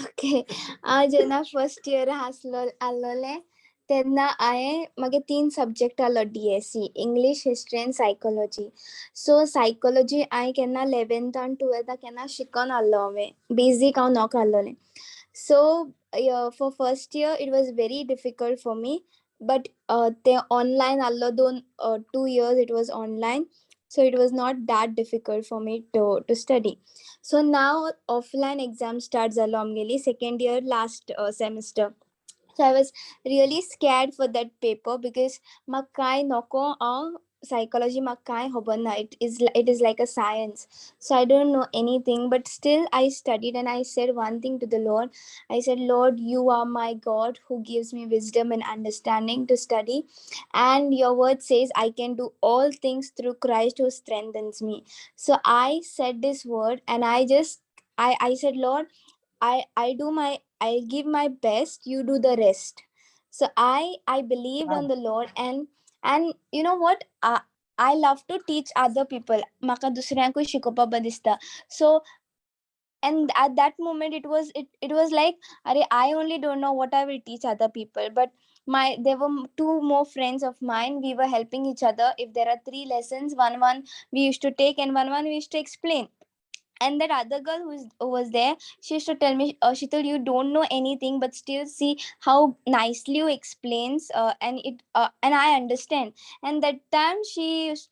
Okay. हांव जेन्ना फर्स्ट इयर आसलो आसलोलें तेन्ना हांवें म्हागे 3 सब्जेक्ट आहलो, DSC, English, history and psychology. So psychology हांवें केन्ना 11th आनी 12th केन्ना शिकोन आहलो, हांवें बेजीक हांव नोक आहलोलें. So for first year it was very difficult for me, but ते ऑनलायन आहलो, दोन 2 years it was online, so it was not that difficult for me to study. So now offline exam start जालो आमगेली second year last semester. So I was really scared for that paper because म्हाका कांय नको, हांव psychology म्हाका कांय खबर ना. It is like a science, so I don't know anything, but still I studied and I said one thing to the Lord. I said, Lord, you are my God who gives me wisdom and understanding to study, and your word says I can do all things through Christ who strengthens me. So I said this word and I just I said, Lord, I do my, I give my best, you do the rest. So I believed on the Lord, and you know what, I love to teach other people. म्हाका दुसऱ्यांकूय शिकोवपा बरें दिसता. So and at that moment it was it was like, अरे, I only don't know what I will teach other people, but my there were 2 more friends of mine, we were helping each other. If there are 3 lessons, one we used to take and one we used to explain. And that other girl who was there, she used to tell me, Sheetal, you don't know anything, but still see how nicely you explains, and it and I understand. And that time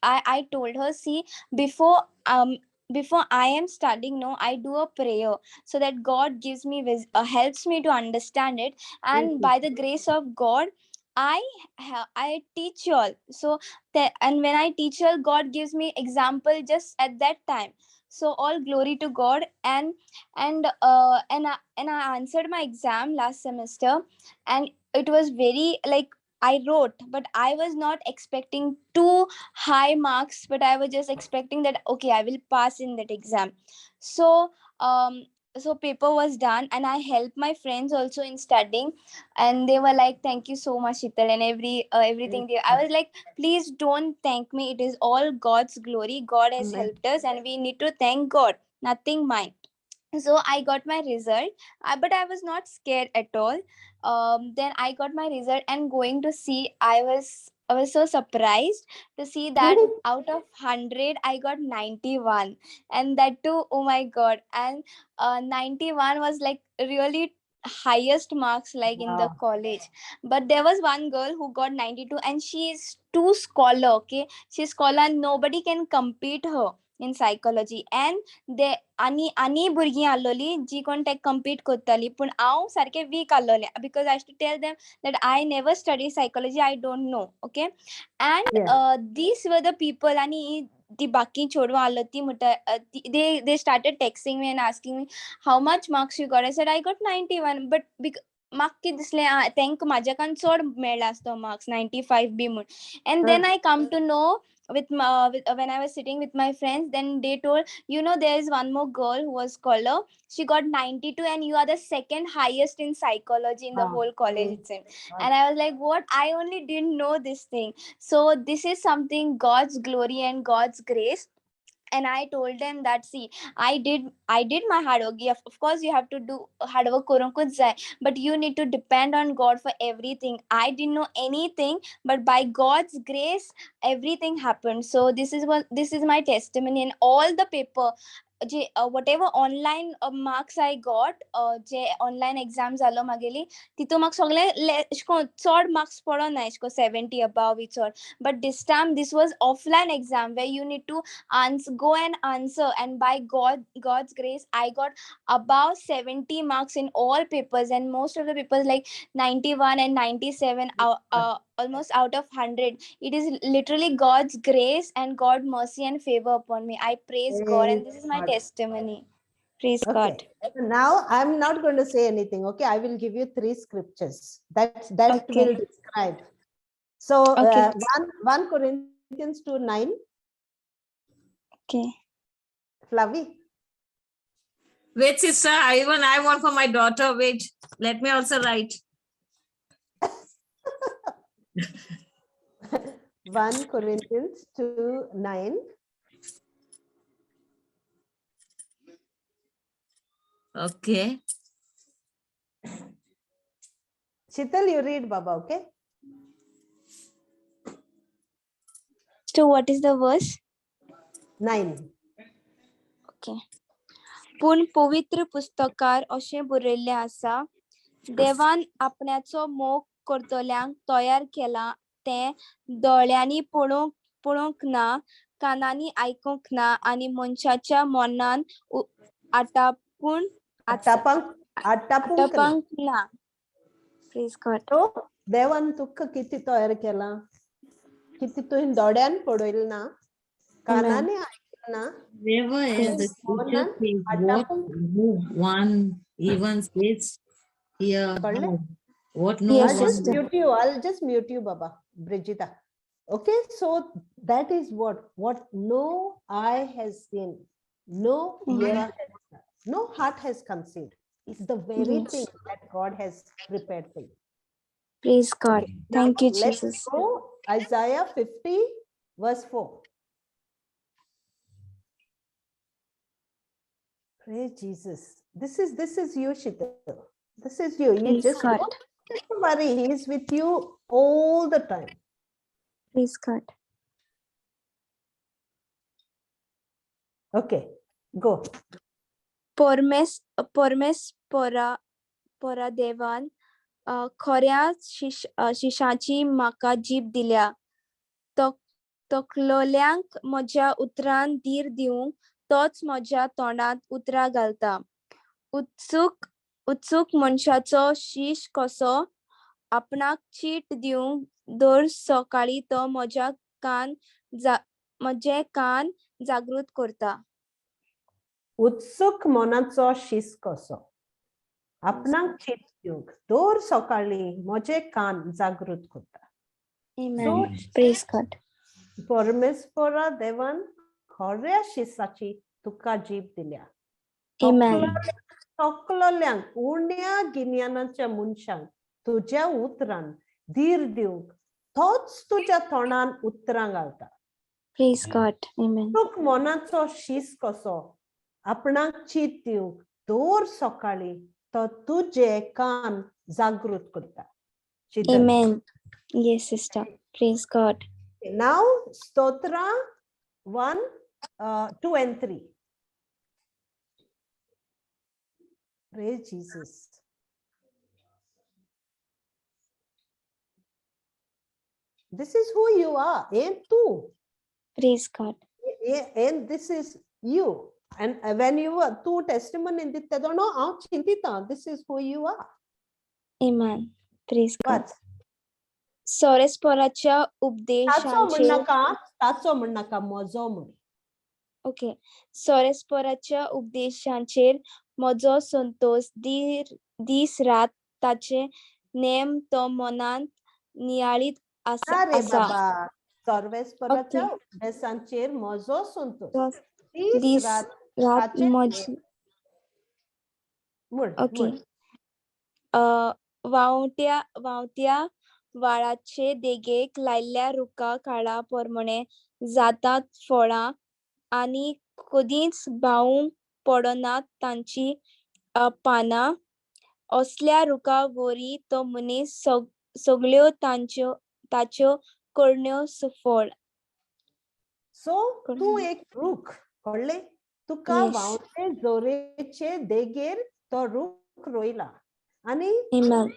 I told her, see, before I am studying, no, I do a prayer so that God gives me helps me to understand it. And by the grace of God, I teach you all. So and when I teach you all, God gives me example just at that time. So all glory to God. And I answered my exam last semester, and it was very like I wrote, but I was not expecting too high marks, but I was just expecting that okay, I will pass in that exam. So so paper was done, and I helped my friends also in studying, and they were like, thank you so much, Sheetal, and everything. I was like, please don't thank me, it is all God's glory. God has helped us and we need to thank God, nothing mine. So I got my result, but I was not scared at all. Then I got my result, and going to see, I was so surprised to see that out of 100 I got 91, and that too, oh my God. And 91 was like really highest marks like in the college. But there was one girl who got 92, and she is too scholar, okay, she's scholar and nobody can compete her in psychology. And they ani ani भुरगीं आसलोली जी कोण ते compete करताली, पूण हांव सारकें week आसलोलें, because I to tell them that I never study psychology, I don't know, okay. And these were the people. आनी ती बाकी चेडवां आसलो ती म्हणटा, they started texting me and asking me how much marks you got. I said I got 91, but म्हाका कितें दिसलें, तांकां म्हाज्याकान चड मेळ्ळा आसतो मार्क्स 95 बी म्हूण. And then I come to know with when I was sitting with my friends, then they told, you know, there is one more girl who was scholar, she got 92, and you are the second highest in psychology in the whole college itself. And I was like, what? I only didn't know this thing. So this is something God's glory and God's grace. And I told them that, see, I did my hard work. Yeah, of course you have to do hard work korunkuch jai, but you need to depend on God for everything. I didn't know anything, but by God's grace everything happened. So this is my testimony. And all the paper, J whatever online marks I got, J online exam जालो मागेली, तितू म्हाका सगळे एशें कोन्न चड marks पडोना, एशें कोन्न 70 above बी चड. But this time this was offline exam where you need to go and answer, and by God's grace I got above 70 marks in all papers, and most of the papers like 91 and 97, almost out of 100. It is literally God's grace and God mercy and favor upon me. I praise God, and this is my testimony. Praise God. Now I'm not going to say anything. Okay, I will give you 3 scriptures that Okay. will describe. So Okay. 1 Corinthians 2:9. Okay. Flavi. Wait, sister, I want for my daughter. Wait, let me also write. 1 Corinthians 2:9. Okay. Shital, you read, Baba, okay? So what is the verse? 9. Okay. पूण पवित्र पुस्तकार अशें बरयल्लें आसा, देवान आपण्याचो मोग करतल्यांक तयार केला तें दोळ्यांनी पळोवंक ना, कानांनी आयकूंक ना आनी मनशाच्या मनान आटापूंक ना. Praise God. So देवान तुका कितें तयार केलां, कितें तुवें दोळ्यान पळयलें ना, कानांनी आयकलें ना. Never as the scripture says, what no one even says here, what no Yes, one. sister. I'll just mute you, Baba, Brigida. Okay, so that is what no eye has seen, no ear has heard, no heart has conceived. It's the very thing that God has prepared for you. Praise God. Okay. Thank you, Let's Jesus. go Isaiah 50, verse 4. Praise Jesus. This is you, Shital. This is you. You Praise just God. Don't worry. He is with you all the time. Praise God. Okay, go. Permease pora देवान खऱ्या शिशाची म्हाका जीब दिल्या, तकलोल्यांक म्हज्या उतरान धीर दिवंक तोच म्हज्या तोंडांत उतरां घालता. उत्सूक मनशाचो शीश कसो आपणाक चीट दिवंक दर सकाळी तो म्हज्या कान म्हजे कान जागृत करता. उत्सूक मनाचो शीस कसो आपणाक चीट दिवंक दर सकाळी म्हजे कान जागृत करता. Amen. Praise God. परमेश्वरा देवान खऱ्या शिसाची तुका जीब दिल्या. Amen. तकलोल्यांक उण्या गिन्यानाच्या मनशांक तुज्या उतरान धीर दिवंक तोच तुज्या तोंडान उतरां घालता. Praise God. Amen. तुक मनाचो शीस कसो आपणाक चीत दिवंक दर सकाळी तो तुजे कान जागृत करता. Amen. Yes, sister. Praise God. Now, Stotra 1, 2 and 3. Praise Jesus. This is who you are. And tu. Praise God. And this is you. And when you were two testimony in the no, this is who you are. Amen. Praise God. सोरेस्पोराच्या उपदेशांचेर ताचो म्हणनाका म्हजो म्हण. Okay. सोरेस्पोराच्या उपदेशांचेर म्हजो संतोष दीस रात ताचे नेम तो मनांत नियाळीत आसा. रे बाबा, सोरेस्पोराच्या उपदेशांचेर म्हजो संतोष दीस रात म्हजी. ओके. व्हांवत्या व्हाळाचे देगेक लायल्ल्या रुखा काळा प्रमाणे जातात फळां आनी कदींच भावूंक पडनात तांची पानां. असल्या रुखा वरी तो मनीस सगळ्यो ताच्यो करण्यो सुफळ. सो तूं एक रूख, कळ्ळें? तुका Yes. व्हांवते जोरेचे देगेर तो रूख रोयला आनी Amen.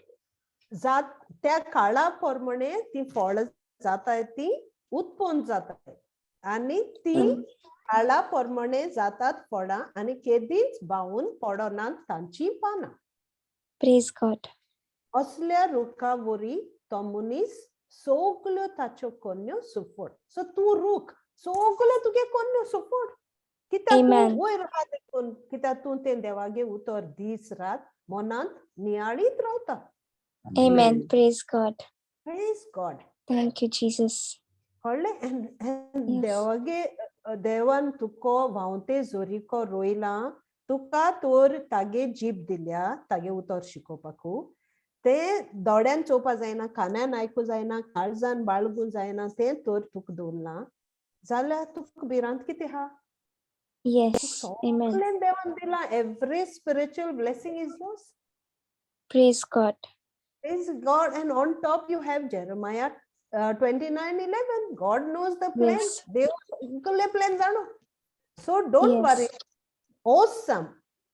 जात त्या काळा प्रमाणे ती फळ जाताय, ती उत्पन्न जाताय आनी ती काळा प्रमाणे जातात फळां आनी केदींच बावून पडनात तांची पानां. Praise God. असल्या रुखा वरी तो मनीस सगल्यो ताच्यो कोन्यो सुफोड. सो तूं रूख, सगल्यो तुगे कोन्यो सुफोड, कित्याक तूं Amen. वयर आहा देखून, कित्याक तूं तें देवागे उतर दीस रात मनांत नियाळीत रावता. Amen. Praise God. Praise God. Thank you, Jesus. कळ्ळें? And Yes. देवागे देवान तुका व्हांवते जोरीको रोयला, तुका तर तागे जीब दिल्या तागे उतर शिकोवपाकू. तें दोळ्यान चोवपा जायना, कानान आयकूं जायना, काळजान बाळगूं जायना, तें तर तुका दवरलां जाल्यार तुका भिरांत कितें आहा? Yes. Amen. सगळें देवान दिलां. Every spiritual blessing is yours. Praise God. Praise God. And on top you have Jeremiah 29:11. God knows the plan. Yes. देव सगळे plan जाणो. So don't Yes. worry. Awesome.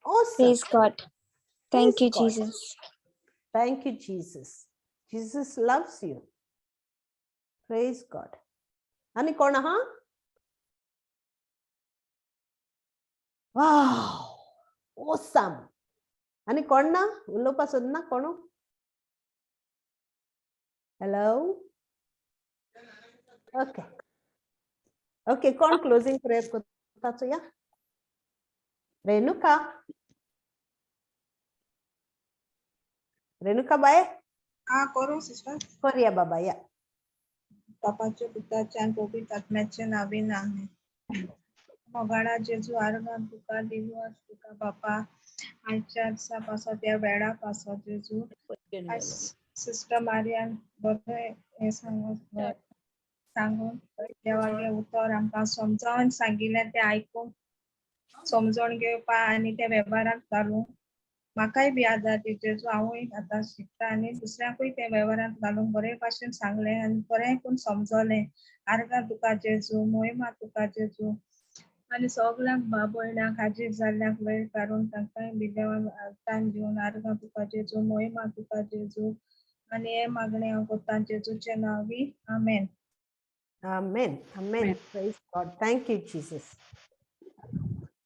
Awesome. Praise God. Thank Praise you, God. Jesus. Thank you, Jesus. Jesus loves you. Praise God. आणि कोण आहा? Wow. Awesome. आणि कोण ना? उलोवपा सोदना कोण? हॅलो. ओके ओके, कोण क्लोजिंग प्रेयर करता चोया? रेणुका, रेणुका बाय. हा, करूं सिस्टर? करया बाबा, या. बापाच्या, पुताच्या आनी पवित्र आत्म्याच्या नावीन, आमेन. मोगाळा जेजू, आर्गां तुका दिवस तुका बापा, आयच्या दिसा पासत, ह्या वेळा पासत जेजू. आयज सिस्टर मारियान बरें हें सांगून सांगून देवागे उतर आमकां समजावन सांगिल्लें, तें आयकून समजून घेवपा आनी तें वेव्हारांत घालूंक म्हाकाय बी आदार दी जेजू. हांवूय आतां शिकता आनी दुसऱ्यांकूय तें वेव्हारांत घालूंक बरे भाशेन सांगलें आनी बरें करून समजलें. आर्गां तुका जेजू, मोहिमा तुका जेजू. आनी सगल्यांक भाव भयणांक हाजीर जाल्ल्यांक वेळ काडून तांकांय बी देवान टायम दिवन आर्गां तुका जेजू, मोहिमा तुका जेजू. आनी हें मागणें हांव करतां जेजूचे नांवी, आमेन. Amen. Amen. Praise God. Thank you, Jesus.